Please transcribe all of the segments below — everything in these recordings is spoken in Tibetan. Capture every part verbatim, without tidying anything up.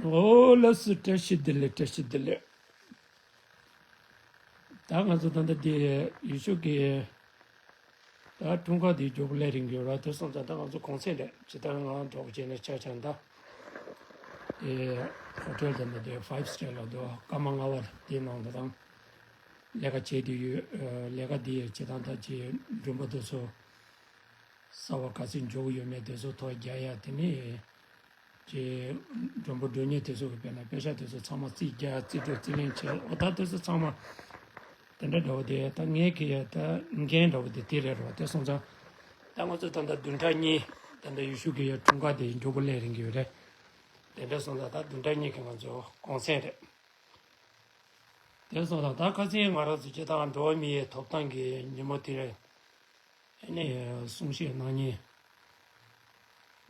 ཨོ་ལགས་སོ། བཀྲ་ཤིས་བདེ་ལེགས། བཀྲ་ཤིས་བདེ་ལེགས། ད་ང་ཚོ་ད་ལྟ་དེ་ཡུལ་ཤུལ་གྱི་ད་འཁྲུངས་སྐར་དེ་མགྱོགས་པོ་སླེབས་རན་གྱི་ཡོད་ར། དེ་སོང་ཙང་ད་ང་ཚོ་གུང་སེང་རེད། ཇི་ལྟར་ང་འགྲོ་བྱས་ནས་ཆ་བཞག་ན་ད་དེ་ཧོ་ཊེལ་དེ་འདྲ་དེ་ཕའིབ་སི་ཊར་ལ་འདུག་སྐར་མ་ལྔ་པ་དེའི་ནང་དུ་དང་ལས་ཀ་བྱས་དུས་ཡོད། ལས་ཀ་དེ་ཇི་ལྟར་ད་ཅི་མགྲོན་པོ་དེ་ཚོ་གསར་པ་ག་ཚོད་འབྱོར་གྱི་ཡོད་མེད་དེ་ཚོ་ཐོ་རྒྱག་ཡ། དེ་ནས་ཅི་མགྲོན་པོ་མགྲོན་གཉེར་དེ་ཚོ་གི་དཔེར་ན་པེ་ཤག་དེ་ཚོ་ཚང་མ་རྩིས་རྒྱག་རྩིས་སྤྲོད་རྩིས་ལེན་བྱས། འོ་ད་དེ་ཚོ་ཚང་མ་དེ་འདྲ་འདྲ་བོ་དེ་ད་ངས་ཁེ་ཡ་ད་འགན་འདྲ་བོ་དེ་དེ་རེད་རོ། དེ་སོང་ཙང་ད་ང་ཚོ་ད་ལྟ་བདུན་ཕྲག་གཉིས་ད་ལྟ་ཡུལ་ཤུལ་གྱི་ཡ་འཁྲུངས་སྐར་དེ་མགྱོགས་པོ་སླེབས་རན་གྱི་ཡོད་རེད། དེ་འདྲ་སོང་ཙང་ད་བདུན་ཕྲག་གཉིས་ཀྱི་ང་ཚོ་གུང་སེང་རེད། དེ་སོང་ཙང་ད་ཁ་སང་ང་རང་ཚོ་སྤྱིར་བཏང་འགྲོ་བ་མིའི་ཐོབ་ཐང་གི་ཉིན་མོ་དེ་རེད། ཨ་ནི་གསུང་བཤད་གནང་མཁན་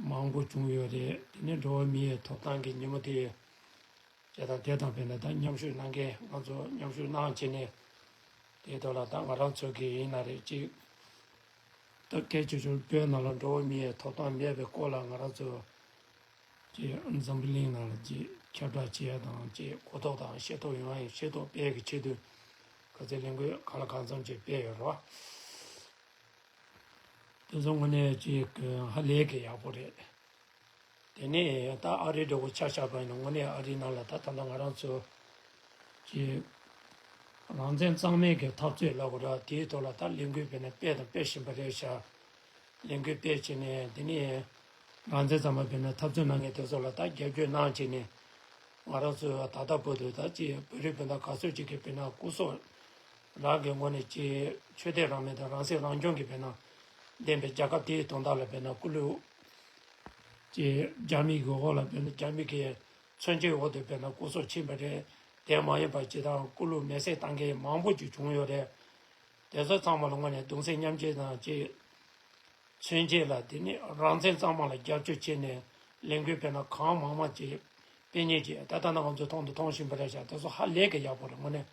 མང་པོ་བྱུང་ཡོད་རེད། དེ་ནས་འགྲོ་བ་མིའི་ཐོབ་ཐང་གི་ཉིན་མོ་དེ་བྱས་དང་དེ་དང་དཔེར་ན་ད་མཉམ་ཞུགས་གནང་མཁན་ང་ཚོ་མཉམ་ཞུགས་གནང་བྱས་ནས་དེའི་ཐོག་ལ་ད་ང་རང་ཚོ་གི་ཡིན་ན་རེད་ཅིག་ད་གལ་ཆེ་ཤོས་བོད་ནང་ལ་འགྲོ་བ་མིའི་ཐོབ་ཐང་མེད་པའི་སྐོར་ལ་ང་རང་ཚོ་ཅིག་འཛམ་བུ་གླིང་ནང་ལ་ཅིག་ཁྱབ་བསྒྲགས་བྱེད་ཡ་དང་ཅིག་གོ་རྟོགས་དང་ཤེས་རྟོགས་ཡོང་ཡ་ཡིན། ཤེས་རྟོགས་སྤེལ་གྱི་ཆེད་དུ་ག་ཚོད་ལས་འགུལ་གང་ལ་གང་འཚམ་ཅིག་སྤེལ་ཡོད་རེད་བ། དེ་ཚོ་དངོས་གནས་ཅིག་ཧ་ལས་ཀྱི་ཡག་པོ་རེད། དེ་ནས་ད་ཨ་རི་འདྲ་བོ་ཆ་བཞག་པ་ཡིན་ན་དངོས་གནས་ཨ་རི་ནང་ལ་ད་ད་ལྟ་ང་རང་ཚོ་ཅིག་རང་བཙན་གཙང་མའི་གི་འཐབ་རྩོད་ལབ་དགོས་ར། དེའི་ཐོག་ལ་ད་ལས་འགུལ་སྤེལ་ན་སྤེལ་དང་སྤེལ་བཞིན་པ་རེད་ཤག་ལས་འགུལ་སྤེལ་བྱས་ནས་དེ་ནས་རང་བཙན་གཙང་མ་སྤེལ་ན་འཐབ་རྩོད་གནང་མཁན་དེ་ཚོ་ལ་ད་རྒྱབ་སྐྱོར་གནང་བྱས་ནས་ང་རང་ཚོ་ད་ལྟ་བར་དུ་ད་ཅིག་བོད་རིགས་སྤུན་ཟླ་ག་ཚོད་ཅིག་གིས་དཔེར་ན་སྐུ་སྲོག་རང་གི་ངོས་ནས་ཅིག་ཆོས་དད་རང་མོས་དང་རང་སྲིད་རང་སྐྱོང་གི་དཔེར་ན་ལྡན་པའི་རྒྱལ་ཁབ་དེའི་དོན་དག་ལ་དཔེར་ན་སྐུ་ལུས་ཅིག་རྒྱ་མི་གི་འོག་ལ་དཔེར་ན་རྒྱ་མི་གི་མཚོན་ཆའི་འོག་ཏུ་དཔེར་ན་སྐུ་སྲོག་ཕྱིན་པ་རེད། དེ་མ་ཡིན་པ་ཅིག་དང་སྐུ་ལུས་མེ་བསྲེགས་བཏང་མཁན་མང་པོ་ཅིག་བྱུང་ཡོད་རེད། དེ་ཚོ་ཚང་མ་ལ་དངོས་གནས་གདུང་སེམས་མཉམ་སྐྱེད་དང་ཅིག་མཚོན་བྱེད་ལ་དེ་ནི་རང་བཙན་གཙང་མ་ལ་རྒྱབ་སྐྱོར་བྱས་ནས་ལས་འགུལ་སྤེལ་ན་གང་མང་མང་ཅིག་སྤེལ་མཁན་ཅིག་ད་ལྟ་ན་ང་ཚོས་མཐོང་དང་མཐོང་བཞིན་པ་རེད་ཤག་དེ་ཚོ་ཧ་ལས་ཀྱི་ཡག་པོ་རེད། དངོས་གནས་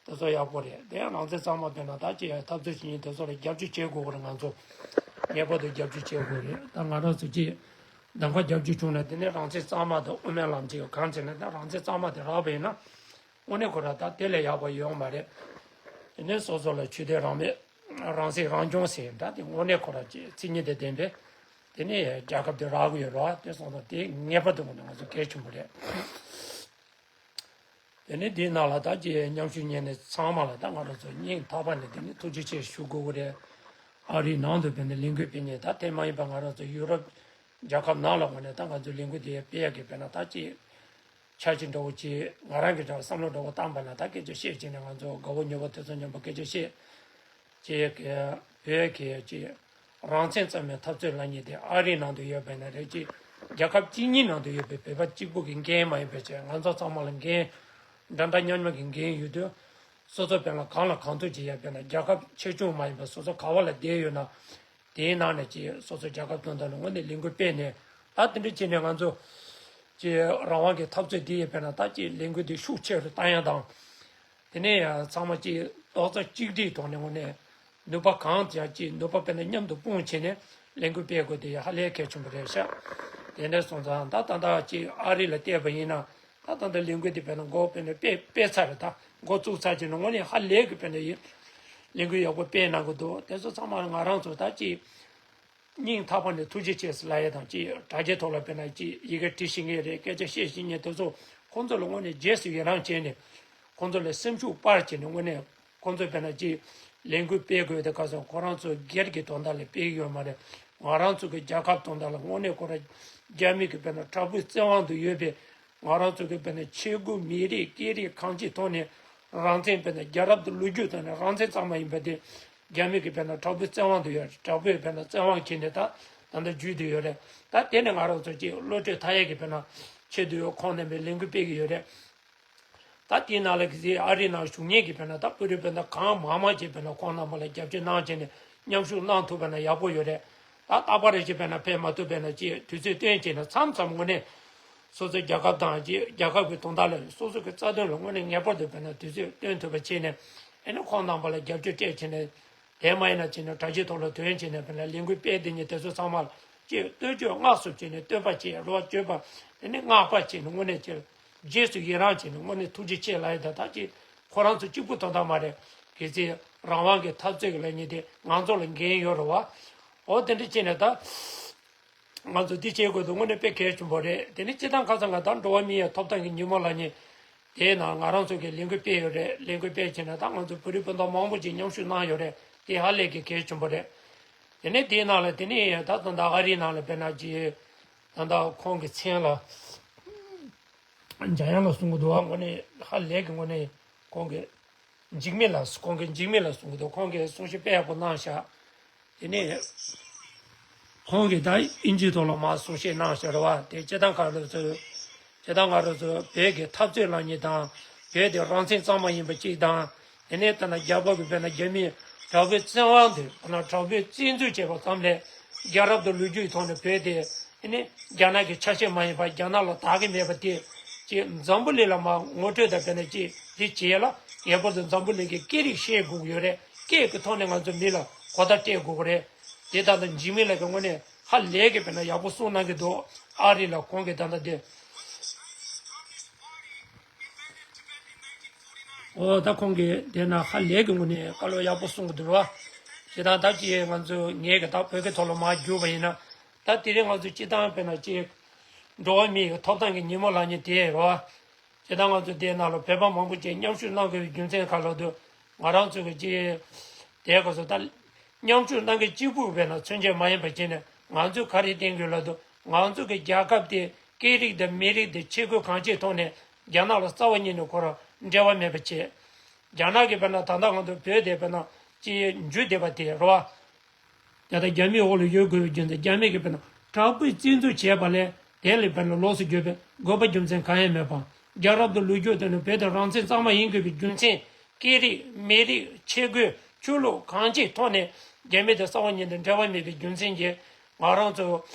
དེ་ཚོ་ཡག་པོ་རེད། དེ་ཡང་རང་བཙན་གཙང་མ་སྤེལ་ན་ད་ཅི་ཡང་འཐབ་རྩོད་བྱེད་མཁན་དེ་ཚོ་ལ་རྒྱབ་སྐྱོར་བྱེད་དགོས་ཀྱི་རེད། ང་ཚོ་ངེས་པར་དུ་རྒྱབ་སྐྱོར་བྱེད་དགོས་རེད། ད་ང་རང་ཚོ་ཅིག་གདམ་ག་རྒྱབ་སྐྱོར་བྱུང་ན་དེ་ནི་རང་བཙན་གཙང་མ་དང་དབུ་མའི་ལམ་ཅིག་གང་བྱས་ན་ད་རང་བཙན་གཙང་མ་དེ་རག་པ་ཡིན་ན། དངོས་གནས་ཁོ་ར་ད་དེ་ལས་ཡག་པ་ཡོང་མ་རེད། དེ་ནས་སོ་སོ་ལ་ཆོས་དད་རང་མོས་རང་སྲིད་རང་སྐྱོང་ཟེར་ད་དེ་དངོས་གནས་ཁོ་ར་ཅིག་མཚན་ཉིད་དང་ལྡན་པའི་དེ་ནས་རྒྱལ་ཁབ་དེ་རག་གི་ཡོད་རེད་བ། དེ་སོང་ཙང་དེ་ངེས་པར་དུ་དངོས་གནས་ང་ཚོ་གལ་ཆེན་པོ་རེད། དེ་ནས་དེའི་ནང་ལ་ད་ཅིག་མཉམ་ཞུགས་གཉེར་ནས་ཚང་མ་ལ་ད་ང་རང་ཚོ་སྙིང་ཐག་པ་ནས་དེ་ནས་ཐུགས་རྗེ་ཆེ་ཞུ་དགོས་ཀྱི་རེད། ཨ་རིའི་ནང་དུ་ཕེབས་ནས་ལས་འགུལ་སྤེལ་མཁན་ད་དེ་མ་ཡིན་པ་ང་རང་ཚོ་ཡུ་རོབ་རྒྱལ་ཁབ་ནང་ལ་དངོས་གནས་ད་ང་ཚོ་ལས་འགུལ་དེ་སྤེལ་ཡག་གི་དཔེར་ན་ད་ཅིག་འཆར་གཞི་འདྲ་བོ་ཅིག་ང་རང་གི་འདྲ་བ་བསམ་བློ་འདྲ་བོ་བཏང་པ་ན་ད་སྐད་ཆ་བཤད་བྱས་ནས་ང་ཚོ་དགའ་བོ་ཉོ་བོ་དེ་ཚོ་མཉམ་པོ་སྐད་ཆ་བཤད་ཅིག་གི་བོད་ཀྱི་ཅིག་རང་བཙན་གཙང་མའི་འཐབ་རྩོད་ལབ་མཁན་དེ་ཨ་རིའི་ནང་དུ་ཡོད་པ་ཡིན་ན་རེད། ཅིག་རྒྱལ་ཁབ་གཅིག་གཉིས་ནང་དུ་ཡོད་པའི་བོད་པ་གཅིག་པུ་གི་འགན་མ་ཡིན་པ་བྱས་ང་ཚོ་ཚང་མ་ལ་འགན་འདྲ་འདྲ་མཉམ་མཉམ་གྱི་འགན་ཡོད་དུས་སོ་སོ་དཔེར་ན་གང་ལ་གང་ཐུག་བྱེད་ཡ་དཔེར་ན་རྒྱལ་ཁབ་ཆེ་ཆུང་མ་ཡིན་པ་སོ་སོ་ག་བ་ལ་བསྡད་ཡོད་ན། དེའི་ནང་ནས་ཅིག་སོ་སོ་རྒྱལ་ཁབ་དོན་དག་ལ་དངོས་གནས་ལས་འགུལ་སྤེལ་ནས་ད་དེ་འདྲ་བྱས་ནས་ང་ཚོ་ཅིག་རང་དབང་གི་འཐབ་རྩོད་འདི་ཡི་དཔེར་ན་ད་ཅིག་ལས་འགུལ་འདི་ཤུགས་ཆེ་རུ་བཏང་ཡ་དང་། དེ་ནས་ཡང་ཚང་མ་ཅིག་རྡོག་རྩ་གཅིག་སྒྲིལ་ཐོག་ནས་དངོས་གནས་ནུས་པ་གང་ཡང་ཅིག་ནུས་པ་དཔེར་ན་མཉམ་དུ་སྤུངས་བྱས་ནས་ལས་འགུལ་སྤེལ་དགོས་དེ་ཧ་ལས་གལ་ཆེན་པོ་རེད་ཤག་དེ་འདྲ་སོང་ཙང་ད་ད་ད་ཅིག་ཨ་རི་ལ་བལྟས་པ་ཡིན་ན། ད་ད་ལྟ་ལས་འགུལ་འདི་དཔེར་ན་འགོ་དཔེར་ན་སྤེལ་སྤེལ་ཚར་རེད། ད་འགོ་བཙུགས་ཚར་རྗེས་ནས་དངོས་གནས་ཧ་ལས་ཀྱི་དཔེར་ན་ཡིན་ལས་འགུལ་ཡག་པོ་སྤེལ་གནང་གི་འདུག་དེ་ཚོ་ཚང་མ་ང་རང་ཚོ་ད་ཅིག་སྙིང་ཐག་པ་ནས་ཐུགས་རྗེ་ཆེ་ཟེར་ལབ་ཡས་དང་ཅིག་དྲ་རྒྱའི་ཐོག་ལ་དཔེར་ན་ཅིག་ཡི་གེ་བྲིས་ཤེས་མཁན་རེད། སྐད་ཆ་བཤད་ཤེས་མཁན་དེ་ཚོ་ཁོང་ཚོ་ལ་དངོས་གནས་རྗེས་སུ་ཡི་རང་བྱས་ནས་ཁོང་ཚོ་ལ་སེམས་ཤུགས་སྤར་བྱས་ནས་དངོས་གནས་ཁོང་ཚོ་དཔེར་ན་ཅིག་ལས་འགུལ་སྤེལ་དགོས་དེ་ག་སོང་ཁོ་རང་ཚོ་སྒེར་གྱི་དོན་དག་ལ་སྤེལ་གི་ཡོད་མ་རེད། ང་རང་ཚོ་གི་རྒྱལ་ཁབ་དོན་དག་ལ་དངོས་གནས་ཁོ་རང་རྒྱ་མི་གི་དཔེར་ན་དྲག་པོའི་བཙན་དབང་དུ་ཡོད་པའི། ང་རང་ཚོ་གི་དཔེར་ན་ཆས་གོས་མི་རིགས་སྐད་རིགས་གང་ཅིའི་ཐོག་ནས་རང་བཙན་དཔེར་ན་རྒྱལ་རབས་དང་ལོ་རྒྱུས་ཐོག་ནས་རང་བཙན་གཙང་མ་ཡིན་པ་དེ་རྒྱ་མི་གི་དཔེར་ན་དྲག་པོའི་བཙན་དབང་དུ་ཡོད་རེད། དྲག་པོའི་དཔེར་ན་བཙན་དབང་འཁྱེར་ནས་ད་ད་ལྟ་བརྒྱུད་དུ་ཡོད་རེད། ད་དེ་ནི་ང་རང་ཚོ་ཅིག་བློ་གྲོས་མཐའ་ཡས་ཀྱི་དཔེར་ན་ཆེད་དུ་ཡོད་ཁོང་རྣམ་པས་ལས་འགུལ་སྤེལ་གི་ཡོད་རེད། ད་དེའི་ནང་ལ་གི་ཨ་རིའི་ནང་བཞུགས་མཁན་གྱི་དཔེར་ན་ད་བོད་རིགས་དཔེར་ན་གང་མང་མང་ཅིག་དཔེར་ན་ཁོང་རྣམ་པ་ལ་རྒྱབ་སྐྱོར་གནང་བྱས་ནས་མཉམ་ཞུགས་གནང་ཐུབ་པ་ན་ཡག་པོ་ཡོད་རེད། ད་རྟག་པར་རེ་ཞིག་དཔེར་ན་ཕེབས་མ་ཐུབ་པས་ན་ཅིག་དུས་ཚོད་བཏོན་བྱས་ན་མཚམས་མཚམས་དངོས་གནས་སོ་སོའི་རྒྱལ་ཁབ་དང་ཅིག་རྒྱལ་ཁབ་ཀྱི་དོན་དག་ལ་སོ་སོ་གི་རྩ་དོན་ལ་དངོས་གནས་ངེས་པར་དུ་དཔེར་ན་དུས་ཚོད་བཏོན་ཐུབ་པ་བྱས་ནས་ཨེ་ནི་ཁོང་རྣམ་པ་ལ་རྒྱབ་སྐྱོར་སྤྲད་བྱས་ནས་དེ་མ་ཡིན་ན་བྱས་ན་དྲ་རྒྱའི་ཐོག་ལ་ཐོན་བྱས་ནས་དཔེར་ན་ལས་འགུལ་སྤེལ་དེ་ཉིད་དེ་ཚོ་ཚང་མ་ ཅེས་བསྟོད་བཅོས་སྔགས་སུ་བྱས་ནས་བསྟོད་པ་བྱས་རོ་བ་བརྗོད་པ། དེ་ནས་བསྔགས་པ་བྱས་ནས་དངོས་གནས་ཅེས་རྗེས་སུ་ཡི་རང་བྱས་ནས་དངོས་གནས་ཐུགས་རྗེ་ཆེ་ལབ་ཡི་ད་ད་ཅེས་ཁོ་རང་ཚོ་གཅིག་པུ་དོན་དག་མ་རེད། གལ་སྲིད་རང་དབང་གི་འཐབ་རྩོད་ཀྱི་ལས་ཉིན་དེ་ང་ཚོ་ལ་འགན་ཡོད་རེད་བ། འོ་དེ་འདྲ་བྱས་ནས་ད། ང་ཚོ་འདི་བྱེད་དགོས་འདུག་དངོས་གནས་དཔེ་གལ་ཆེན་པོ་རེད། དེ་ནི་སྤྱི་བཏང་ཁ་སང་ང་ད་འགྲོ་བ་མི་ཡི་ཐོབ་ཐང་གི་ཉིན་མོ་ལ་ནི། དེའི་ནང་ང་རང་ཚོ་གི་ལས་འགུལ་སྤེལ་ཡོད་རེད། ལས་འགུལ་སྤེལ་བྱས་ནས་ད་ང་ཚོ་བོད་རིགས་སྤུན་ཟླ་མང་པོ་ཅིག་མཉམ་ཞུགས་གནང་ཡོད་རེད། དེ་ཧ་ལས་ཀྱི་གལ་ཆེན་པོ་རེད། དེ་ནི་དེའི་ནང་ལ་དེ་ནི་ད་ད་ད་ཨ་རིའི་ནང་ལ་དཔེར་ན་ཅི། ད་ད་ཁོང་གི་མཚན་ལ། འཇམ་དབྱངས་ལ་གསུང་གི་འདུག་བ་དངོས་གནས་ཧ་ལས་ཀྱི་དངོས་གནས་ཁོང་གི། འཇིགས་མེད་ལགས་སུ་ཁོང་གིས་འཇིགས་མེད་ལགས་གསུང་གི་འདུག་ཁོང་གིས་གསུང་བཤད་དཔེ་ཡག་པོ་གནང་ཤག་དེ་ནས་ཁོང་གིས་ད་ཨིན་ཇིའི་ཐོག་ལ་མར་གསུང་བཤད་གནང་ཤག་རེད་བ། དེ་སྤྱིར་བཏང་ཁ་རུ་ཚོས་སྤྱིར་བཏང་ང་རང་ཚོ་བོད་ཀྱི་འཐབ་རྩོད་ལངས་མཁན་དང་བོད་དེ་རང་བཙན་གཙང་མ་ཡིན་པ་གཅིག་དང་དེ་ནས་ད་ལྟ་རྒྱ་བོད་ཀྱི་བོད་ན་རྒྱ་མིས་དྲག་པོའི་བཙན་དབང་དེ་ད་ལྟ་དྲག་པོའི་བཙན་འཛུལ་བྱས་པ་ཙམ་ལས་རྒྱལ་རབས་དང་ལོ་རྒྱུས་ཀྱི་ཐོག་ནས་བོད་དེ། ཨ་ནི་རྒྱ་ནག་གི་ཆ་ཤས་མ་ཡིན་པ་རྒྱ་ནག་ལ་བདག་གི་མེད་པ་དེ་ཅིག་འཛམ་བུ་གླིང་ལ་མར་ངོ་སྤྲོད་དང་བསྟན་ནས་ཅིག་འདི་བྱེད་ཡ་ལ་ངེས་པར་དུ་འཛམ་བུ་གླིང་གི་སྐད་རིགས་ཤེས་དགོས་ཀྱི་ཡོད་རེད། སྐད་ཀྱི་ཐོག་ནས་ང་ཚོ་མི་ལ་གོ་བརྡ་སྤྲད་དགོས་ཀྱི་རེད། དེ་ད་ལྟ་འཇིགས་མེད་ལགས་ཀྱི་ངོས་ནས་ཧ་ལས་ཀྱི་དཔེར་ན་ཡག་པོ་གསུངས་གནང་གི་འདུག་ཨ་རི་ལ་ཁོང་གིས་ད་ལྟ་དེ། ཨོ་ད་ཁོང་གིས་དེ་ན་ཧ་ལས་ཀྱི་ངོས་ནས་བཀའ་སློབ་ཡག་པོ་གསུང་གི་འདུག་བ། དེ་དང་ད་ཅི་ང་ཚོ་ངས་ཀྱི་ད་བོད་ཀྱི་ཐོག་ལ་མར་བསྒྱུར་བ་ཡིན་ན། ད་དེ་རིང་ང་ཚོ་སྤྱི་བཏང་དཔེར་ན་ཅིག་འགྲོ་བ་མི་ཡི་ཐོབ་ཐང་གི་ཉིན་མོ་ལབ་མཁན་དེ་རེད་བ། དེ་དང་ང་ཚོ་དེའི་ནང་ལ་བོད་པ་མང་པོ་ཅིག་མཉམ་ཞུགས་གནང་དགོས་པའི་རྒྱུ་མཚན་ག་ལ་འདུག་ང་རང་ཚོ་གི་ཅིག་དེའི་སྐབས་སུ་ད་མཉམ་ཞུགས་གནང་མཁན་གཅིག་པུ་དཔེར་ན་མཚོན་བྱེད་མ་ཡིན་པ་བྱས་ནས་ང་ཚོས་ག་རེ་བསྟན་དགོས་ལབ་དུས་ང་ཚོ་གི་རྒྱལ་ཁབ་དེ་སྐད་རིགས་དང་མི་རིགས་དང་ཆས་གོས་གང་ཅིའི་ཐོག་ནས་རྒྱ་ནག་ལ་རྩ་བ་ཉིད་ནས་ཁོ་རང་འབྲེལ་བ་མེད་པ་བྱས། རྒྱ་ནག་གིས་དཔེར་ན་ད་ལྟ་ང་ཚོ་བོད་དེ་དཔེར་ན་ཅིག་འཇུ་བསྡད་པ་དེ་རེད་བ། ད་ལྟ་རྒྱ་མིའི་འོག་ལ་ཡོད་དགོས་པའི་རྒྱུ་མཚན་རྒྱ་མི་གིས་དཔེར་ན་དྲག་པོས་བཙན་འཛུལ་བྱས་པ་ལས་དེ་ལས་དཔེར་ན་ལོགས་སུ་གྱུར་པའི་དགོས་པ་རྒྱུ་མཚན་གང་ཡང་མེད་པ། རྒྱལ་རབས་དང་ལོ་རྒྱུས་དེ་ནི་བོད་དེ་རང་བཙན་གཙང་མ་ཡིན་དགོས་པའི་རྒྱུ་མཚན། སྐད་རིགས་མི་རིགས་ཆས་གོས་ཆོས་ལུགས་གང་ཅིའི་ཐོག་ནས་རྒྱ་མི་དང་རྩ་བ་ཉིད་ནས་འབྲེལ་བ་མེད་པའི་རྒྱུ་མཚན་གྱིས་ང་རང་ཚོ་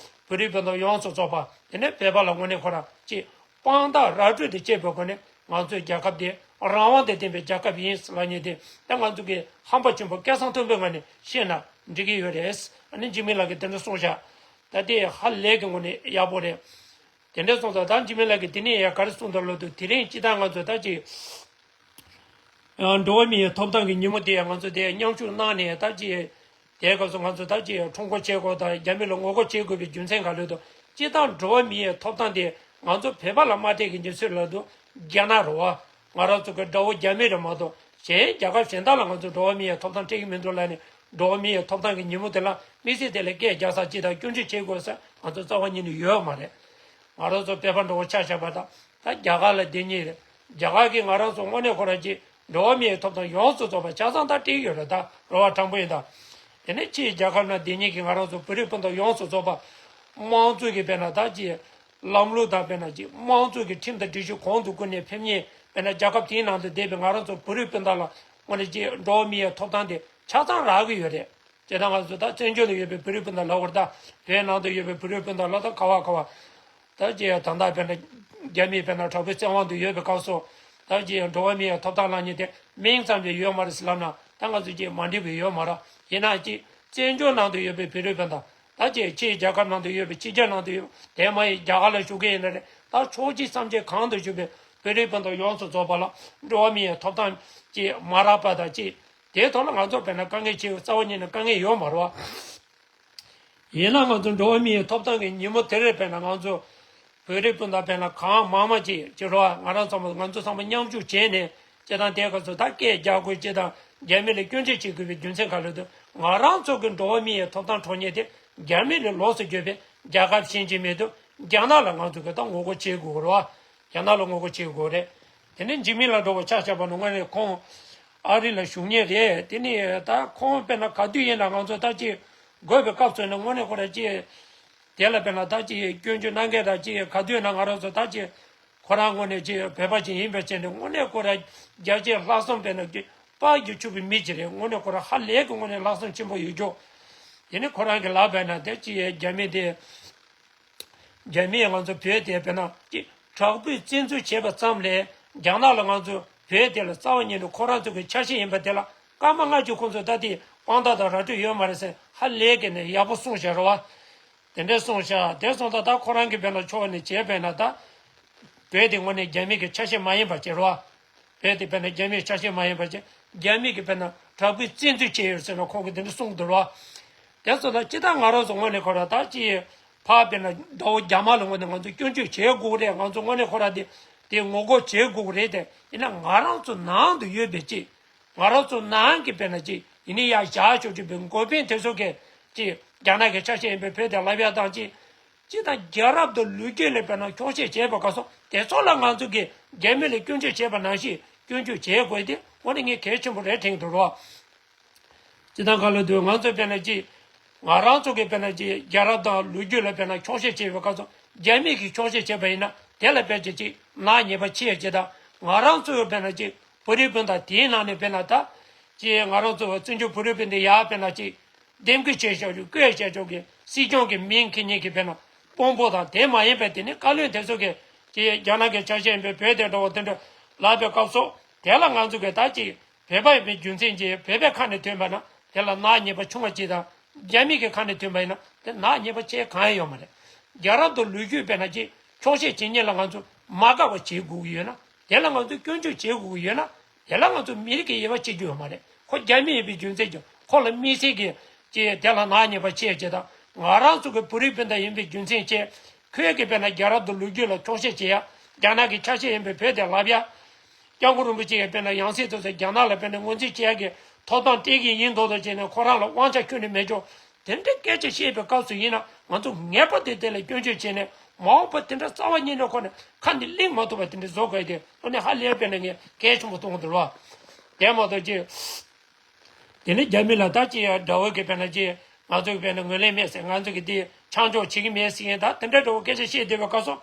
བོད་རིགས་སྤུན་ཟླ་ཡོངས་སུ་རྫོགས་པ་དེ་ནས་བོད་པ་ལ་དངོས་གནས་ཁོ་རང་ཅིག་དཔང་རྟགས་ར་སྤྲོད་དེ་བྱས་པའི་སྒོ་ནས་ང་ཚོའི་རྒྱལ་ཁབ་དེ་རང་དབང་དང་ལྡན་པའི་རྒྱལ་ཁབ་ཡིན་ལབ་མཁན་དེ་ད་ང་ཚོ་གིས་ཧམ་པ་ཆེན་པོ་སྐད་གསང་མཐོན་པོའི་ངང་ནས་བཤད་ན་འགྲིག་གི་ཡོད་རེད། ཨ་ནི་འཇིགས་མེད་ལགས་ཀྱིས་དེ་འདྲ་གསུངས་བཞག་ད་དེ་ཧ་ལས་ཀྱི་ངོ་ནས་ཡག་པོ་རེད། དེ་འདྲ་སོང་ཙང་ད་འཇིགས་མེད་ལགས་ཀྱིས་དེ་ནས་ཡང་ག་རེ་གསུངས་འདུག་ལབ་དུས་དེ་རིང་སྤྱི་བཏང་ང་ཚོ་ད་ཅིག་ཡང་འགྲོ་བ་མིའི་ཐོབ་ཐང་གི་ཉིན་མོ་དེ་ཡང་ང་ཚོ་དེ་མཉམ་ཞུགས་གནང་ནས་ད་ཅི། དེའི་སྐབས་སུ་ང་ཚོ་ད་ཅི་ཁྲོམ་སྐོར་བྱེད་དགོས་དང་རྒྱ་མི་ལ་ངོ་རྒོལ་བྱེད་དགོས་པའི་རྒྱུ་མཚན་ག་ལོས་དང་སྤྱིར་བཏང་འགྲོ་བ་མིའི་ཐོབ་ཐང་དེ་ང་ཚོ་བོད་པ་ལ་མ་སྤྲད་མཁན་གྱི་ཚུལ་ལབ་དུས་རྒྱ་ནག་རེད་བ། ང་རང་ཚོ་གི་དགྲ་བོ་རྒྱ་མི་རེད་མ་གཏོགས་གཞན་རྒྱལ་ཁབ་གཞན་དག་ལ་ང་ཚོ་འགྲོ་བ་མིའི་ཐོབ་ཐང་སྤྲད་ཀྱི་མི་འདུག་ལབ་ནས་འགྲོ་བ་མིའི་ཐོབ་ཐང་གི་ཉིན་མོ་དེ་ལ་དམིགས་བསལ་དེ་ལ་སྐད་རྒྱག་ས་ཅི་དང་སྐྱོན་བརྗོད་བྱེད་དགོས་ས་ང་ཚོ་རྩ་བ་ཉིད་ནས་ཡོད་མ་རེད། ང་རང་ཚོ་བོད་པ་འགྲོ་བ་ཆ་བཞག་པ་དང་། ད་རྒྱ་གར་ལ་བསྡད་མཁན་རེད། རྒྱ་གར་གྱིས་ང་རང་ཚོ་དངོས་གནས་ཁོ་རང་གཅིག་འགྲོ་བ་མིའི་ཐོབ་ཐང་ཡོངས་སུ་རྫོགས་པ་ཆ་ཚང་ད་སྤྲད་ཡོད་རེད་ད་རེ་བ་དྲང་པོ་ཡིན་ད། དེ་ནས་ཕྱིའི་རྒྱལ་ཁབ་ནང་བསྡད་མཁན་གྱི་ང་རང་ཚོ་བོད་རིགས་སྤུན་ཟླ་ཡོངས་སུ་རྫོགས་པ། དམངས་གཙོ་གི་དཔེར་ན་ད་ཅི། ལམ་ལུགས་དང་དཔེར་ན་ཅི་དམངས་གཙོ་གི་ཁྲིམས་དང་སྒྲིག་གཞི་གོང་དུ་བཀུར་ནས་ཕེབས་མཁན་དཔེར་ན་རྒྱལ་ཁབ་དེའི་ནང་དུ་བསྡད་པའི་ང་རང་ཚོ་བོད་རིགས་སྤུན་ཟླ་ལ་དངོས་གནས་ཅི་འགྲོ་བ་མིའི་ཐོབ་ཐང་དེ་ཆ་ཚང་རག་གི་ཡོད་རེད། དེ་དང་ང་ཚོ་ད་བཙན་བྱོལ་ལ་ཡོད་པའི་བོད་རིགས་སྤུན་ཟླ་ལབ་དགོས་རེད་ད། བོད་ནང་དུ་ཡོད་པའི་བོད་རིགས་སྤུན་ཟླ་ལ་ད་ག་བ་ག་བ། ད་ཅི་ད་ལྟ་དཔེར་ན་རྒྱ་མིས་དཔེར་ན་དྲག་པོའི་བཙན་དབང་དུ་ཡོད་པའི་སྐབས་སུ། ད་ཅི་འགྲོ་བ་མིའི་ཐོབ་ཐང་ལབ་མཁན་དེ་མིང་ཙམ་ཞིག་ཡོད་མ་རེད་ཟེར་ལབ་ན་ད་ང་ཚོ་ཅི་མ་འགྲིག་པ་ཡོད་མ་རེད། ཡིན་ན་ཅི་བཙན་བྱོལ་ནང་དུ་ཡོད་པའི་བོད་རིགས་སྤུན་ཟླ། ད་ཅི་ཕྱིའི་རྒྱལ་ཁབ་ནང་དུ་ཡོད་པའི་ཕྱི་རྒྱལ་ནང་དུ་ཡོད་པའི་དེ་མ་ཡིན་རྒྱ་གར་ལ་བཞུགས་མཁན་ཡིན་ན་རེད། ད་ཕྱོགས་བཞི་མཚམས་བརྒྱད་གང་དུ་བཞུགས་པའི་བོད་རིགས་སྤུན་ཟླ་ཡོངས་སུ་རྫོགས་པ་ལ་འགྲོ་བ་མིའི་ཐོབ་ཐང་ཅི་མ་རག་པ་དང་ཅི། དེའི་ཐོག་ལ་ང་ཚོ་དཔེར་ན་དཀའ་ངལ་ཆེ་རྩ་བ་ཉིད་ནས་དཀའ་ངལ་ཡོད་མ་རེད་བ། ཡིན་ན་ང་ཚོ་འགྲོ་བ་མིའི་ཐོབ་ཐང་གི་ཉིན་མོ་དེ་རེད། དཔེར་ན་ང་ཚོ་བོད་རིགས་སྤུན་ཟླ་དཔེར་ན་གང་མང་མང་ཅིག་ཅི་རེད་བ། ང་རང་ཚང་མ་ང་ཚོ་ཚང་མ་མཉམ་ཞུགས་བྱས་ནས་ཅི་དང་དེ་ག་ཚོད་ད་སྐད་རྒྱག་དགོས་ཅི་དང་རྒྱ་མི་ལ་སྐྱོན་བརྗོད་བྱེད་དགོས་པའི་རྒྱུ་མཚན་ག་ལ་འདུག་ང་རང་ཚོ་གི་འགྲོ་བ་མིའི་ཐོབ་ཐང་འཕྲོག་མཁན་དེ་རྒྱ་མི་ལས་ལོགས་སུ་གྱུར་པའི་རྒྱལ་ཁབ་གཞན་ཅིག་མེད་དུས་རྒྱ་ནག་ལ་ང་ཚོ་གི་ད་ངོ་རྒོལ་བྱེད་དགོས་རེད་བ། རྒྱ་ནག་ལ་ངོ་རྒོལ་བྱེད་དགོས་རེད། དེ་ནས་འཇིགས་མེད་ལ་འགྲོ་བ་ཆ་བཞག་པ་ནི་དངོས་གནས་ཁོང་ཨ་རི་ལ་བཞུགས་མཁན་རེད། དེ་ནས་ད་ཁོང་དཔེར་ན་ག་དུས་ཡིན་ན་ང་ཚོ་ད་ཅི་དགོས་པའི་སྐབས་སུ་ནི་དངོས་གནས་ཁོ་ར་ཅི་དེ་ལ་དཔེར་ན་ད་ཅི་སྐྱོན་བརྗོད་གནང་མཁན་ད་ཅི་ག་དུས་ཡིན་ན་ང་རང་ཚོ་ད་ཅི་ཁོ་རང་དངོས་གནས་ཅི་བོད་པ་ཅིག་ཡིན་པའི་ཆ་ནས་དངོས་གནས་ཁོ་ར་རྒྱལ་གཅེས་ལྷག་བསམ་དཔེར་ན་ཅི་དཔའ་རྒྱུ་ཕྱུག་པའི་མི་ཅིག་རེད། དངོས་གནས་ཁོ་ར་ཧ་ལས་ཀྱི་དངོས་གནས་ལྷག་བསམ་ཆེན་པོ་ཡོད་རྒྱུ། དེ་ནས་ཁོ་རང་གི་ལབ་པ་ན་དེ་ཅི་རྒྱ་མི་དེ། རྒྱ་མིས་ང་ཚོ་བོད་དེ་དཔེར་ན་ཅིག་དྲག་པོས་བཙན་འཛུལ་བྱས་པ་ཙམ་ལས་རྒྱ་ནག་ལ་ང་ཚོ་བོད་དེ་ལ་རྩ་བ་ཉིད་ནས་ཁོ་རང་ཚོ་གི་ཆ་ཤས་ཡིན་པ་དེ་ལ་སྐར་མ་ལྔ་བཅུ་ཁོང་ཚོས་ད་དེ་དཔང་རྟགས་དང་ར་སྤྲོད་ཡོད་མ་རེད་ཟེར་ཧ་ལས་ཀྱི་ནས་ཡག་པོ་གསུངས་བཞག་རེད་བ། དེ་འདྲས་གསུངས་ཤག་དེ་སོང་ཙང་ད་ཁོ་རང་གི་དཔེར་ན་ཕྱོགས་ནས་བྱས་པས་ན་ད། བོད་དེ་དངོས་གནས་རྒྱ་མི་གི་ཆ་ཤས་མ་ཡིན་པ་ཅིག་རེད་བ། བོད་དེ་དཔེར་ན་རྒྱ་མིའི་ཆ་ཤས་མ་ཡིན་པ་ཅིག་རྒྱ་མི་གི་དཔེར་ན་དྲག་པོའི་བཙན་འཛུལ་བྱས་ཡོད་ཟེར་ན་ཁོང་གིས་དེ་འདྲ་གསུངས་འདུག་རེད་བ། དེ་སོང་ཙང་སྤྱིར་བཏང་ང་རང་ཚོ་དངོས་གནས་ཁོ་ར་ད་ཅིག་ཕར་དཔེར་ན་དགྲ་བོ་རྒྱ་དམར་ལ་དངོས་གནས་ང་ཚོ་སྐྱོན་བརྗོད་བྱེད་དགོས་རེད། ང་ཚོ་དངོས་གནས་ཁོ་ར་དེ་དེ་ངོ་རྒོལ་བྱེད་དགོས་རེད་དེ། ཡིན་ན་ང་རང་ཚོ་ནང་དུ་ཡོད་པའི་ཅིག་ང་རང་ཚོ་ནང་གི་དཔེར་ན་ཅིག་ཡིན་ནི་ཡ་བཞག་ཆོག་ཆོག་པའི་འགོ་དཔོན་དེ་ཚོ་གིས་ཅིག་རྒྱ་ནག་གི་ཆ་ཤས་ཡིན་པའི་བོད་དེ་ལབ་ཡ་དང་ཅིག་སྤྱིར་བཏང་རྒྱལ་རབས་དང་ལོ་རྒྱུས་ལ་དཔེར་ན་འཁྱོག་བཤད་བྱས་པ་ག་སོང་དེ་ཚོ་ལ་ང་ཚོ་གིས་རྒྱ་མི་ལ་སྐྱོན་བརྗོད་བྱས་པ་ནང་བཞིན་སྐྱོན་བརྗོད་བྱེད་དགོས་དེ་དངོས་གནས་ངས་གལ་ཆེན་པོ་རེད་དྲན་འདུག་རོ། སྤྱིར་བཏང་ག་ལ་དུས་ང་ཚོ་དཔེར་ན་ཅིག་ང་རང་ཚོ་གིས་དཔེར་ན་ཅིག་རྒྱལ་རབས་དང་ལོ་རྒྱུས་ལ་དཔེར་ན་འཁྱོག་བཤད་བྱས་པ་ག་སོང་རྒྱ་མི་གིས་འཁྱོག་བཤད་བྱས་པ་ཡིན་ན་དེ་ལ་དཔེར་ཅིག་ཅིག་ནག་ཉེས་པ་ཆེ་ཅེས་དང་ང་རང་ཚོ་དཔེར་ན་ཅིག་བོད་རིགས་སྤུན་ཟླ་དེའི་ནང་ནས་དཔེར་ན་ད་ཅིག་ང་རང་ཚོ་བཙན་བྱོལ་བོད་རིགས་སྤུན་ཟླ་ཡར་དཔེར་ན་ཅིག་འདེམས་བསྐོ་བྱས་བཞག་རྒྱུ་བསྐོས་བྱས་བཞག་གི་སྲིད་སྐྱོང་གི་མིང་འཁྱེར་མཁན་གྱི་དཔེར་ན་དཔོན་པོ་དང་དེ་མ་ཡིན་པའི་དེ་ནི་བཀའ་བློན་དེ་ཚོ་གི་ཅིག་རྒྱ་ནག་གི་ཆ་ཤས་ཡིན་པའི་བོད་དེ་འདྲ་བོ་དེ་འདྲ་ལབ་པའི་སྐབས་སུ་དེ་ལ་ང་ཚོ་གི་ད་ཅིག་བོད་པ་ཡིན་པའི་རྒྱུ་མཚན་གྱིས་བོད་པའི་ཁ་ནས་ཐོན་པ་ན་དེ་ལ་ནག་ཉེས་པ་ཆུང་བ་ཅིག་དང་རྒྱ་མི་གི་ཁ་ནས་ཐོན་པ་ཡིན་ན་དེ་ནག་ཉེས་པ་ཆེ་གང་ཡང་ཡོད་མ་རེད། རྒྱལ་རབས་དང་ལོ་རྒྱུས་དཔེར་ན་ཅིག་འཁྱོག་བཤད་བྱེད་མཁན་ལ་ང་ཚོ་མ་དགའ་བ་བྱེད་དགོས་ཀྱི་ཡོད་ན་དེ་ལ་ང་ཚོ་སྐྱོན་བརྗོད་བྱེད་དགོས་ཀྱི་ཡོད་ན། དེ་ལ་ང་ཚོ་མི་རིགས་ཀྱི་དབྱེ་བ་ཕྱེ་རྒྱུ་ཡོད་མ་རེད། ཁོ་རྒྱ་མི་ཡིན་པའི་རྒྱུ་མཚན་གྱིས་ཁོ་ལ་དམིགས་བསལ་གྱི་ཅིག་དེ་ལ་ནག་ཉེས་པ་ཆེ་ཅེས་དང་ང་རང་ཚོ་གི་བོད་རིགས་སྤུན་ཟླ་ཡིན་པའི་རྒྱུ་མཚན་བྱས་ཁོས་ཀྱི་དཔེར་ན་རྒྱལ་རབས་དང་ལོ་རྒྱུས་ལ་འཁྱོག་བཤད་བྱེད་ཡ་རྒྱ་ནག་གི་ཆ་ཤས་ཡིན་པའི་བོད་དེ་ལབ་ཡ། སྐྱབས་མགོན་རིན་པོ་ཆེ་ཡིས་དཔེར་ན་ཡང་སྲིད་དུ་ཚོ་རྒྱ་ནག་ལ་དཔེར་ན་ངོས་འཛིན་བྱེད་ཡ་གི་ཐོབ་ཐང་སྤྲད་ཀྱི་ཡིན་མདོག་མདོག་བྱས་ནས་ཁོ་རང་ལ་དབང་ཆ་ཁྱོན་ནས་མེད་ཅོག་དེ་འདྲའི་སྐད་ཆ་བཤད་པའི་སྐབས་སུ་ཡིན་ན་ང་ཚོ་ངེས་པར་དུ་དེ་ལ་སྐྱོན་བརྗོད་བྱས་ནས་མ་འོངས་པ་དེ་འདྲ་རྩ་བ་ཉིད་ནས་ཁོ་ནས་ཁ་ནས་གླེང་མ་ཐུབ་པ་དེ་འདྲ་བཟོ་དགོས་ཏེ་དངོས་གནས་ཧ་ལས་པའི་ནང་ངས་གལ་ཆེན་པོ་མཐོང་གི་འདུག་བ། དེ་མ་གཏོགས་ཀྱི། དེ་ནས་རྒྱ་མི་ལ་ད་ཅི་ཡང་དགྲ་བོ་གི་དཔེར་ན་ཅི་ང་ཚོ་གི་དཔེར་ན་ངོས་ལེན་མེད་ཟེར་ང་ཚོ་གི་དེ་ཆང་འཇོག་བྱེད་ཀྱི་མེད་ཟེར་མཁན་ད་དེ་འདྲ་འདྲ་བོ་སྐད་ཆ་བཤད་བསྡད་པའི་སྐབས་སུ་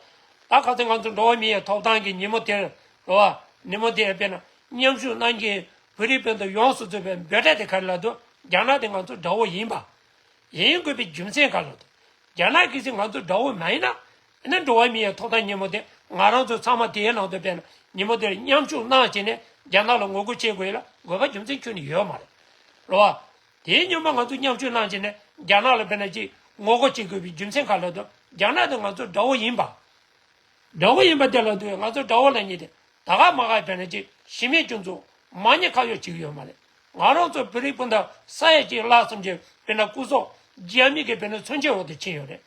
ད་ག་ཚོད་ང་ཚོ་འགྲོ་བ་མི་ཡི་ཐོབ་ཐང་གི་ཉིན་མོ་དེར་རོ་བ་ཉིན་མོ་དེར་དཔེར་ན་མཉམ་ཞུགས་གནང་མཁན་བོད་རིགས་སྤུན་ཟླ་ཡོངས་སུ་རྫོགས་པའི་འབོད་སྒྲ་དེ་ག་རེ་ལབ་འདུག་རྒྱ་ནག་དེ་ང་ཚོ་དགྲ་བོ་ཡིན་པ། ཡིན་དགོས་པའི་རྒྱུ་མཚན་ག་རེ་འདུག་རྒྱ་ནག་གིས་ང་ཚོ་དགྲ་བོ་མ་ཡིན་ན། ཨ་ནི་འགྲོ་བ་མིའི་ཐོབ་ཐང་ཉིན་མོ་དེ་ང་རང་ཚོ་ཚང་མ་དེའི་ནང་དུ་དཔེར་ན་ཉིན་མོ་དེར་མཉམ་ཞུགས་གནང་བྱས་ནས་རྒྱ་ནག་ལ་ངོ་རྒོལ་བྱེད་དགོས་ལ་དགོས་པ་རྒྱུ་མཚན་ཁྱོན་ནས་ཡོད་མ་རེད། རེད་བ། དེའི་ཉིན་མོ་ང་ཚོ་མཉམ་ཞུགས་གནང་བྱས་ནས་རྒྱ་ནག་ལ་དཔེར་ན་ཅིག་ངོ་རྒོལ་བྱེད་དགོས་པའི་རྒྱུ་མཚན་ག་ལ་དུ་རྒྱ་ནག་དེ་ང་ཚོ་དགྲ་བོ་ཡིན་པ། དགྲ་བོ་ཡིན་པ་དེ་ལ་དུ་ང་ཚོ་དགྲ་བོ་ལ་ཉེ་དེ་ད་ག་མ་ག་དཔེར་ན་ཅིག་གཞི་མེད་སྐྱོན་འཛུགས་མ་ཉེས་ཁ་གཡོག་བྱེད་ཀྱི་ཡོད་མ་རེད། ང་རང་ཚོ་བོད་རིགས་སྤུན་ཟླ་ས་ཡ་གཅིག་ལྷག་ཙམ་གྱི་དཔེར་ན་སྐུ་སྲོག་རྒྱ་མི་གི་དཔེར་ན་མཚོན་ཆའི་འོག་ཏུ་ཕྱིན་ཡོད་རེད།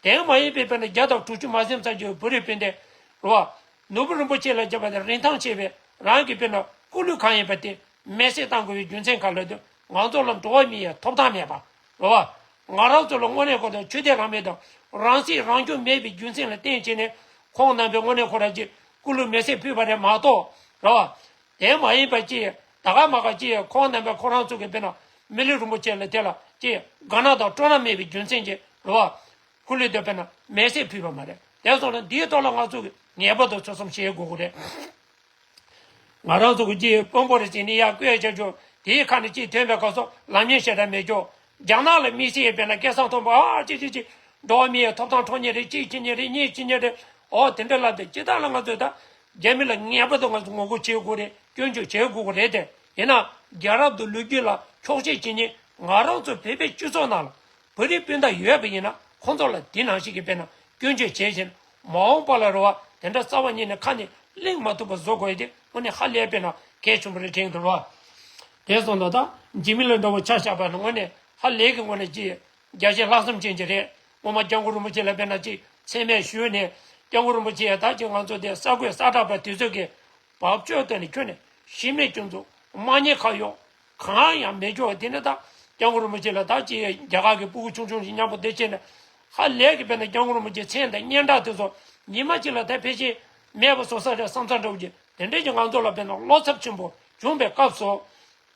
དེ་མ་ཡིན་པའི་དཔེར་ན་བརྒྱ་དང་དྲུག་ཅུ་མ་ཟིན་ཙམ་གྱི་བོད་རིགས་སྤུན་ཟླ་རེད་བ། ནོར་བུ་རིན་པོ་ཆེ་ལ་བརྒྱབ་པ་དེ་རིན་ཐང་ཆེ་བའི་རང་གི་དཔེར་ན་སྐུ་ལུས་གང་ཡིན་པ་དེ་མེ་བསྲེགས་བཏང་དགོས་པའི་རྒྱུ་མཚན་ག་ལ་དུ་ང་ཚོ་ལ་འགྲོ་བ་མི་ཡི་ཐོབ་ཐང་མེད་པ་རེད་བ། ང་རང་ཚོ་ལ་དངོས་གནས་ཁོ་ཐག་ཆོས་དད་རང་མོས་དང་རང་སྲིད་རང་སྐྱོང་མེད་པའི་རྒྱུ་མཚན་ལ་བརྟེན་བྱས་ནས་ཁོང་རྣམ་པས་དངོས་གནས་ཁོ་རང་གི་སྐུ་ལུས་མེ་བསྲེགས་ཕུལ་བ་རེད་མ་གཏོགས་རེད་བ། དེ་མ་ཡིན་པ་ཅི། ད་ག་མ་ག་ཅི་ཁོང་རྣམ་པས་ཁོ་རང་ཚོ་གི་དཔེར་ན་མི་ལུས་རིན་པོ་ཆེ་ལ་དེ་ལ་ཅི་དགའ་སྣང་དང་སྤྲོ་སྣང་མེད་པའི་རྒྱུ་མཚན་གྱིས་རེད་བ། སྐུ་ལུས་དེ་དཔེར་ན་མེ་བསྲེགས་ཕུལ་བ་མ་རེད། དེ་སོང་ན་འདིའི་ཐོག་ལ་ང་ཚོ་གི་ངེས་པར་དུ་ཚོད་བསམ་བྱེད་དགོས་ཀྱི་རེད། ང་རང་ཚོ་གི་ཅི་དཔོན་པོ་རེད་ཟེར་ནས་ཡར་བསྐོས་བྱ་རྒྱུ་དེའི་ཁ་ནས་ཅི་ཐོན་པའི་སྐབས་སུ་ལམ་ཉན་ཞེ་དྲག་མེད་རྒྱུ། རྒྱ་ནག་ལ་དམིགས་བསལ་དཔེར་ན་སྐད་གསང་མཐོན་པོ་ཨ་ཅི་ཅི་ཅི་འགྲོ་བ་མིའི་ཐོབ་ཐང་འཕྲོག་མཁན་རེད། གཅིག་བྱེད་མཁན་རེད། གཉིས་བྱེད་མཁན་རེད། ཨོ་དེ་འདྲ་ལབ་སྟེ་ཅི་ལྟར་ལ་ང་ཚོས་ད་རྒྱ་མི་ལ་ངེས་པར་དུ་ང་ཚོ་ངོ་རྒོལ་བྱེད་དགོས་རེད། སྐྱོན་བརྗོད་བྱེད་དགོས་ཀྱི་རེད་དེ། ཡིན་ན་རྒྱལ་རབས་དང་ལོ་རྒྱུས་ལ་འཁྱོག་བཤད་བྱེད་མཁན་ང་རང་ཚོ་བོད་པའི་སྤྱི་ཚོགས་ནང་ལ་བོད་རིགས་སྤུན་ཟླ་ཡོད་པ་ཡིན་ན་ཁོང་ཚོ་ལ་དེ་ནང་བཞིན་གྱི་དཔེར་ན་སྐྱོན་བརྗོད་བྱས་བཞིན་མ་འོངས་པ་ལ་རེ་བ་དེ་འདྲ་རྩ་བ་ཉིད་ནས་ཁ་ནས་གླེང་མ་ཐུབ་པ་བཟོ་དགོས་ཡ་དེ་དངོས་གནས་ཧ་ལས་པའི་ན་གལ་ཆེན་པོ་རེད་དྲན་གྱི་འདུག་རེད་བ། དེ་སོང་ཙང་ད་འཇིགས་མེད་ལ་འདྲ་བོ་ཆ་བཞག་པ་ན་དངོས་གནས་ཧ་ལས་ཀྱི་དངོས་གནས་ཀྱི་རྒྱལ་གཅེས་ལྷག་བསམ་ཅན་ཅིག་རེད། སྔོན་མ་སྐྱབས་མགོན་རིན་པོ་ཆེ་ལ་དཔེར་ན་ཅིག་མཚན་སྨད་ཞུས་ནས་སྐྱབས་མགོན་རིན་པོ་ཆེ་ད་ཅིག་ང་ཚོ་དེ་གསར་འགོད་གསར་བསྒྲགས་པ་དེ་ཚོ་གིས་བབ་ཅོལ་བཏོན་ནས་ཁྱོད་ནས་གཞི་མེད་སྐྱོན་འཛུགས་མ་ཉེས་ཁ་གཡོག་གང་ཡང་མེད་ཀྱོག་དེ་ནས་ད་སྐྱབས་མགོན་རིན་པོ་ཆེ་ལ་ད་ཅིག་རྒྱ་གར་གྱི་སྤུ་གུ་ཆུང་ཆུང་ཞིག་མཉམ་པོ་དེ་བྱས་ནས་ཧ་ལས་ཀྱི་དཔེར་ན་སྐྱབས་མགོན་རིན་པོ་ཆེ་མཚན་དང་སྙན་གྲགས་དེ་ཚོ་ཉི་མ་གཅིག་ལ་ད་ཕལ་ཆེར་མེད་པ་བཟོ་ས་རེད་བསམ་ས་འདྲ་བོ་ཅིག་དེ་འདྲས་ཀྱི་ང་ཚོ་ལ་དཔེར་ན་བློ་འཚབ་ཆེན་པོ་བྱུང་བའི་སྐབས་སུ་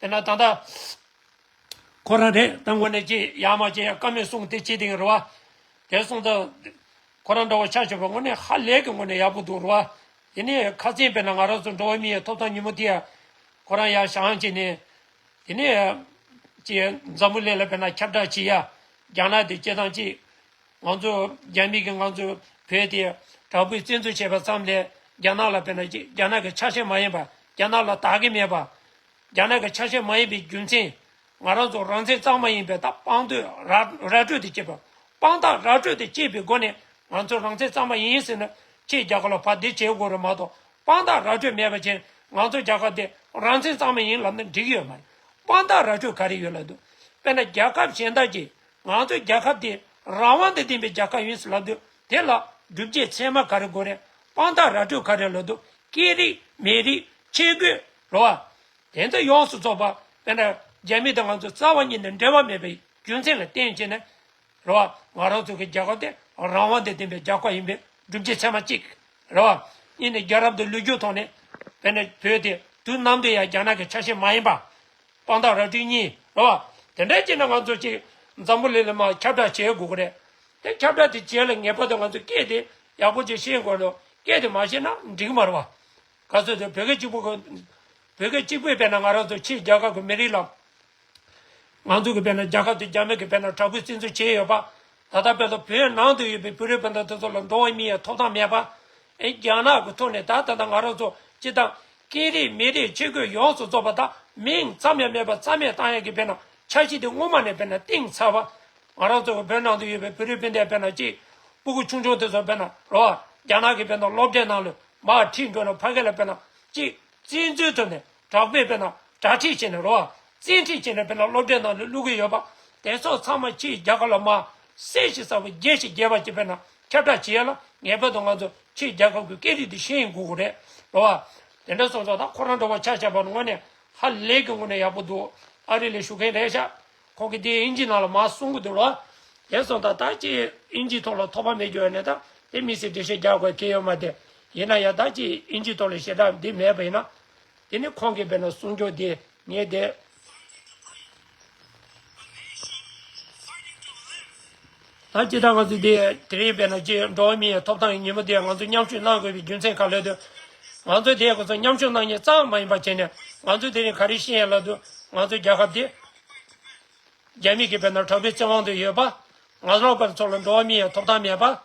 དེ་ན་ད་ལྟ། ཁོ་རང་རེད་ད་དངོས་གནས་ཅི་ཡག་མ་ཅི་ཡག་བཀའ་མོལ་གསུངས་དེ་ཅི་དེང་རེད་བ། དེ་སོང་ཙང་ཁོ་རང་འདྲ་བོ་ཆ་བཞག་པ་དངོས་གནས་ཧ་ལས་ཀྱི་དངོས་གནས་ཡག་པོ་འདུག་རེད་བ། དེ་ནས་ཁ་སང་དཔེར་ན་ང་རང་ཚོ་འགྲོ་བ་མིའི་ཐོབ་ཐང་ཉིན་མོ་དེ་ཁོ་རང་ཡར་བཞེངས་བྱས་ནས་དེ་ནས་ཅི་འཛམ་བུ་གླིང་ལ་དཔེར་ན་ཁྱབ་བསྒྲགས་བྱེད་ཡ་རྒྱ་ནག་དེ་སྤྱིར་བཏང་ཅི། ང་ཚོ་རྒྱ་མི་གིས་ང་ཚོ་བོད་དེ་དྲག་པོས་བཙན་འཛུལ་བྱས་པ་ཙམ་ལས་རྒྱ་ནག་ལ་དཔེར་ན་ཅིག་རྒྱ་ནག་གི་ཆ་ཤས་མ་ཡིན་པ་རྒྱ་ནག་ལ་བདག་གི་མེད་པ། རྒྱ་ནག་གི་ཆ་ཤས་མ་ཡིན་པའི་རྒྱུ་མཚན་ང་རང་ཚོ་རང་བཙན་གཙང་མ་ཡིན་པའི་ད་དཔང་འདོད་ར་ར་སྤྲོད་དེ་བྱེད་པ་ དཔང་རྟགས་ར་སྤྲོད་དེ་བཅད་པའི་སྒོ་ནས་ང་ཚོ་རང་བཙན་གཙང་མ་ཡིན་ཟེར་ན་ཁྱེད་རྒྱ་གར་ལ་ཕར་འདི་བྱེད་དགོས་རེད་མ་གཏོགས། དཔང་རྟགས་ར་སྤྲོད་མེད་པ་བྱས་ང་ཚོ་རྒྱལ་ཁབ་དེ་རང་བཙན་གཙང་མ་ཡིན་ལབ་ན་འགྲིག་གི་ཡོད་མ་རེད། དཔང་རྟགས་ར་སྤྲོད་ག་རེ་ཡོད་ལབ་དུས། དཔེར་ན་རྒྱལ་ཁབ་གཞན་དག་གིས་ང་ཚོའི་རྒྱལ་ཁབ་དེ་རང་དབང་དང་ལྡན་པའི་རྒྱལ་ཁབ་ཡིན་ཟེར་ལབ་དུས། དེ་ལ་སྒྲུབ་བྱེད་ཚད་མ་ག་རེ་དགོས་རེད། དཔང་རྟགས་ར་སྤྲོད་ག་རེ་ལབ་དུས། སྐད་རིགས་མི་རིགས་ཆས་གོས་རེད་བ། དེ་ཚོ་ཡོངས་སུ་རྫོགས་པ། དཔེར་ན་རྒྱ་མི་དང་ང་ཚོ་རྩ་བ་ཉིད་ནས་འབྲེལ་བ་མེད་པའི་རྒྱུ་མཚན་ལ་བརྟེན་བྱས་ནས་རེད་བ། ང་རང་ཚོ་གི་རྒྱལ་ཁབ་དེ་རང་དབང་དང་ལྡན་པའི་རྒྱལ་ཁབ་ཡིན་པའི་སྒྲུབ་བྱེད་ཚད་མ་གཅིག་རེད་བ། གཉིས་ནས་རྒྱལ་རབས་དང་ལོ་རྒྱུས་ཐོག་ནས། དཔེར་ན་བོད་དེ་དུས་ནམ་དུ་ཡང་རྒྱ་ནག་གི་ཆ་ཤས་མ་ཡིན་པ། དཔང་རྟགས་ར་སྤྲོད་གཉིས་རེད་བ། དེ་འདྲ་བྱས་ན་ང་ཚོ་གཅིག་འཛམ་བུ་གླིང་ལ་མར་ཁྱབ་བསྒྲགས་བྱེད་དགོས་ཀྱི་རེད། དེ་ཁྱབ་བསྒྲགས་དེ་བྱེད་ལ་ངེས་པར་དུ་ང་ཚོ་སྐད་དེ་ཡག་པོ་ཅིག་ཤེས་དགོས་ལོ། སྐད་དེ་མ་ཤེས་ན་འགྲིག་གི་མ་རེད་བ། ག་ཚོད་དུ་བོད་སྐད་གཅིག་པུ་གི། བོད་སྐད་གཅིག་པུས་དཔེར་ན་ང་རང་ཚོ་ཕྱིའི་རྒྱལ་ཁབ་ཀྱི་མི་རིགས་ལ། ང་ཚོ་གི་དཔེར་ན་རྒྱལ་ཁབ་དེ་རྒྱ་མི་གི་དཔེར་ན་དྲག་པོའི་བཙན་འཛུལ་བྱས་ཡོད་པ། ད་ལྟ་བོད་དང་བོད་ནང་དུ་ཡོད་པའི་བོད་རིགས་སྤུན་ཟླ་དེ་ཚོ་ལ་འགྲོ་བ་མིའི་ཐོབ་ཐང་མེད་པ། ཨེ་རྒྱ་ནག་གི་ཐོག་ནས་ད་ད་ལྟ་ང་རང་ཚོ་སྤྱི་དང་། སྐད་རིགས་མི་རིགས་ཆས་གོས་ཡོངས་སུ་རྫོགས་པ་དང་མིང་ཙམ་ཡང་མེད་པ་རྩ་མེད་བཏང་ཡག་གི་དཔེར་ན་འཆར་གཞི་དེ་སྔོན་མ་ནས་དཔེར་ན་བཏིང་ཚར་བ། ང་རང་ཚོ་གི་བོད་ནང་དུ་ཡོད་པའི་བོད་རིགས་སྤུན་ཟླའི་དཔེར་ན་གཅིག་སྤུ་གུ་ཆུང་ཆུང་དེ་ཚོ་དཔེར་ན་རོ། རྒྱ་ནག་གི་དཔེར་ན་སློབ་གྲྭའི་ནང་ལ་མར་ཁྲིད་འགྲོ་ན་ཕ་གི་ལ་དཔེར་ན་གཅིག་བཙན་འཛུལ་ཐོག་ནས་དྲག་པོས་དཔེར་ན་གྲ་སྒྲིག་བྱས་ནས་རོ། བཙན་ཁྲིད་བྱས་ནས་དཔེར་ན་སློབ་གྲྭའི་ནང་ལ་བླུག་གི་ཡོད་པ། དེ་ཚོ་ཚང་མ་ཕྱིའི་རྒྱལ་ཁབ་ལ་མར་གསལ་ཞིང་གསལ་པོ་རྒྱས་ཤིང་རྒྱས་པ་ཅིག་དཔེར་ན་ཁྱབ་བསྒྲགས་བྱེད་ཡ་ལ་ངེས་པར་དུ་ང་ཚོ་ཕྱིའི་རྒྱལ་ཁབ་ཀྱི་སྐད་རིགས་དེ་ཤེས་ཡོང་དགོས་ཀྱི་རེད་རོ། དེ་འདྲ་སོང་ཙང་ད་ཁོ་རང་འདྲ་བ་ཆ་བཞག་པ་ནི་དངོས་གནས་ཧ་ལས་ཀྱི་དངོས་གནས་ཡག་པོ་འདུག་ཨ་རི་ལ་བཞུགས་མཁན་རེད་ཤག་ཁོང་གིས་དེ་དབྱིན་ཇི་ནང་ལ་མར་གསུང་གི་འདུག་ལོ། དེ་སོང་ཙང་ད་ཅི་དབྱིན་ཇིའི་ཐོག་ལ་ཐོགས་པ་མེད་རྒྱུ་ཡོད་ནས་ད་དེ་དམིགས་བསལ་འགྲེལ་བཤད་རྒྱག་དགོས་གལ་ཡོད་མ་རེད། ཡིན་ན་ཡང་ད་ཅི་དབྱིན་ཇིའི་ཐོག་ལ་ཞེ་དྲག་འདི་མེད་པ་ཡིན་ན། དེ་ནི་ཁོང་གིས་དཔེར་ན་གསུང་རྒྱུ་དེ་ངས་དེ། ད་ཅི་ད་ང་ཚོ་དེ་དེ་རིང་དཔེར་ན་ཅི་འགྲོ་བ་མིའི་ཐོབ་ཐང་གི་ཉིན་མོ་དེ་ང་ཚོ་མཉམ་ཞུགས་གནང་དགོས་པའི་རྒྱུ་མཚན་ག་ལ་འདུག་ང་ཚོ་དེ་ཁོ་ཚོ་མཉམ་ཞུགས་གནང་མཁན་ཙམ་མ་ཡིན་པ་བྱས་ནས་ང་ཚོ་དེ་རིང་ག་རེ་ཤེས་ཡ་ལ་འདུག་ང་ཚོ་རྒྱལ་ཁབ་དེ། རྒྱ་མི་གིས་དཔེར་ན་དྲག་པོའི་བཙན་དབང་དུ་ཡོད་པ། ང་རང་བར་ཚོགས་ལ་འགྲོ་བ་མིའི་ཐོབ་ཐང་མེད་པ།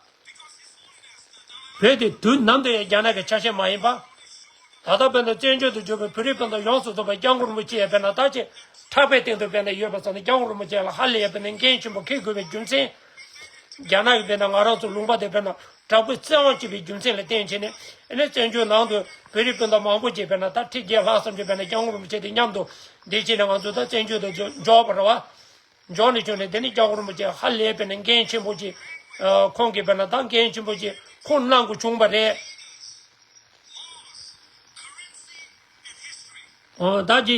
བོད་དེ་དུས་ནམ་དུ་ཡང་རྒྱ་ནག་གི་ཆ་ཤས་མ་ཡིན་པ། ད་ལྟ་དཔེར་ན་བཙན་བྱོལ་དུ་བཞུགས་པའི་བོད་རིགས་སྤུན་ཟླ་ཡོངས་སུ་རྫོགས་པའི་སྐྱབས་མགོན་རིན་པོ་ཆེ་ཡང་དཔེར་ན་ད་ཅི་ཕྲག་པའི་སྟེང་དུ་དཔེར་ན་ཡོད་པ་ཙམ་ནས་སྐྱབས་མགོན་རིན་པོ་ཆེ་ལ་ཧ་ལས་ཡ་དཔེར་ན་འགན་ཆེན་པོ་འཁྱེར་དགོས་པའི་རྒྱུ་མཚན། རྒྱ་ནག་གིས་དཔེར་ན་ང་རང་ཚོ་ལུང་པ་དེ་དཔེར་ན་དྲག་པོའི་བཙན་དབང་བྱས་པའི་རྒྱུ་མཚན་ལ་བརྟེན་བྱས་ནས་ཨ་ནི་བཙན་བྱོལ་ནང་དུ་བོད་རིགས་སྤུན་ཟླ་མང་པོ་ཅིག་དཔེར་ན་ད་ཁྲི་བརྒྱད་ལྷག་ཙམ་ཅིག་དཔེར་ན་སྐྱབས་མགོན་རིན་པོ་ཆེ་དང་མཉམ་དུ་བསྡད་བྱས་ནས་ང་ཚོ་ད་བཙན་བྱོལ་དུ་འབྱོར་བ་རེད་བ། འབྱོར་ནས་བྱུང་ནས་དེ་ནི་སྐྱབས་མགོན་རིན་པོ་ཆེ་ཧ་ལས་པའི་ནས་འགན་ཆེན་པོ་ཅིག་ཁོང་གིས་དཔེར་ན་ད་འགན་ཆེན་པོ་ཅིག་ཁུར་གནང་དགོས་བྱུང་བ་རེད། ད་ཅི་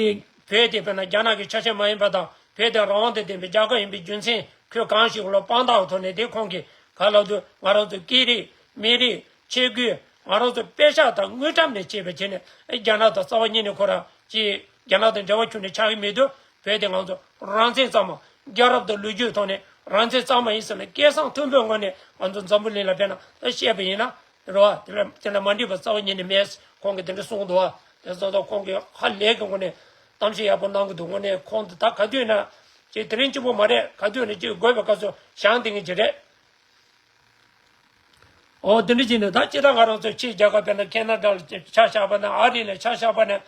བོད་དེ་དཔེར་ན་རྒྱ་ནག་གི་ཆ་ཤས་མ་ཡིན་པ་དང་བོད་དེ་རང་དབང་དང་ལྡན་པའི་རྒྱལ་ཁབ་ཡིན་པའི་རྒྱུ་མཚན་ཁོས་གང་ཞིག་ལ་དཔང་རྟགས་ཐོག་ནས་དེ་ཁོང་གིས་ག་ལ་དུ་ང་རང་ཚོ་སྐད་རིགས་མི་རིགས་ཆས་གོས་ང་རང་ཚོ་པེ་ཤག་དང་དངུལ་ཀྲམ་ནས་བྱས་པ་བྱས་ནས་རྒྱ་ནག་དང་རྩ་བ་ཉིད་ནས་ཁོ་རང་ཅི་རྒྱ་ནག་དང་འབྲེལ་བ་ཁྱོན་ནས་ཆགས་ཀྱི་མི་འདུག་བོད་དེ་ང་ཚོ་རང་བཙན་གཙང་མ། རྒྱལ་རབས་དང་ལོ་རྒྱུས་ཐོག་ནས་རང་བཙན་གཙང་མ་ཡིན་ཟེར་ནས་སྐད་གསང་མཐོན་པོའི་ངང་ནས་ང་ཚོ་འཛམ་བུ་གླིང་ལ་དཔེར་ན་ད་བཤད་པ་ཡིན་ན་རེད་བ། དེ་ལ་དེ་ལ་མ་འགྲིག་པ་རྩ་བ་ཉིད་ནས་མེད། ཁོང་གིས་དེ་འདྲ་གསུངས་འདུག་བ། དེ་ཙང་ད་ཁོང་གིས་ཧ་ལས་ཀྱི་ངང་ནས་གཏམ་བཤད་ཡག་པོ་གནང་གི་འདུག་དངོས་གནས་ཁོང་དེ་ད་ག་དུས་ན་ཅིག་དེ་རིང་གཅིག་པོ་མ་རེད། ག་དུས་ན་ཅིག་དགོས་པའི་སྐབས་སུ་བཞེངས་བསྡད་མཁན་ཅིག་རེད། ཨོ་དེ་འདྲ་བྱས་ནས་ད་སྤྱིར་བཏང་ང་རང་ཚོ་ཕྱིའི་རྒྱལ་ཁབ་དཔེར་ན་ཁེ་ན་ཌ་ལ་ཆ་བཞག་པ་ན་ཨ་རི་ལ་ཆ་བཞག་པ་ན།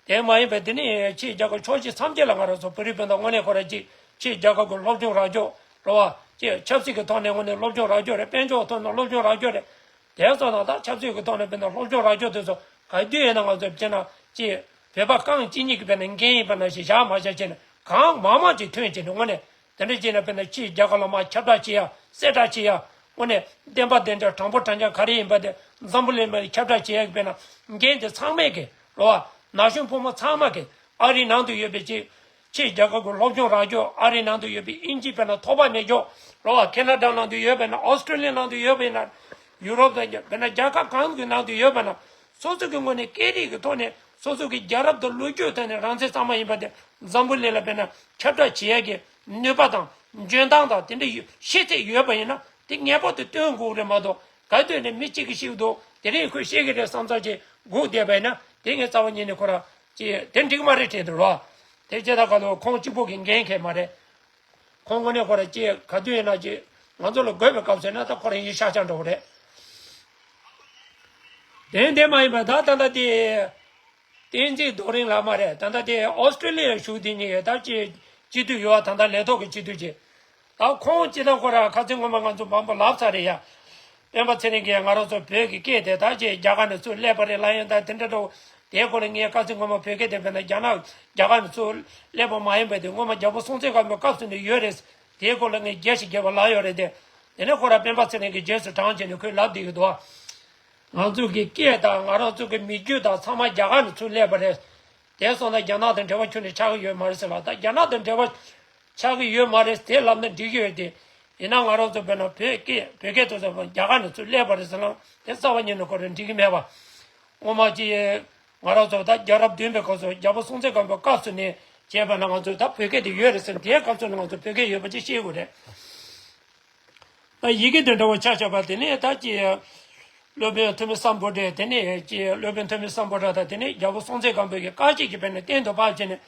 དེ་མ་ཡིན་པའི་དེ་ནི་ཕྱིའི་རྒྱལ་ཁབ་ཕྱོགས་བཞི་མཚམས་བརྒྱད་ལ་ང་རང་ཚོ་བོད་རིགས་སྤུན་ཟླ་དངོས་གནས་ཁོ་རང་ཅིག་ཕྱིའི་རྒྱལ་ཁབ་ཀྱི་སློབ་སྦྱོང་རག་རྒྱུ་རེད་བ། ཅིག་ཆབ་སྲིད་ཀྱི་ཐོག་ནས་དངོས་གནས་སློབ་སྦྱོང་རག་རྒྱུ་རེད། དཔལ་འབྱོར་ཐོག་ནས་སློབ་སྦྱོང་རག་རྒྱུ་རེད། དེ་སོང་ཙང་ད་ཆབ་སྲིད་ཀྱི་ཐོག་ནས་དཔེར་ན་སློབ་སྦྱོང་རག་རྒྱུ་དེ་ཚོ་ག་དུས་ཡིན་ན་ང་ཚོ་བྱས་ན་ཅིག་བོད་པ་རྐང་གཅིག་གཉིས་ཀྱི་དཔེར་ན་འགན་ཡིན་པ་ནང་བཞིན་བཞག་མ་བཞག་བྱས་ནས་གང་མང་མང་ཅིག་ཐོན་བྱས་ནས་དངོས་གནས། དེ་འདྲ་བྱས་ན་དཔེར་ན་ཕྱིའི་རྒྱལ་ཁབ་ལ་མར་ཁྱབ་བསྒྲགས་བྱེད་ཡ་གསལ་བསྒྲགས་བྱེད་ཡ་དངོས་གནས་བདེན་པ་བདེན་འདྲ་དྲང་པོ་དྲང་རྐྱང་ག་རེ་ཡིན་པ་དེ་འཛམ་བུ་གླིང་མར་ཁྱབ་བསྒྲགས་བྱེད་ཡ་གི་དཔེར་ན་འགན་དེ་ཚང་མས་ཀྱི་རེད་བ། ན་གཞོན་ཕོ་མོ་ཚང་མ་གི་ཨ་རིའི་ནང་དུ་ཡོད་པའི་ཕྱི་ཕྱིའི་རྒྱལ་ཁབ་ཀྱི་སློབ་སྦྱོང་རག་རྒྱུ་ཨ་རིའི་ནང་དུ་ཡོད་པའི་དབྱིན་ཇི་དཔེར་ན་ཐོགས་པ་མེད་རྒྱུ་རེད་བ། ཁེ་ན་ཌ་ནང་དུ་ཡོད་པས་ན་ཨོ་སི་ཀྲི་ལི་ཡ་ནང་དུ་ཡོད་པས་ན་ཡུ་རོབ་དང་དཔེར་ན་རྒྱལ་ཁབ་གང་གི་ནང་དུ་ཡོད་པས་ན་སོ་སོ་གི་ངོས་ནས་སྐད་རིགས་ཀྱི་ཐོག་ནས་སོ་སོ་གི་རྒྱལ་རབས་དང་ལོ་རྒྱུས་ཐོག་ནས་རང་བཙན་གཙང་མ་ཡིན་པ་དེ་འཛམ་བུ་གླིང་ལ་དཔེར་ན་ཁྱབ་བསྒྲགས་བྱེད་ཡ་གི་ནུས་པ་དང་འཇོན་ཐང་དང་དེ་འདྲ་ཡོད་ཤེས་ཚད་ཡོད་པ་ཡིན་ན་དེ་ངེས་པར་དུ་སྟོན་དགོས་རེད་མ་གཏོགས་ག་དུས་ནས་མི་གཅིག་གིས་ཤེས་ཀྱི་འདུག་དེ་རིང་ཁོས་ཤེས་ཀྱི་རེད་བསམ་ཚར་ཅིག་སྒུག་བསྡད་པ་ཡིན་ན་དེ་ངས་རྩ་བ་ཉིད་ནས་ཁོ་ར་ཅིག་དེ་འགྲིག་མ་རེད་དྲན་འདུག་རོ། དེ་ཅི་ད་ག་ལོ་ཁོང་གཅིག་པོ་གི་འགན་འཁྱེར་མ་རེད། ཁོང་དངོས་གནས་ཁོ་ར་ཅིག་ག་དུས་ཡིན་ན་ཅིག་ང་ཚོ་ལ་དགོས་པའི་སྐབས་ཟེར་ན་ད་ཁོ་རང་ཡིན་ཤག་ཆག་འགྲོ་གི་རེད། དེ་འདྲ་མ་ཡིན་པ་ད་ད་ལྟ་དེ། བསྟན་འཛིན་རྡོ་རིང་ལགས་མ་རེད། ད་ལྟ་དེ་ཨོ་སི་ཀྲི་ལི་ཡར་བཞུགས་དེ་ཉིད་ད་ཅི་སྤྱི་འཐུས་ཡོད་བ། ད་ལྟ་ལས་ཐོག་གི་སྤྱི་འཐུས་ཀྱི་ ད་ཁོང་སྤྱི་དང་ཁོ་ར་ཁ་ཚིག་ངོ་མ་ང་ཚོ་མང་པོ་ལབ་ཚར་རེད་ཡ། སྤེན་པ་ཚེ་རིང་གིས་ང་རང་ཚོ་བོད་ཀྱི་སྐད་དེ་ད་ཅིག་རྒྱ་གར་ནས་ཚུར་སླེབས་པ་རེད་ལབ་ཡོང་ད་དེ་འདྲ་འགྲོ། དེའི་སྐོར་ལ་ངས་ཁ་ཚིག་ངོ་མ་བོད་སྐད་དེ་བས་ན་རྒྱ་ནག་རྒྱ་གར་ནས་ཚུར་སླེབས་པ་མ་ཡིན་པ་དེ་སྔོན་མ་རྒྱལ་པོ་སྲོང་བཙན་སྒམ་པོའི་སྐབས་སུ་ནས་ཡོད་རེད། དེའི་སྐོར་ལ་ངས་རྒྱས་ཤིག་རྒྱས་པ་ལབ་ཡོད་རེད་དེ། དེ་ནས་ཁོ་ར་སྤེན་པ་ཚེ་རིང་གིས་རྗེས་སུ་འབྲངས་བྱས་ནས་ཁོས་ལབ་བསྡད་ཀྱི་འདུག་ང་ཚོ་གི་སྐད་དང་ང་རང་ཚོ་གི་མི་རྒྱུད་དང་ཚང་མ་རྒྱ་གར་ནས་ཚུར་སླེབས་པ་རེད། དེ་སོང་ན་རྒྱ་ནག་དང་འབྲེལ་བ་ཁྱོན་ནས་ཆགས་ཀྱི་ཡོད་མ་རེད་ཟེར་ལ། ད་རྒྱ་ནག་དང་འབྲེལ་བ་ཆགས་ཀྱི་ཡོད་མ་རེད་དེ་ལབ་ན་འགྲིག་གི་ཡོད་དེ། ཡིན་ན་ང་རང་ཚོ་བོད་ན་བོད་སྐད་བོད་སྐད་དུ་ཟེར་བ་རྒྱ་གར་ནས་ཚུར་སླེབས་པ་རེད་ཟེར་ན་དེ་རྩ་བ་ཉིད་ནས་ཁོ་རང་འགྲིག་གི་མེད་པ། སྔོན་མ་ཅི་ང་རང་ཚོ་ད་རྒྱལ་རབས་བདུན་པའི་སྐབས་སུ་རྒྱལ་པོ་སྲོང་བཙན་སྒམ་པོའི་སྐབས་སུ་ནས་བྱས་པ་ན་ང་ཚོ་ད་བོད་སྐད་དེ་ཡོད་རེད་ཟེར་དེའི་སྐབས་སུ་ནས་ང་ཚོ་བོད་སྐད་ཡོད་པ་ཅིག་ཤེས་དགོས་རེད། ད་ཡི་གེ་དེ་འདྲ་བ་ཆ་བཞག་པ་དེ་ནས་ད་ཅི། སློབ་དཔོན་ཐོན་མི་སམ་བྷོ་ཊ་དེ་ནས་ཅི་སློབ་དཔོན་ཐོན་མི་སམ་བྷོ་ཊ་དང་དེ་ནས་རྒྱལ་པོ་སྲོང་བཙན་སྒམ་པོ་གི་བཀའ་བཞིན་གྱི་བར་ནས་གཏན་དུ་ཕབ་བྱས་ནས།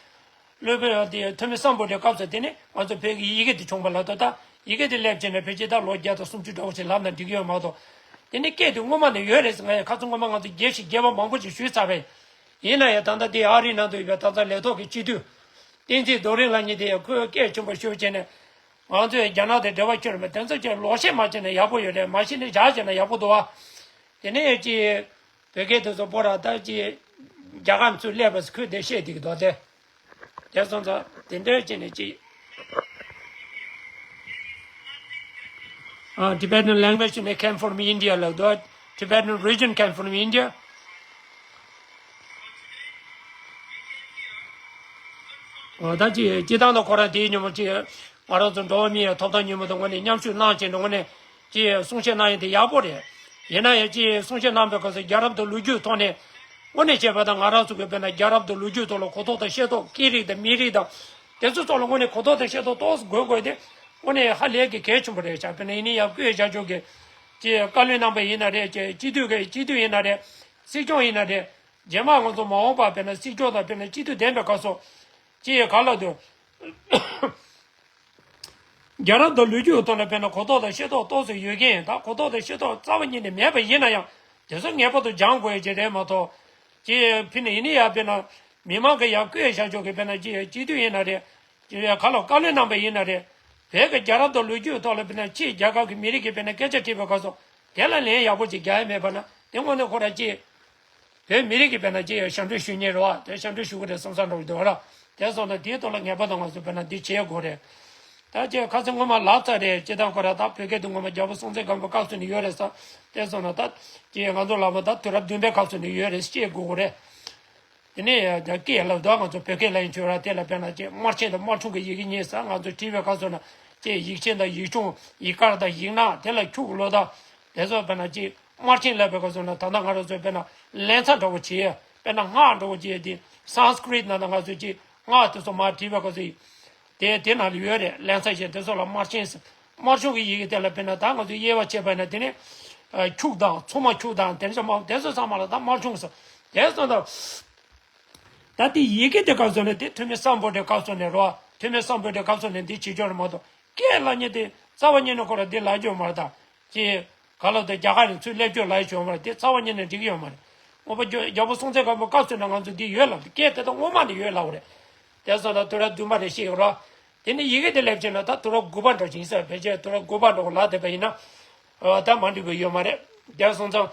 སློབ་དཔོན་དེ་ཐོན་མི་སམ་བྷོ་ཊའི་སྐབས་སུ་དེ་ནས་ང་ཚོ་བོད་ཀྱི་ཡི་གེ་དེ་བྱུང་བ་ལ་ད་ལྟ་ཡི་གེ་དེ་སླེབས་བྱས་ནས་ཕལ་ཆེར་ད་ལོ་བརྒྱ་དང་སུམ་ཅུ་འདྲ་བོ་ཞིག་ལབ་ན་འགྲིག་གི་ཡོད་མ་གཏོགས། དེ་ནས་སྐད་དེ་སྔོན་མ་ནས་ཡོད་རེད་ཟེར་ང་ཡང་ཁ་ཚོན་ངོ་མ་ང་ཚོ་རྒྱས་ཤིག་རྒྱས་པ་མང་པོ་ཞིག་ཞུས་ཚར་བས། ཡིན་ན་ཡང་ད་ལྟ་དེ་ཨ་རིའི་ནང་དུ་ཡོད་པའི་ད་ལྟ་ལས་ཐོག་གི་སྤྱི་འཐུས། བསྟན་འཛིན་རྡོ་རིང་ལགས་གཉིས་དེ་ཡང་ཁོས་སྐད་ཆེན་པོ་ཤོད་བྱས་ནས། ང་ཚོས་རྒྱ་ནག་དང་འབྲེལ་བ་ཁྱོན་མེད་དེ་ཚོ་ཀྱང་ལོག་བཤད་མ་བྱས་ན་ཡག་པོ་ཡོད་རེད། མ་གཞི་ནས་བཞག་བྱས་ན་ཡག་པོ་འདུག་བ། དེ་ནས་ཅི། བོད་སྐད་དེ་ཚོ་པོ་ར་ད་ཅི། རྒྱ་གར་ཚུར་སླེབས་པ་ཁོས་དེ་བཤད་བསྡད་ཀྱི་འདུག་སྟེ། དེ་སོང་ཙང་དེ་འདྲ་བྱས་ནས་ཅི། ཨ། Tibetan language came from India ལབ་འདུག Tibetan region came from India. ཨ། ད་ཅི་སྤྱི་བཏང་དུ་ཁོ་རང་དེའི་ཉིན་མོ་ཅི། ང་རང་ཚོ་འགྲོ་བ་མིའི་ཐོབ་ཐང་ཉིན་མོ་དང་ངོ་ནས་མཉམ་ཞུགས་གནང་བྱས་འགྲོ་ངོ་ནས་ཅི་གསུང་བཤད་གནང་ཡས་དེ་ཡག་པོ་རེད། ཡིན་ན་ཡང་ཅི་གསུང་བཤད་གནང་པའི་སྐབས་སུ་རྒྱལ་རབས་དང་ལོ་རྒྱུས་ཐོག་ནས་དངོས་གནས་བྱས་པ་དང་ང་རང་ཚོ་གི་དཔེར་ན་རྒྱལ་རབས་དང་ལོ་རྒྱུས་ཐོག་ལ་གོ་རྟོགས་དང་ཤེས་རྟོགས་སྐད་རིགས་དང་མི་རིགས་དང་དེ་ཚོ་ཐོག་ལ་དངོས་གནས་གོ་རྟོགས་དང་ཤེས་རྟོགས་ཏོག་ཙམ་དགོས་དགོས་ཏེ་དངོས་གནས་ཧ་ལས་ཀྱི་གལ་ཆེན་པོ་རེད་ཤག་དཔེར་ན་ཡིན་ན་ཡང་སྐུའི་བྱ་སྤྱོད་ཀྱི་ཅི་བཀའ་བློན་རྣམ་པ་ཡིན་ན་རེད། ཅི་སྤྱི་འཐུས་ཀྱི་སྤྱི་འཐུས་ཡིན་ན་རེད། སྲིད་སྐྱོང་ཡིན་ན་རེད། རྗེས་མ་ང་ཚོ་མ་འོངས་པ་དཔེར་ན་སྲིད་སྐྱོང་དང་དཔེར་ན་སྤྱི་འཐུས་འདེམས་པའི་སྐབས་སུ་ཅི་ག་ལ་དུ། རྒྱལ་རབས་དང་ལོ་རྒྱུས་ཐོག་ལ་དཔེར་ན་གོ་རྟོགས་དང་ཤེས་རྟོགས་ཏོག་ཙམ་ཡོད་མཁན་ད་གོ་རྟོགས་དང་ཤེས་རྟོགས་རྩ་བ་ཉིད་ནས་མེད་པ་ཡིན་ན་ཡང་དེ་ཚོ་ངེས་པར་དུ་སྦྱང་དགོས་ཀྱི་རེད་མ་གཏོགས། ཅི་ཕི་ནས་ཡིན་ན་ཡང་དཔེར་ན་མི་མང་གི་ཡང་བསྐོས་བཞག་ཆོག་གི་དཔེར་ན་ཅི་སྤྱི་འཐུས་ཡིན་ན་རེད། ཅི་ཡང་ག་ལ་བཀའ་བློན་རྣམ་པ་ཡིན་ན་རེད། བོད་ཀྱི་རྒྱལ་རབས་དང་ལོ་རྒྱུས་ཐོག་ལ་དཔེར་ན་ཕྱིའི་རྒྱལ་ཁབ་ཀྱི་མི་རིགས་ཀྱིས་དཔེར་ན་སྐད་ཆ་དྲིས་པའི་སྐབས་སུ་དེ་ལ་ལན་ཡག་པོ་ཅིག་རྒྱག་ཡ་མེད་པ་ན་དེ་དངོས་གནས་ཁོ་རང་ཅི། བོད་མི་རིགས་ཀྱི་དཔེར་ན་ཅི་ཡང་ཞབས་འདྲེན་ཞུ་མཁན་རེད་བ། དེ་ཞབས་འདྲེན་ཞུ་གི་རེད་བསམ་བསམ་འགྲོ་གི་འདུག་ར། དེ་སོང་ན་དེའི་ཐོག་ལ་ངེས་པར་དུ་ང་ཚོ་དཔེར་ན་འདི་བྱེད་དགོས་རེད། ད་ཅི་ཁ་སང་སྔོན་མ་ལབ་ཚར་རེད། སྤྱི་བཏང་ཁོ་ར་ད་བོད་སྐད་དུ་སྔོན་མ་རྒྱལ་པོ་སྲོང་བཙན་སྒམ་པོའི་སྐབས་སུ་ནས་ཡོད་རེད་ས། དེ་སོང་ན་ད་ཅི་ང་ཚོ་ལབ་པ་ད་དུས་རབས་བདུན་པའི་སྐབས་སུ་ནས་ཡོད་རེད་ཤེས་དགོས་གི་རེད། དེ་ནས་ཡང་སྐད་ལབ་དུས་ང་ཚོ་བོད་སྐད་ལ་ཡིན་ཆོས་ར་དེ་ལ་དཔེར་ན་ཅི་དམར་ཆེན་དང་དམར་ཆུང་གི་ཡི་གེ་གཉིས་ས་ང་ཚོ་བྲིས་པའི་སྐབས་སུ་ན་ཅི་ཡིག་ཆེན་དང་ཡིག་ཆུང་ཡིག་དཀར་དང་ཡིག་ནག་དེ་ལ་འཁྱུག་ལོ་ད། དེ་ཚོ་དཔེར་ན་ཅི། དམར་ཆེན་ལབ་པའི་སྐབས་སུ་ན་ད་ལྟ་ང་རང་ཚོས་དཔེར་ན་ལན་ཚ་འདྲ་བོ་བྱེད། དཔེར་ན་སྔགས་འདྲ་བོ་བྱེད་དེ་སཾ་སྐྲྀཏ་ནང་ན་ང་ཚོས་ཅི་སྔགས་དེ་ཚོ་མར་བྲིས་པའི་སྐབས་སུ་དེ་དེ་ནང་ལ་ཡོད་རེད། ལན་ཚ་བྱེད་དེ་ཚོ་ལ་དམར་ཆེན་ཟེར། དམར་ཆུང་གི་ཡི་གེ་དེ་ལ་དཔེར་ན་ད་ང་ཚོས་དབྱེ་བ་ཕྱེ་བ་ན་དེ་ནི་འཁྱུག་དང་མཚོ་མ་འཁྱུག་དང་དེ་ཚོ་མ་དེ་ཚོ་ཚང་མ་ལ་ད་དམར་ཆུང་ཟེར། དེ་ཚོ་ད་ད་དེ་ཡི་གེ་དེ་སྐབས་སུ་ནས་དེ་ཐོན་མི་སམ་བྷོ་ཊའི་སྐབས་སུ་ནས་རོ། ཐོན་མི་སམ་བྷོ་ཊའི་སྐབས་སུ་ནས་འདི་བྱེད་ཆོག་རེད་མ་གཏོགས་སྐད་ལབ་མཁན་དེ་རྩ་བ་ཉིད་ནས་ཁོ་ར་འདི་ལབ་རྒྱུ་མ་རེད་ད། ཅེས། ག་ལ་དེ་རྒྱ་གར་ནས་ཚུར་སླེབས་ཕྱོགས་ལ་ཡི་བྱུང་བ་རེད་དེ་རྩ་བ་ཉིད་ནས་འགྲིག་གི་ཡོད་མ་རེད། སྔོན་པ་རྒྱ་རྒྱལ་པོ་སྲོང་བཙན་སྒམ་པོའི་སྐབས་སུ་ནས་ང་ཚོ་འདི་ཡོད་ལབ་སྐད་དེ་དག་སྔོན་མ་ནས་ཡོད་ལབ་པ་རེད། དེ་སོང་ད་དུས་རབས་བདུན་པ་རེད་ཤེས་ཡོད་ར། དེ་ནས་ཡི་གེ་དེ་སླེབས་ཕྱིན་ན་ད་དུས་རབས་དགུ་པ་འདྲ་ཞིག་ཡིན་ས་ཕལ་ཆེར་དུས་རབས་དགུ་པ་འདྲ་བོ་ལབ་བསྡད་པ་ཡིན་ན། ཨ་ད་མ་འགྲིག་པ་ཡོད་མ་རེད། དེ་སོང་ཙང་།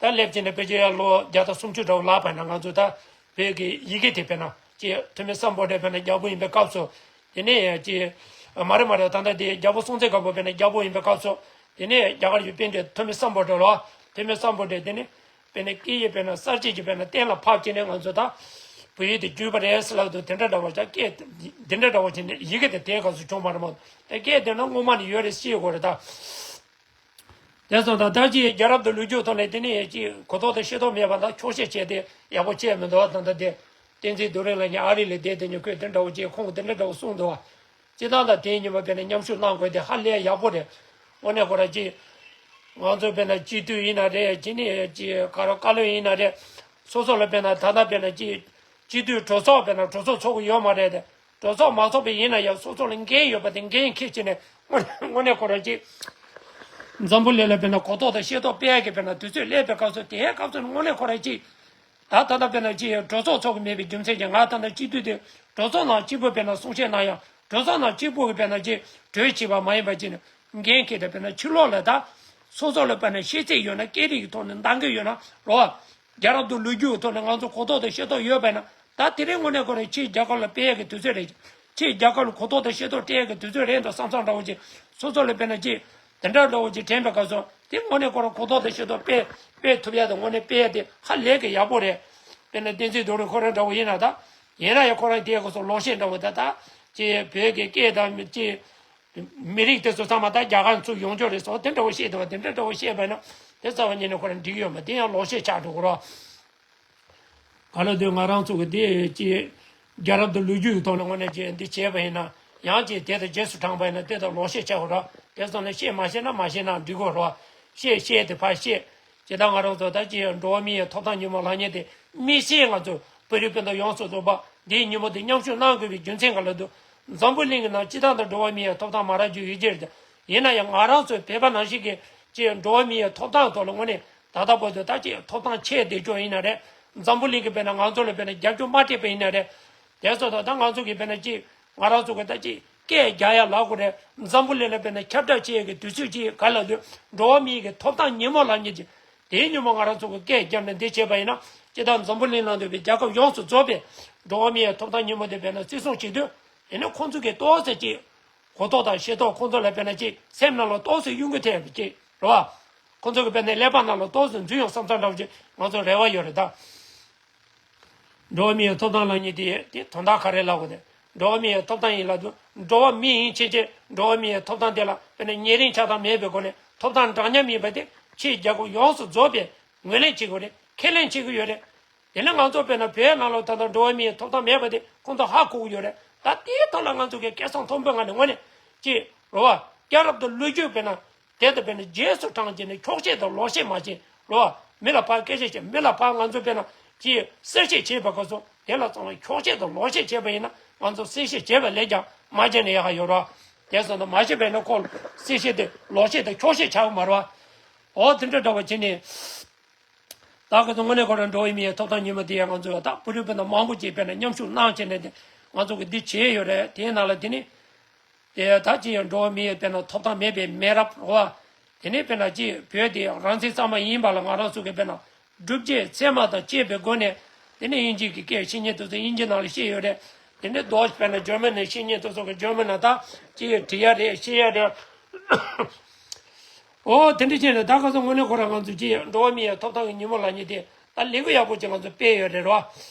ད་སླེབས་ཕྱིན་ན་ཕལ་ཆེར་ལོ་བརྒྱ་དང་སུམ་ཅུ་འདྲ་བོ་ལབ་པ་ན་ང་ཚོ་ད་བོད་ཀྱི་ཡི་གེ་དེ་དཔེར་ན་ཅེས་ཐོན་མི་སམ་བྷོ་ཊ་དཔེར་ན་རྒྱལ་པོ་ཡིན་པའི་སྐབས་སུ། དེ་ནས་ཅེས། མ་རེད་མ་རེད་ད་ལྟ་དེ་རྒྱལ་པོ་སྲོང་བཙན་སྒམ་པོ་དཔེར་ན་རྒྱལ་པོ་ཡིན་པའི་སྐབས་སུ། དེ་ནས་རྒྱ་གར་གྱི་པཎྜི་ཏ་ཐོན་མི་སམ་བྷོ་ཊ་ལ། ཐོན་མི་སམ་བྷོ་ཊས་དེ་ནས། དཔེར་ན་སྐད་ཡིག་དཔེར་ན་གསར་བརྗེ་གྱི་དཔེར་ན་གཏན་ལ་ཕབ་བྱས་ནས་ང་ཚོ་ད། བོད་ཡིག་དེ་བསྒྱུར་བ་རེད་ཟེར་ལབ་འདུག་དེ་འདྲ་འདྲ་བ་ཅག་སྐད། དེ་འདྲ་འདྲ་བ་བྱས་ནས་ཡི་གེ་དེ་དེའི་སྐབས་སུ་བྱུང་བ་རེད་མོད། དེ་སྐད་དེ་ན་སྔོན་མ་ནས་ཡོད་རེད་ཤེས་དགོས་རེད་ད། དེ་སོང་ད་ལྟ་ཅི་རྒྱལ་རབས་དང་ལོ་རྒྱུས་ཐོག་ནས་དེ་ནས་ཅི་གོ་རྟོགས་དང་ཤེས་རྟོགས་མེད་པ་ད་འཁྱོག་བཤད་བྱས་ཏེ་ཡག་པོ་བྱས་མི་འདུག་ད་ལྟ་དེ། བསྟན་འཛིན་རྡོ་རིང་ལགས་ཀྱིས་ཨ་རི་ལ་བསྡད་དེ་ཉོ་ཁོས་དེ་འདྲ་བོ་ཅི་ཁོང་གིས་དེ་འདྲ་འདྲ་བོ་གསུངས་འདུག་བ། སྤྱི་བཏང་ལ་དེའི་ཉིན་མོ་དཔེར་ན་མཉམ་ཞུགས་གནང་དགོས་དེ་ཧ་ལས་ཡག་པོ་རེད། དངོས་གནས་ཁོ་ར་ཅི། ང་ཚོ་དཔེར་ན་སྤྱི་འཐུས་ཡིན་ན་རེད་ཅི་ནི་ཅི་ག་ར་བཀའ་བློན་ཡིན་ན་རེད། སོ་སོ་ལ་དཔེར་ན་ད་ལྟ་དཔེར་ན་ཅི། སྤྱི་འཐུས་གྲོས་ཚོགས་དཔེར་ན་གྲོས་ཚོགས་ཚོགས་ཀྱི་ཡོད་མ་རེད་དེ། གྲོས་ཚོགས་མ་ཚོགས་པ་ཡིན་ན་ཡང་སོ་སོ་ལ་འགན་ཡོད་པ་དེ་འགན་འཁྱེར་བྱས་ནས་དངོས་དངོས་གནས་ཁོ་ར་ཅི། འཛམ་བུ་གླིང་ལ་དཔེར་ན་གོ་རྟོགས་དང་ཤེས་རྟོགས་སྤེལ་ཡག་གི་དཔེར་ན་དུས་ཚོད་སླེབས་པའི་སྐབས་སུ་དེའི་སྐབས་སུ་དངོས་གནས་ཁོ་ར་ཅི། ད་ད་ལྟ་དཔེར་ན་ཅི་ཡང་གྲོས་ཚོགས་ཚོགས་ཀྱི་མེད་པའི་རྒྱུ་མཚན་གྱིས་ང་ད་ལྟ་སྤྱི་འཐུས་དེ་གྲོས་ཚོགས་ནང་གཅིག་པུ་དཔེར་ན་གསུང་བཤད་གནང་ཡང་ གྲོས་ཚོགས་ནང་གཅིག་པོ་གི་དཔེར་ན་ཅིག་གྲོས་བྱས་པ་མ་ཡིན་པ་ཅིག་ནི་འགན་འཁྱེར་ཏེ་དཔེར་ན་ཕྱི་ལོགས་ལ་ད་སོ་སོ་ལ་དཔེར་ན་ཤེས་ཚད་ཡོད་ན་སྐད་རིགས་ཀྱི་ཐོག་ནས་འདང་གི་ཡོད་ན་རོ། རྒྱལ་རབས་དང་ལོ་རྒྱུས་ཀྱི་ཐོག་ནས་ང་ཚོ་གོ་རྟོགས་དང་ཤེས་རྟོགས་ཡོད་པ་ཡིན་ན། ད་དེ་རིང་དངོས་གནས་ཁོ་རང་ཕྱིའི་རྒྱལ་ཁབ་ལ་སྤེལ་ཡག་གི་དུས་ཚོད་རེད། ཕྱིའི་རྒྱལ་ཁབ་ལ་གོ་རྟོགས་དང་ཤེས་རྟོགས་སྤྲད་ཡག་གི་དུས་ཚོད་རེད་འདུག་བསམ་བསམ་འདྲ་བོ་ཅིག་སོ་སོ་ལ་དཔེར་ན་ཅིག་དེ་འདྲ་འདྲ་བོ་ཅིག་དྲན་པའི་སྐབས་སུ་དེ་དངོས་གནས་ཁོ་རང་གོ་རྟོགས་དང་ཤེས་རྟོགས་སྤེལ་སྤེལ་ཐུབ་ཡག་དང་དངོས་གནས་སྤེལ་ཡག་དེ་ཧ་ལས་ཀྱི་ཡག་པོ་རེད། དཔེར་ན་བསྟན་འཛིན་རྡོ་རིང་ཁོ་རང་འདྲ་བོ་ཡིན་ན་ད། ཡིན་ན་ཡང་ཁོ་རང་དེ་སྐབས་སུ་ལོག་བཤད་འདྲ་བོ་ད་ད་ཅིག་བོད་ཀྱི་སྐད་དང་ཅིག་མི་རིགས་དེ་ཚོ་ཚང་མ་ད་རྒྱ་གར་ཚུར་ཡོང་རྒྱུ་རེད་ཟེར་དེ་འདྲ་བོ་བཤད་འདུག་བ། དེ་འདྲ་འདྲ་བོ་བཤད་པ་ཡིན་ན་དེ་རྩ་བ་ཉིད་ནས་ཁོ་རང་འགྲིག་ཡོད་མ་རེད། དེ་ཡང་ལོག་བཤད་ཆགས་འགྲོ་གི་རེད། ག་ལ་དུས་ང་རང་ཚོ་གི་དེ་ཅི་རྒྱལ་རབས་དང་ལོ་རྒྱུས་ཀྱི་ཐོག་ནས་དངོས་གནས་ཅི་འདི་བྱས་པ་ཡིན་ན་ཡང་ཅི་དེ་དང་རྗེས་སུ་འབྲངས་པ་ཡིན་ན་དེ་དང་ལོག་བཤད་བྱ་དགོས་ར། དེ་སོང་ནས་བཤད་མ་ཤེས་ན་མ་ཤེས་ན་འགྲིག་གོ་ར། བཤད་བཤད་དེ་ཕར་བཤད། ཇི་ལྟར་ང་རང་ཚོ་ད་ཅི་འགྲོ་བ་མིའི་ཐོབ་ཐང་ཉིན་མོ་ལབ་མཁན་དེ་དམིགས་བསལ་ང་ཚོ་བོད་རིགས་སྤུན་ཟླ་ཡོངས་སུ་རྫོགས་པ་འདིའི་ཉིན་མོ་དེ་མཉམ་ཞུགས་གནང་དགོས་པའི་རྒྱུ་མཚན་ག་ལ་འདུག་འཛམ་བུ་གླིང་གི་ནང་སྤྱི་བཏང་དུ་འགྲོ་བ་མིའི་ཐོབ་ཐང་མ་རག་རྒྱུ་ཡོད་ཀྱི་རེད། ཡིན་ན་ཡང་ང་རང་ཚོའི་བོད་པ་ནང་བཞིན་གྱི་ཅི་འགྲོ་བ་མིའི་ཐོབ་ཐང་ཐོག་ལ་དངོས་གནས་ད་ལྟ་བར་དུ་ད་ཅི་ཐོབ་ཐང་ཆེ་བསྡད་རྒྱུ་ཡིན་ན་རེད། འཛམ་བུ་གླིང་གི་དཔེར་ན་ང་ཚོ་ལ་དཔེར་ན་རྒྱབ་སྐྱོར་མ་སྤྲད་པ་ཡིན་ན་རེད། དེ་ཚོ་ད་ད་ང་ཚོ་གི་དཔེར་ན་ཅི་ང་རང་ཚོ་གི་ད་ཅི་སྐད་རྒྱག་ཡ་ལབ་དགོས་རེད། འཛམ་བུ་གླིང་ལ་དཔེར་ན་ཁྱབ་བསྒྲགས་བྱེད་ཡ་གི་དུས་ཚོད་ཅིག་ག་ལ་དུས་འགྲོ་བ་མིའི་གི་ཐོབ་ཐང་ཉིན་མོ་ལབ་མཁན་ཅིག་དེའི་ཉིན་མོ་ང་རང་ཚོ་གི་སྐད་རྒྱབ་ནས་འདི་བྱས་པ་ཡིན་ན་ཅི་ད་འཛམ་བུ་གླིང་ནང་དུ་བའི་རྒྱལ་ཁབ་ཡོངས་སུ་རྫོགས་པའི་འགྲོ་བ་མིའི་ཐོབ་ཐང་ཉིན་མོ་དེ་དཔེར་ན་བརྩི་སྲུང་བྱེད་དུས་ཡིན་ན་ཁོང་ཚོ་གི་ཏོག་ཙམ་ཅིག་གོ་རྟོགས་དང་ཤེས་རྟོགས་ཁོང་ཚོ་ལ་དཔེར་ན་ཅིག་སེམས་ནང་ལ་ཏོག་ཙམ་གཡུག་འགུལ་ཐེབས་པ་ཅིག་རེད་བ། ཁོང་ཚོ་གི་དཔེར་ན་ཀླད་པ་ནང་ལ་ཏོག་ཙམ་འཛུལ་ཡོང་བསམ་བསམ་འདྲ་བོ་ཅིག་ང་ཚོ་རེ་བ་ཡོད་རེད་ད། འགྲོ་བ་མིའི་ཐོབ་ཐང་ལབ་མཁན་དེ་དེ་དོན་དག་ག་རེ་ལབ་དགོས་ཏེ། འགྲོ་བ་མིའི་ཐོབ་ཐང་ཡིན་ལབ་དུས་འགྲོ་བ་མི་ཡིན་ཕྱིན་ཆད་འགྲོ་བ་མིའི་ཐོབ་ཐང་དེ་ལ་དཔེར་ན་ཉེ་རིང་ཆགས་སྡང་མེད་པའི་སྒོ་ནས་ཐོབ་ཐང་འདྲ་མཉམ་ཡིན་པ་དེ་ཕྱིའི་རྒྱལ་ཁབ་ཡོངས་སུ་རྫོགས་པས་ངོས་ལེན་བྱེད་དགོས་རེད། ཁས་ལེན་བྱེད་ཀྱི་ཡོད་རེད། དེ་ནས་ང་ཚོ་དཔེར་ན་བོད་ནང་ལ་ད་ལྟ་འགྲོ་བ་མིའི་ཐོབ་ཐང་མེད་པ་དེ་ཁོང་ཚོ་ཧ་གོ་གི་ཡོད་རེད། ད་དེའི་ཐོག་ལ་ང་ཚོ་གི་སྐད་གསང་མཐོན་པོའི་ངང་ནས་དངོས་གནས་ཅིག་རེད་བ། རྒྱལ་རབས་དང་ལོ་རྒྱུས་དཔེར་ན་དེ་ལྟ་བས་ན་རྗེས་སུ་འབྲངས་བྱས་ནས་འཁྱོག་བཤད་དང་ལོག་བཤད་མ་བྱེད་རོ། མི་ལ་ཕར་སྐད་ཆ་བཤད། མི་ལ་ཕར་ང་ཚོ་དཔེར་ན་ཅིག་གསལ་བཤད་བྱེད་པའི་སྐབས་སུ་དེ་ལ་ཚང་མ་འཁྱོག་བཤད་དང་ལོག་བཤད་བྱས་པ་ཡིན་ན་ང་ཚོ་གསལ་བཤད་བྱས་པ་ལས་ཀྱང་མ་བྱས་ན་ཡག་ག་ཡོད་རོ། དེ་སོང་ཙང་མ་བྱས་པ་ཡིན་ན་ཁོ་གསལ་བཤད་དེ་ལོག་བཤད་དང་འཁྱོག་བཤད་ཆགས་ཀྱི་མ་རེད་བ། འོ་དེ་འདྲ་འདྲ་བ་བྱས་ནས། ད་ག་ཚོད་དངོས་གནས་ཁོ་རང་འགྲོ་བའི་མིའི་ཐོབ་ཐང་ཉིན་མོ་དེ་ཡང་ང་ཚོས་ད་བོད་རིགས་སྤུན་ཟླ་མང་པོ་ཅིག་དཔེར་ན་མཉམ་ཞུགས་གནང་བྱས་ནས་དེ་ང་ཚོ་གི་འདི་བྱས་ཡོད་རེད། དེའི་ནང་ལ་དེ་ནི། དེ་ད་ཅི་ཡང་འགྲོ་བ་མིའི་དཔེར་ན་ཐོབ་ཐང་མེད་པའི་མི་རབས་རོ། དེ་ནས་དཔེར་ན་ཅི་བོད་དེ་རང་བཙན་གཙང་མ་ཡིན་པ་ལ་ང་རང་ཚོ་གི་དཔེར་ན་སྒྲུབ་བྱེད་ཚད་མ་དང་བཅས་པའི་སྒོ་ནས་དེ་ནས་དབྱིན་ཇི་གི་སྐད་ཤེས་མཁན་དེ་ཚོ་དབྱིན་ཇི་ནང་ལ་བཤད་ཡོད་རེད། དེ་ནས་རྡོ་དཔེར་ན་འཇར་མ་ནི་ཤེས་མཁན་དེ་ཚོ་གི་འཇར་མ་ནང་ད་ཅི་ཡང་བྲིས་ཡ་རེད། བཤད་ཡ་རེད། འོ་དེ་འདྲ་བྱས་ནས་ད་ག་ཚོད་དངོས་གནས་ཁོ་རང་ང་ཚོ་ཅི་འགྲོ་བ་མིའི་ཐོབ་ཐང་གི་ཉིན་མོ་ལབ་མཁན་དེ་ད་ལས་འགུལ་ཡག་པོ་ཅིག་ང་ཚོ་སྤེལ་ཡོད་རེད་རོ།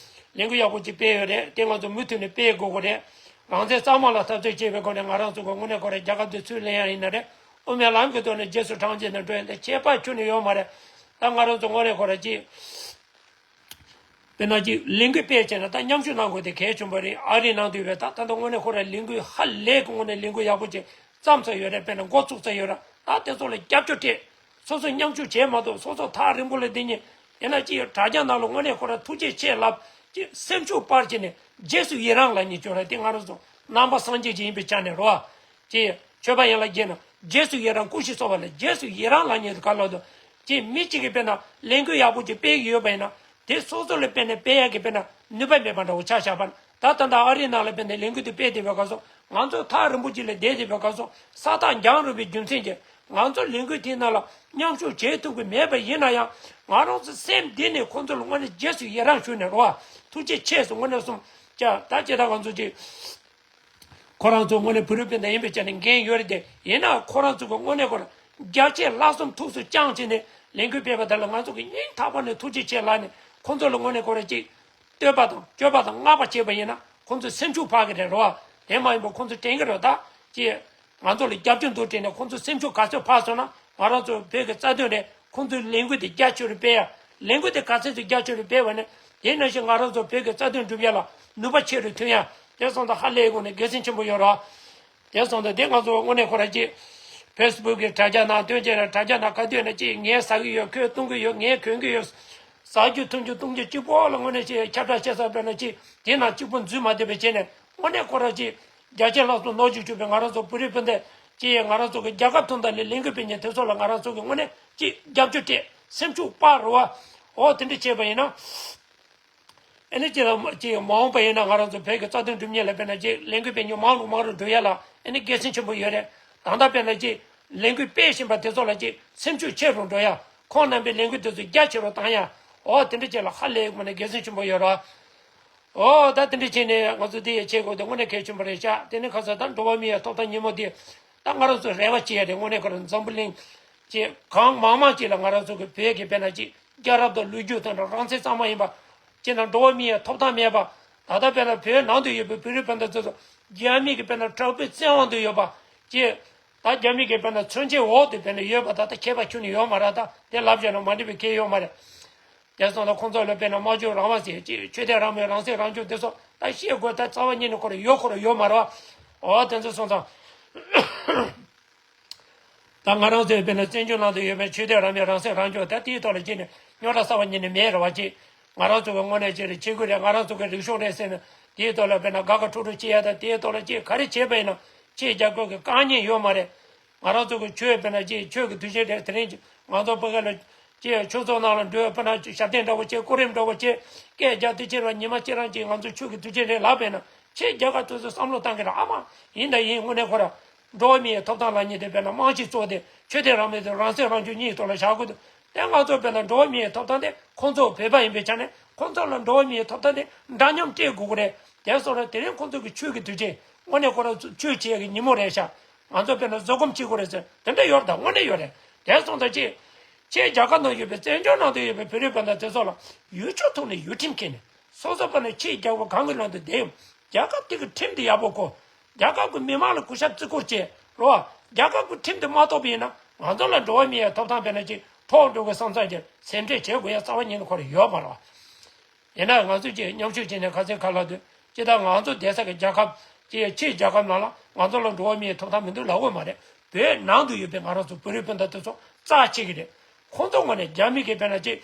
ལས་འགུལ་ཡག་པོ་ཅིག་སྤེལ་ཡོད་རེད། དེ་ང་ཚོ་མུ་མཐུད་ནས་སྤེལ་དགོས་ཀྱི་རེད། རང་བཙན་གཙང་མ་ལ་འཐབ་རྩོད་བྱེད་པའི་སྒོ་ནས་ང་རང་ཚོ་གི་དངོས་གནས་ཁོ་རང་རྒྱལ་ཁབ་འདི་ཚུར་ལེན་ཡ་ཡིན་ན་རེད། དབུ་མའི་ལམ་གྱི་ཐོག་ནས་རྗེས་སུ་འབྲང་བྱས་ནས་འགྲོ་ཡ་འདི་ཁྱད་པར་ཁྱོན་ནས་ཡོད་མ་རེད། ད་ང་རང་ཚོ་དངོས་གནས་ཁོ་རང་ཅི། དཔེར་ན་ཅིག་ལས་འགུལ་སྤེལ་བྱས་ན་ད་མཉམ་ཞུགས་གནང་དགོས་དེ་གལ་ཆེན་པོ་རེད། ཨ་རིའི་ནང་དུ་ཡོད་པའི་ད་ད་ལྟ་དངོས་གནས་ཁོ་རང་ལས་འགུལ་ཧ་ལས་ཀྱི་དངོས་གནས་ལས་འགུལ་ཡག་པོ་ཅིག་བརྩམས་ཚར་ཡོད་རེད། དཔེར་ན་འགོ་བཙུགས་ཚར་ཡོད་རེད། ད་དེ་ཚོ་ལ་རྒྱབ་སྐྱོར་སྤྲད། སོ་སོ་མཉམ་ཞུགས་བྱས་མ་གཏོགས་སོ་སོ་ཐག་རིང་པོ་ལ་བསྡད་མཁན་ཡིན་ན་ཅིག་དྲ་རྒྱ་ནང་ལ་དངོས་གནས་ཁོ་རང་ཐུགས་རྗེ་ཆེ་ལབ་ཅིག་སེམས་ཤུགས་སྤར་བྱས་ནས་རྗེས་སུ་ཡི་རང་ལབ་མཁན་ཅིག་ཡོད་རེད། དེ་ང་རང་ཚོ་ནང་པ་སངས་རྒྱས་ཅིག་ཡིན་པའི་ཆ་ནས་རེད་བ། ཅེས་ཆོས་པ་ཡན་ལག་བརྒྱད་ནང་རྗེས་སུ་ཡི་རང་སྐུ་ཞིག་གསོ་བ་ལ་རྗེས་སུ་ཡི་རང་ལབ་མཁན་དེ་ག་ལ་འདུག་ཅེས་མི་གཅིག་གིས་དཔེར་ན་ལས་འགུལ་ཡག་པོ་ཅིག་སྤེལ་གྱི་ཡོད་པ་ཡིན་ན་དེ་སོ་སོ་ལ་དཔེར་ན་སྤེལ་ཡག་གི་དཔེར་ན་ནུས་པ་མེད་པ་འདྲ་བོ་ཆགས་བཞག་པ་ན། ད་ད་ལྟ་ཨ་རིའི་ནང་ལ་དཔེར་ན་ལས་འགུལ་དེ་སྤེལ་བསྡད་པའི་སྐབས་སུ་ང་ཚོ་ཐག་རིང་པོ་ཅིག་ལ་བསྡད་བསྡད་པའི་སྐབས་སུ་ས་ཐག་འགྱངས་རུང་བའི་རྒྱུ་མཚན་གྱིས་ང་ཚོ་ལས་འགུལ་དེའི་ནང་ལ་མཉམ་ཞུགས་བྱེད་ཐུབ་ཀྱི་མེད་པ་ཡིན་ན་ཡང་ང་རང་ཚོ་སེམས་གཏིང་ནས་ཁོང་ཚོ་ལ་དངོས་གནས་རྗེས་སུ་ཡི་རང་ཞུས་ནས་རེད་བ། ཐུགས་རྗེ་ཆེ་ཟེར་དངོས་གནས་གསུངས་ཀྱང་ད་ཅི་ད་ང་ཚོ་ཅིག་ཁོ་རང་ཚོ་དངོས་གནས་བོད་རིགས་སྤུན་ཟླ་ཡིན་པའི་ཆ་ནས་འགན་ཡོད་རེད་དེ། ཡིན་ནའང་ཁོ་རང་ཚོ་གི་དངོས་གནས་ཁོ་རང་རྒྱ་ཆེ་ལྷག་བསམ་ཐུགས་སུ་བཅངས་བྱས་ནས་ལས་འགུལ་སྤེལ་བ་དེ་ལ་ང་ཚོ་གི་སྙིང་ཐག་པ་ནས་ཐུགས་རྗེ་ཆེ་ལབ་ནས་ཁོ་ཚོ་ལ་དངོས་གནས་ཁོ་རང་ཅིག་བསྟོད་པ་དང་བསྐྱོད་པ་དང་བསྔགས་པ་བྱས་པ་ཡིན་ན་ཁོ་ཚོ་སེམས་ཤུགས་འཕར་གི་རེད་རོ། དེ་མ་ཡིན་པ་ཁོ་ཚོ་དྲན་གི་རེད་ད་ཅེས། ང་ཚོ་ལ་རྒྱབ་སྐྱོར་འདུག་དྲན་ནས་ཁོང་ཚོ་སེམས་ཤུགས་ག་ཚོད་འཕར་སོང་ན་ང་རང་ཚོ་བོད་ཀྱི་རྩ་དོན་རེད། ཁོང་ཚོའི་ལས་འགུལ་དེ་རྒྱ་ཆེ་རུ་སྤེལ་ཡ། ལས་འགུལ་དེ་ག་ཚོད་ཅིག་རྒྱ་ཆེ་རུ་སྤེལ་བ་ནི་དེ་ནང་བཞིན་ང་རང་ཚོ་བོད་ཀྱི་རྩ་དོན་སྒྲུབ་ཡ་ལ་ནུས་པ་ཆེ་རུ་ཐོན་ཡ། དེ་སོང་ཙང་ཧ་ལས་དགོས་ནས་དགེ་མཚན་ཆེན་པོ་ཡོད་རོགས། དེ་སོང་ཙང་དེ་ང་ཚོ་དངོས་གནས་ཁོ་ར་ཅིག་ཕེ་སི་བུག་གི་དྲ་རྒྱ་ནང་སྟོན་བྱས་ན་དྲ་རྒྱ་ནང་ག་དུས་ན་ཅིག་ངས་ཟ་གི་ཡོད། ཁོས་བཏུང་གི་ཡོད། ངས་གོན་གི་ཡོད། ཟ་རྒྱུ་འཐུང་རྒྱུ་བཏུང་རྒྱུ་གཅིག་པོ་ལ་དངོས་གནས་ཅིག་ཁྱབ་བསྒྲགས་བྱེད་ས་སྤེལ་ན་ཅིག་དེ་ནང་གཅིག་པུ་འཛུལ་མ་བསྡད་པའི་ཆེད་ནས་དངོས་གནས་ཁོ་ར་ཅིག་རྒྱ་ཆེ་ལྷག་བསམ་ནོར་འཇུག་བཅུག་པའི་ང་རང་ཚོ་བོད་རིགས་སྤུན་ཟླ་ཅིག་ང་རང་ཚོ་གི་རྒྱལ་ཁབ་དོན་དག་ལ་ལས་འགུལ་སྤེལ་མཁན་དེ་ཚོ་ལ་ང་རང་ཚོ་གི་དངོས་གནས་ཅིག་རྒྱབ་སྐྱོར་སྤྲད། སེམས་ཤུགས་སྤར་རོ་བ། འོ་དེ་འདྲ་བྱས་པ་ཡིན་ན། ཨ་ནི་ཅིག་ལ་ཅིག་མ་འོངས་པ་ཡིན་ན་ང་རང་ཚོ་བོད་ཀྱི་རྩ་དོན་སྒྲུབ་མཁན་ལ་དཔེར་ན་ཅིག་ལས་འགུལ་སྤེལ་མཁན་མང་རུ་མང་རུ་འགྲོ་ཡ་ལ་ཨ་ནི་དགེ་མཚན་ཆེན་པོ་ཡོད་རེད། ད་ལྟ་དཔེར་ན་ཅིག་ལས་འགུལ་སྤེལ་བཞིན་པ་དེ་ཚོ་ལ་ཅིག་སེམས་ཤུགས་ཆེ་རུ་འགྲོ་ཡ། ཁོང་རྣམ་པའི་ལས་འགུལ་དེ་ཚོ་རྒྱ་ཆེ་རུ་བཏང་ཡ། འོ་དེ་འདྲ་ཅིག་ལ་ཧ་ལས་ངོ་ནས་དགེ་མཚན་ཆེན་པོ་ཡོད་རེད། འོ་ད་དེ་འདྲ་བྱས་ནས་ང་ཚོ་འདི་ཡི་བྱེད་དགོས་དེ་དངོས་གནས་གལ་ཆེན་པོ་རེད་ཤག་དེ་ནི་ཁ་སང་ད་འགྲོ་བ་མི་ཡི་ཐོབ་ཐང་ཉིན་མོ་དེ་ད་ང་རང་ཚོ་རེ་བ་བྱེད་ཡ་རེད། དངོས་གནས་ཁོ་རང་འཛམ་བུ་གླིང་གི་གང་མང་མང་ཅིག་ལ་ང་རང་ཚོ་གི་བོད་ཀྱི་དཔེར་ན་ཅིག་རྒྱལ་རབས་དང་ལོ་རྒྱུས་དང་རང་བཙན་གཙང་མ་ཡིན་པ་ཅིག་དང་འགྲོ་བ་མི་ཡི་ཐོབ་ཐང་མེད་པ། ད་ལྟ་དཔེར་ན་བོད་ནང་དུ་ཡོད་པའི་བོད་རིགས་སྤུན་ཟླ་ཚོ་ཚོ་རྒྱ་མི་གི་དཔེར་ན་དྲག་པོའི་བཙན་དབང་དུ་ཡོད་པ་ཅིག་ད་རྒྱ་མི་གི་དཔེར་ན་མཚོན་ཆའི་འོག་ཏུ་དཔེར་ན་ཡོད་པ་ད་ལྟ་ཁྱད་པར་ཁྱོན་ནས་ཡོད་མ་རེད། ད་དེ་ལབ་བྱས་ན་མ་འགྲིག་པའི་སྐད་ཡོད་མ་རེད། དེ་སོང་ལ་ཁོང་ཚོ་ལ་དཔེར་ན་སྨྲ་བརྗོད་རང་དབང་ཟེར་ཅིག་ཆོས་དད་རང་མོས་རང་སྲིད་རང་སྐྱོང་དེ་ཚོ་ད་ཤེས་དགོས། ད་རྩ་བ་ཉིད་ནས་ཁོ་ར་ཡོད་ཁོ་ར་ཡོད་མ་རེད་བ། འོ་དེ་ཚོ་སོང་ཙང་། ད་ང་རང་ཚོའི་དཔེར་ན་བཙན་བྱོལ་ནང་དུ་ཡོད་པའི་ཆོས་དད་རང་མོས་རང་སྲིད་རང་སྐྱོང་ད་དེའི་ཐོག་ལ་ཅིག་ནས་རྙོག་དྲ་རྩ་བ་ཉིད་ནས་མེད་རེད་བ། ཅིག་ང་རང་ཚོ་གི་དངོས་གནས་ཅིག་རེད། ཆེ་དགོས་རེད། ང་རང་ཚོ་གི་རིག་གཞུང་རེད་ཟེར་ནས་དེའི་ཐོག་ལ་དཔེར་ན་དགའ་དགའ་སྤྲོ་སྤྲོ་བྱེད་ཡ་ད་དེའི་ཐོག་ལ་ཅིག་ག་རེ་བྱས་པ་ཡིན་ན་ཅིག་རྒྱབ་སྐྱོར་གྱི་དཀའ་ངལ་ཡོད་མ་རེད། ང་རང་ཚོ་གི་ཆོས་དཔེར་ན་ཅིག་ཆོས་ཀྱི་དུས་ཆེན་རེད། དེ་རིང་ང་ཚོ་ཕ་གི་ལ་ཅིག་ཆོས་ཚོགས་ནང་ལ་འགྲོ་དཔེར་ན་ཞབས་བརྟན་འདྲ་བོ་བྱེད། སྐུ་རིམ་འདྲ་བོ་བྱེད། སྐད་རྒྱག་དུས་ཕྱིར་བ་ཉི་མ་གཅིག་རང་ཅིག་ང་ཚོ་ཆོས་ཀྱི་དུས་ཆེན་རེད་ལབ་པས་ན་ཁྱེད་རྒྱ་གར་དུས་ཚོད་བསམ་བློ་བཏང་གི་རེད། ཨ་མ་ཡིན་ད་ཡིན། དངོས་གནས་ཁོ་ར་འགྲོ་བ་མིའི་ཐོབ་ཐང་ལབ་མཁན་དེ་དཔེར་ན་རྨང་གཞི་གཙོ་བོ་དེ་ཆོས་དད་རང་མོས་དང་རང་སྲིད་རང་སྐྱོང་གཉིས་ཐོག་ལ་བཞག་དགོས་འདུག་དེ་ང་ཚོ་དཔེར་ན་འགྲོ་བ་མིའི་ཐོབ་ཐང་དེ་ཁོང་ཚོ་བོད་པ་ཡིན་པའི་ཆ་ནས་ཁོང་ཚོ་ལ་འགྲོ་བ་མིའི་ཐོབ་ཐང་དེ་འདྲ་མཉམ་སྤྲད་དགོས་ཀྱི་རེད། དེ་སོང་ན་དེ་རིང་ཁོང་ཚོ་གི་ཆོས་ཀྱི་དུས་ཆེན་དངོས་གནས་ཁོ་རང་ཚོ་ཆོས་བྱེད་ཀྱི་ཉིན་མོ་རེད་ཤག་ང་ཚོ་དཔེར་ན་བཟོད་སྒོམ་བྱེད་དགོས་རེད་ཟེར་དེ་འདྲ་ཡོད་རེད། ད་དངོས་གནས་ཡོད་རེད། དེ་སོང་ཙང་ཅིག་ཁྱེད་རྒྱ་གར་ནང་ཡོད་པའི་བཙན་བྱོལ་ནང་དུ་ཡོད་པའི་བོད་རིགས་སྤུན་ཟླ་དེ་ཚོ་ལ་ཡུལ་ཕྱོགས་ཐོག་ནས་ཡུལ་ཁྲིམས་འཁྱེར་ནས་སོ་སོ་དཔེར་ན་ཆེས་རྒྱལ་པོ་གང་གི་ནང་དུ་བསྡད་ཡོད། རྒྱལ་ཁབ་དེ་གི་ཁྲིམས་དེ་ཡག་པོ་གོ། རྒྱལ་ཁབ་ཀྱི་མི་མང་ལ་གུས་ཞབས་བརྩི་བཀུར་བྱེད་རོགས། རྒྱལ་ཁབ་ཀྱི་ཁྲིམས་དེ་མ་གཏོགས་པ་ཡིན་ན་ང་ཚོ་ལ་འགྲོ་བ་མིའི་ཐོབ་ཐང་དཔེར་ན་ཅིག་འཕྲོག་འགྲོ་གི་བསམ་བསམ་གྱི་སེམས་ཁྲལ་བྱེད་དགོས་ཡ་རྩ་བ་ཉིད་ནས་ཁོ་རང་ཡོད་མ་རེད། ཡིན་ན་ང་ཚོས་ཀྱིས་མཉམ་ཞུགས་བྱས་ནས་ཁ་སང་ཁ་ལག་དུ་ཅི་ལྟར་ང་ཚོ་བསྡད་ས་གི་རྒྱལ་ཁབ་ཀྱི་ཕྱིའི་རྒྱལ་ཁབ་ནང་ལ་ང་ཚོ་ལ་འགྲོ་བ་མིའི་ཐོབ་ཐང་མི་འདུག་ལབ་དགོས་མ་རེད། བོད་ནང་དུ་ཡོད་པའི་ང་རང་ཚོ་བོད་རིགས་སྤུན་ཟླ་དེ་ཚོ་རྩ་ཆེ་གི་རེད། ཁོང་ཚོ་ངོས་ནས་རྒྱ་མི་གི་དཔེར་ན་ཅིག་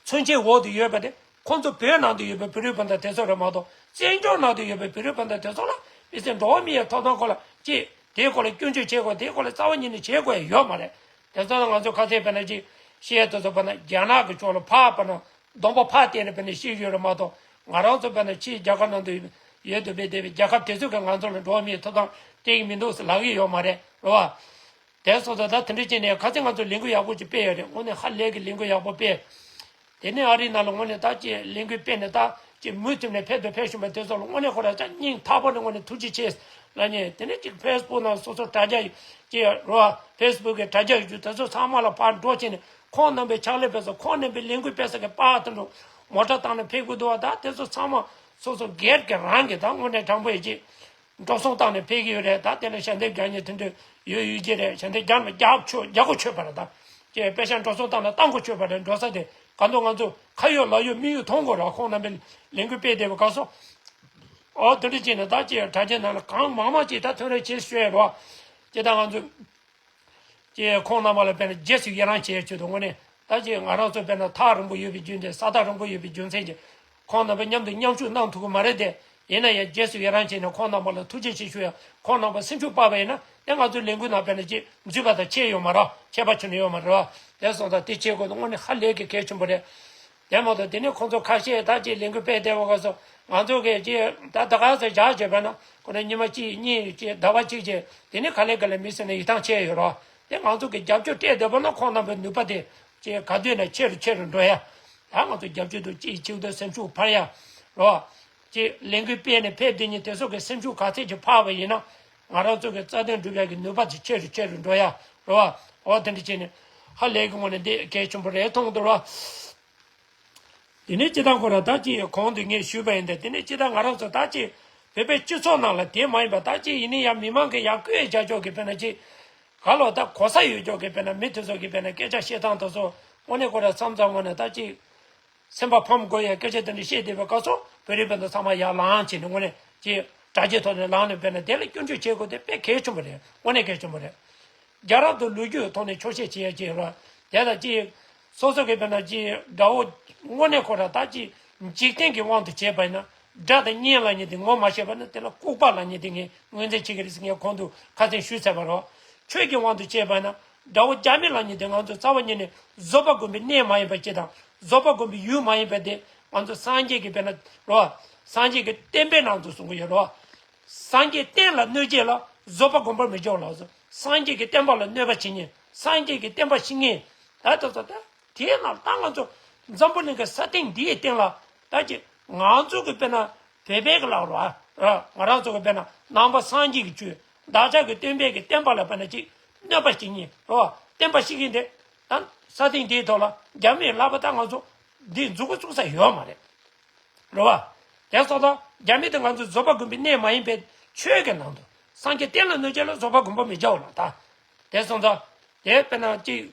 མཚོན་ཆའི་འོག་ཏུ་ཡོད་པ་དེ་ཁོང་ཚོ་བོད་ནང་དུ་ཡོད་པའི་བོད་རིགས་སྤུན་ཟླ་དེ་ཚོ་རེད་མ་གཏོགས་བཙན་བྱོལ་ནང་དུ་ཡོད་པའི་བོད་རིགས་སྤུན་ཟླ་དེ་ཚོ་ལ་མི་ཚེ་འགྲོ་བ་མི་ཡི་ཐོབ་ཐང་སྐོར་ལ་ཅིག་དེའི་སྐོར་ལ་སྐྱོན་བརྗོད་བྱེད་དགོས། དེའི་སྐོར་ལ་རྩ་བ་ཉིད་ནས་བྱེད་དགོས་ཡ་ཡོད་མ་རེད། དེ་ཚོ་ལ་ང་ཚོ་ཁ་སང་དཔེར་ན་ཅིག་བཤད་དེ་ཚོ་དཔེར་ན་རྒྱ་ནག་གི་ཕྱོགས་ལ་ཕར་དཔེར་ན་གདོང་པ་ཕར་བལྟས་ནས་དཔེར་ན་བཤད་ཡོད་རེད་མ་གཏོགས་ང་རང་ཚོ་དཔེར་ན་ཕྱིའི་རྒྱལ་ཁབ་ནང་དུ་ཡོད་དུ་བསྡད་པའི་རྒྱལ་ཁབ་དེ་ཚོ་གིས་ང་ཚོ་ལ་འགྲོ་བ་མིའི་ཐོབ་ཐང་སྤྲད་ཀྱི་མི་འདུག་ཟེར་ལབ་ཀྱི་ཡོད་མ་རེད། རེད་བ། དེ་སོང་ཙང་ད་དེ་འདྲ་བྱས་ནས་ཁ་སང་ང་ཚོ་ལས་འགུལ་ཡག་པོ་ཅིག་སྤེལ་ཡོད་རེད། དངོས་གནས་ཧ་ལས་ཀྱི་ལས་འགུལ་ཡག་པོ་སྤེལ། དེ་ནས་ཨ་རིའི་ནང་ལ་དངོས་གནས་ད་ཅིག་ལས་འགུལ་སྤེལ་ནས་ད་ཅིག་མུ་མཐུད་ནས་ཕེབས་དང་ཕེབས་བཞིན་པ་དེ་ཚོ་ལ་དངོས་གནས་ཁོ་རང་ཅག་སྙིང་ཐག་པ་ནས་དངོས་གནས་ཐུགས་རྗེ་ཆེ་ལབ་ནས། དེ་ནས་ཅིག་ཕེ་སི་བུག་ནང་སོ་སོ་དྲ་རྒྱ་ཅིག་རོ་ཕེ་སི་བུག་གི་དྲ་རྒྱ་ཡོད་རྒྱུ་དེ་ཚོ་ཚང་མ་ལ་ཕར་འགྲོ་བྱས་ནས་ཁོང་རྣམ་པའི་ཕྱག་ལས་ཕེབས་ས་ཁོང་རྣམ་པའི་ལས་འགུལ་སྤེལ་ས་གི་པར་དེ་འདྲ་མོ་ཊ་བཏང་ནས་ཕེབས་དགོས་འདུག་བ། ད་དེ་ཚོ་ཚང་མ་སོ་སོ་སྒེར་གྱི་རང་གི་ད་དངོས་གནས་དྲང་པོ་ཡིན་གྱི། འགྲོ་སོང་བཏང་ནས་ཕེབས་ཀྱི་ཡོད་རེད། ད་དེ་ལ་ཞལ་འདེབས་རྒྱག་མཁན་དེ་འདྲ་ཡོད་ཡོད་ཀྱི་རེད། ཞལ་འདེབས་རྒྱག་ན་རྒྱག་ཆོག་རྒྱག་གོ་ཆོད་པ་རེད། ད་ཀྱེ་པེ་ཤ་འགྲོ་སོང་བཏང་ན་བཏང་གོ་ཆོད་པ་རེད། འགྲོ་ས་དེ་ག་འདུག་ང་ཚོ་ཁ་ཡོད་ལག་ཡོད་མིག་ཡོད་མཐོང་དགོས་ར། ཁོང་རྣམ་པས་ལས་འགུལ་སྤེལ་བསྡད་པའི་སྐབས་སུ། ཨོ་དེ་འདྲ་བྱས་ནས་ད་ཀྱེ་དྲ་རྒྱའི་ནང་ལ་གང་མང་མང་ཅིག་ད་ཐོན་རེ་བྱེད་ཤོད་རོགས། ཀྱེ་ད་ང་ཚོ། ཀྱེ་ཁོང་རྣམ་པ་ལ་དཔེར་ན་རྗེས་སུ་ཡི་རང་བྱེད་ཡ་ཆེད་དུ་དངོས་གནས་ད་ཀྱེ་ང་རང་ཚོ་དཔེར་ན་ཐག་རིང་པོ་ཡོད་པའི་རྒྱུ་མཚན་ས་ཐག་རིང་པོ་ཡོད་པའི་རྒྱུ་མཚན་གྱིས་ཁོང་རྣམ་པ་མཉམ་དུ་མཉམ་ཞུགས་གནང་ཐུབ་ཀྱི་མ་རེད་དེ། ཡིན་ན་ཡང་རྗེས་སུ་ཡི་རང་བྱས་ནས་ཁོང་རྣམ་པ་ལ་ཐུགས་རྗེ་ཆེ་ཞུ་ཡ། ཁོང་རྣམ་པ་སེམས་ཤུགས་སྤར་བ་ཡིན་ན་དེ་ང་ཚོའི་ལས་འགུལ་ནང་དཔེར་ན་ཀྱེ་འཛུལ་བ་དང་ཁྱད་ཡོད་མ་རེད། ཁྱད་པར་ཆེ་ནི་ཡོད་མ་རེད་བ། དེ་སོང་ཙང་དེ་བྱེད་དགོས་དོན་དངོས་གནས་ཧ་ལས་ཀྱི་གལ་ཆེན་པོ་རེད། དེ་མ་གཏོགས་དེ་ནས་ཁོང་ཚོ་ཁ་ཤས་ད་ཅིག་ལས་འགུལ་སྤེལ་བསྡད་པ་སྐབས་སུ་ང་ཚོ་གིས་ཅིག་ད་ད་ག་ཚོད་བཞག་བྱས་པ་ན་ཁོ་ན་ཉི་མ་གཅིག་གཉིས་ཅིག་ཟླ་བ་གཅིག་བྱས་དེ་ནས་ག་ལེ་ག་ལེ་མི་སེར་ནས་ཡིད་ཐང་ཆད་ཡོད་རོགས། དེ་ང་ཚོ་གིས་རྒྱབ་སྐྱོར་སྤྲད་བསྡད་པ་ན་ཁོང་རྣམ་པའི་ནུས་པ་དེ་ཅིག་ག་དུས་ན་ཆེ་རུ་ཆེ་རུ་འགྲོ་ཡ། ད་ང་ཚོ་རྒྱབ་སྐྱོར་དུ་ཅིག་གཅིག་ཏུ་སེམས་ཤུགས་འཕར་ཡ་རོགས། ཅིག་ལས་འགུལ་སྤེལ་ནས་ཕེབས་བསྡད་མཁན་དེ་ཚོ་གི་སེམས་ཤུགས་ག་ཚད་ཅིག་འཕར་བ་ཡིན་ན་ང་རང་ཚོ་གི་རྩ་དོན་སྒྲུབ་ཡ་གི་ནུས་པ་དེ་ཆེ་རུ་ཆེ་རུ་འགྲོ་ཡ་རོགས། འོ་དེ་འདྲ་བྱས་ནས་ཧ་ལས་ཀྱི་ངོ་ནས་འདི་གལ་ཆེན་པོ་རེད་མཐོང་འདུག་རོགས། དེ་ནས་སྤྱི་བཏང་ཁོ་ར་ད་ཅི་གོང་དུ་ངས་ཞུས་པ་ཡིན་ཏེ། དེ་ནས་སྤྱི་བཏང་ང་རང་ཚོ་ད་ཅི་བོད་པའི་སྤྱི་ཚོགས་ནང་ལ་དེ་མ་ཡིན་པ་ད་ཅི་ཡིན་ནི་ཡང་མི་མང་གི་ཡང་བསྐོས་བྱ་ཆོག་གི་དཔེར་ན་ཅི་ག་ལོ་ད་གོ་ས་ཡོད་ཆོག་གི་དཔེར་ན་མི་དེ་ཚོ་གི་དཔེར་ན་སྐད་ཆ་བཤད་སྟངས་དེ་ཚོ་དངོས་གནས་ཁོ་ར་མཚམས་མཚམས་ངོ་ནས་ད་ཅི་སེམས་པ་ཕམ་དགོས་ཡ་སྐད་ཆ་དེ་འདྲ་བཤད་བསྡད་པའི་སྐབས་སུ་བོད་རིགས་སྤུན་ཟླ་ཚང་མ་ཡར་ལངས་བྱས་ནས་དངོས་གནས་ཅི་དྲ་རྒྱའི་ཐོག་ནས་ལངས་ནས་དཔེར་ན་དེ་ལ་སྐྱོན་བརྗོད་བྱེད་དགོས་དེ་དཔེ་གལ་ཆེན་པོ་རེད། དངོས་གནས་གལ་ཆེན་པོ་རེད། རྒྱལ་རབས་དང་ལོ་རྒྱུས་ཐོག་ནས་འཁྱོག་བཤད་བྱེད་ཡ་ཅིག་རེད། དེ་ལ་ཅིག་སོ་སོ་གི་དཔེར་ན་ཅིག་དགྲ་བོ་དངོས་གནས་ཁོ་ར་ད་ཅིག་འཇིག་རྟེན་གྱི་དབང་དུ་བྱས་པ་ཡིན་ན་དགྲ་དང་གཉེན་ལབ་མཁན་དེ་ངོ་མ་ཤེས་པ་ན་དེ་ལ་ལྐུགས་པ་ལབ་མཁན་དེ་ངས་ངོས་འཛིན་བྱེད་ཀྱི་རེད་ཟེར་ངས་གོང་དུ་ཁ་སང་ཞུས་ཚར་བ་རེད། ཆོས་ཀྱི་དབང་དུ་བྱས་པ་ཡིན་ན་དགྲ་བོ་རྒྱ་མི་ལབ་མཁན་དེ་ང་ཚོ་རྩ་བ་ཉིད་ནས་བཟོད་པ་སྒོམ་པའི་གནས་མ་ཡིན་པ་ཅིག་དང་བཟོད་པ་སྒོམ་པའི་ཡུལ་མ་ཡིན་པ་དེ་ ང་ཚོ་སངས་རྒྱས་ཀྱི་དཔེར་ན་རོ། སངས་རྒྱས་ཀྱི་བསྟན་པའི་ནང་དུ་གསུང་གི་ཡོད་རོ། སངས་རྒྱས་བསྟན་ལ་གནོད་བྱེད་ལ། བཟོད་པ་སྒོམ་པར་མི་བྱའོ་ལགས་སོ། སངས་རྒྱས་ཀྱི་བསྟན་པ་ལ་གནོད་པ་བྱེད་མཁན། སངས་རྒྱས་ཀྱི་བསྟན་པ་བཤིག་མཁན། ད་ལྟ་ཚོ་ད། དེའི་ནང་ད་ང་ཚོ་འཛམ་བུ་གླིང་གི་ས་སྟེང་འདིའི་སྟེང་ལ་ད་ཅི་ང་ཚོ་གི་དཔེར་ན་བོད་པའི་གི་ལག་རོ། ང་རང་ཚོ་གི་དཔེར་ན་ནང་པ་སངས་རྒྱས་ཀྱི་ཆོས། བདག་ཅག་གི་སྟོན་པའི་གི་བསྟན་པ་ལ་དཔེར་ན་ཅིག་གནོད་པ་བྱེད་མཁན་རོ། བསྟན་པ་བཤིག་མཁན་དེ། ད་ས་སྟེང་འདིའི་ཐོག་ལ་རྒྱ་མིའི་ལག་པ་ད་ང་ཚོ་འདི་མཛུབ་གུ་བཙུགས་ས་ཡོད་མ་རེད། རེད་བ། དེ་སོང་ཙང་རྒྱ་མི་དེ་ང་ཚོའི་བཟོད་པ་སྒོམ་པའི་གནས་མ་ཡིན་པའི་ཆོས་ཀྱི་ནང་དུ་སངས་རྒྱས་བསྟན་ལ་གནོད་བྱེད་ལ་བཟོད་པ་སྒོམ་པ་མི་བྱའོ་ལགས་ད། དེ་སོང་ཙང་། དེ་དཔེར་ན་ཅིག་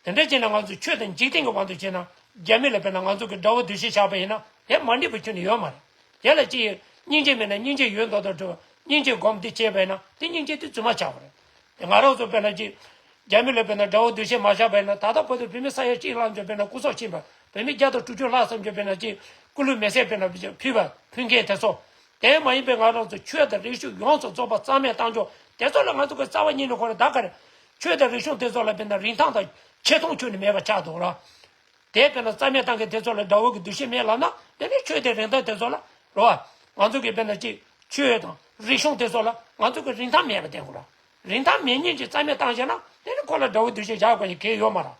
དེ་འདྲ་བྱས་ན་ང་ཚོས་ཆོས་དང་འཇིག་རྟེན་གྱི་དབང་དུ་བྱས་ན་རྒྱ་མི་ལ་དཔེར་ན་ང་ཚོ་གི་དགྲ་བོ་འདུ་ཤེས་བཞག་པ་ཡིན་ན་དེ་མ་འགྲིག་པ་ཁྱོན་ནས་ཡོད་མ་རེད། དེ་ལ་ཅིག་སྙིང་རྗེ་མེད་ན་སྙིང་རྗེ་ཡོད་མདོག་མདོག་བྱེད་པ་སྙིང་རྗེ་སྒོམ་འདི་བྱས་པ་ཡིན་ན་དེ་སྙིང་རྗེ་དེ་རྫུན་མ་ཆགས་པ་རེད། དེ་ང་རང་ཚོ་དཔེར་ན་ཅིག་རྒྱ་མི་ལ་དཔེར་ན་དགྲ་བོ་འདུ་ཤེས་མ་བཞག་པ་ཡིན་ན་ད་ལྟ་བར་དུ་བོད་མི་ས་ཡ་གཅིག་ལྷག་ཙམ་དཔེར་ན་སྐུ་སྲོག་ཕྱིན་པ། བོད་མི་བརྒྱ་དང་དྲུག་ཅུ་ལྷག་ཙམ་ཅིག་དཔེར་ན་ཅིག་སྐུ་ལུས་མེ་སྲེག་དཔེར་ན་ཕུལ་བ་ཕུལ་མཁན་དེ་ཚོ། དེ་མ་ཡིན་པའི་ང་རང་ཚོ་ཆོས་དང་རིག་གཞུང་ཡོངས་སུ་རྫོགས་པ་རྩ་མེད་བཏང་ཆོག་དེ་ཚོ་ལ་ང་ཚོ་གི་རྩ་བ་ཉིད་ནས་ཁོ་རང་ད་ག་རེ། ཆོས་དང་རིག་གཞུང་དེ་ཚོ་ལ་དཔེར་ན་རིན་ཐང་དང་ཆེ་མཐོང་ཁྱོན་ནས་མེད་པ་ཆགས་འདུག་ར། དེ་དཔེར་ན་རྩ་མེད་བཏང་མཁན་དེ་ཚོ་ལ་དགྲ་བོ་གི་འདུ་ཤེས་མེད་ལབ་ན་དེ་ནི་ཆོས་དང་རིན་ཐང་དེ་ཚོ་ལ་རོ། ང་ཚོ་གི་དཔེར་ན་ཅིག་ཆོས་དང་རིག་གཞུང་དེ་ཚོ་ལ་ང་ཚོ་གི་རིན་ཐང་མེད་པ་བསྟན་དགོས་ར། རིན་ཐང་མེད་མཁན་གྱི་རྩ་མེད་བཏང་བྱས་ན་དེ་ནི་ཁོ་ལ་དགྲ་བོ་འདུ་ཤེས་བཞག་དགོས་ཀྱི་གལ་ཡོད་མ་རེད།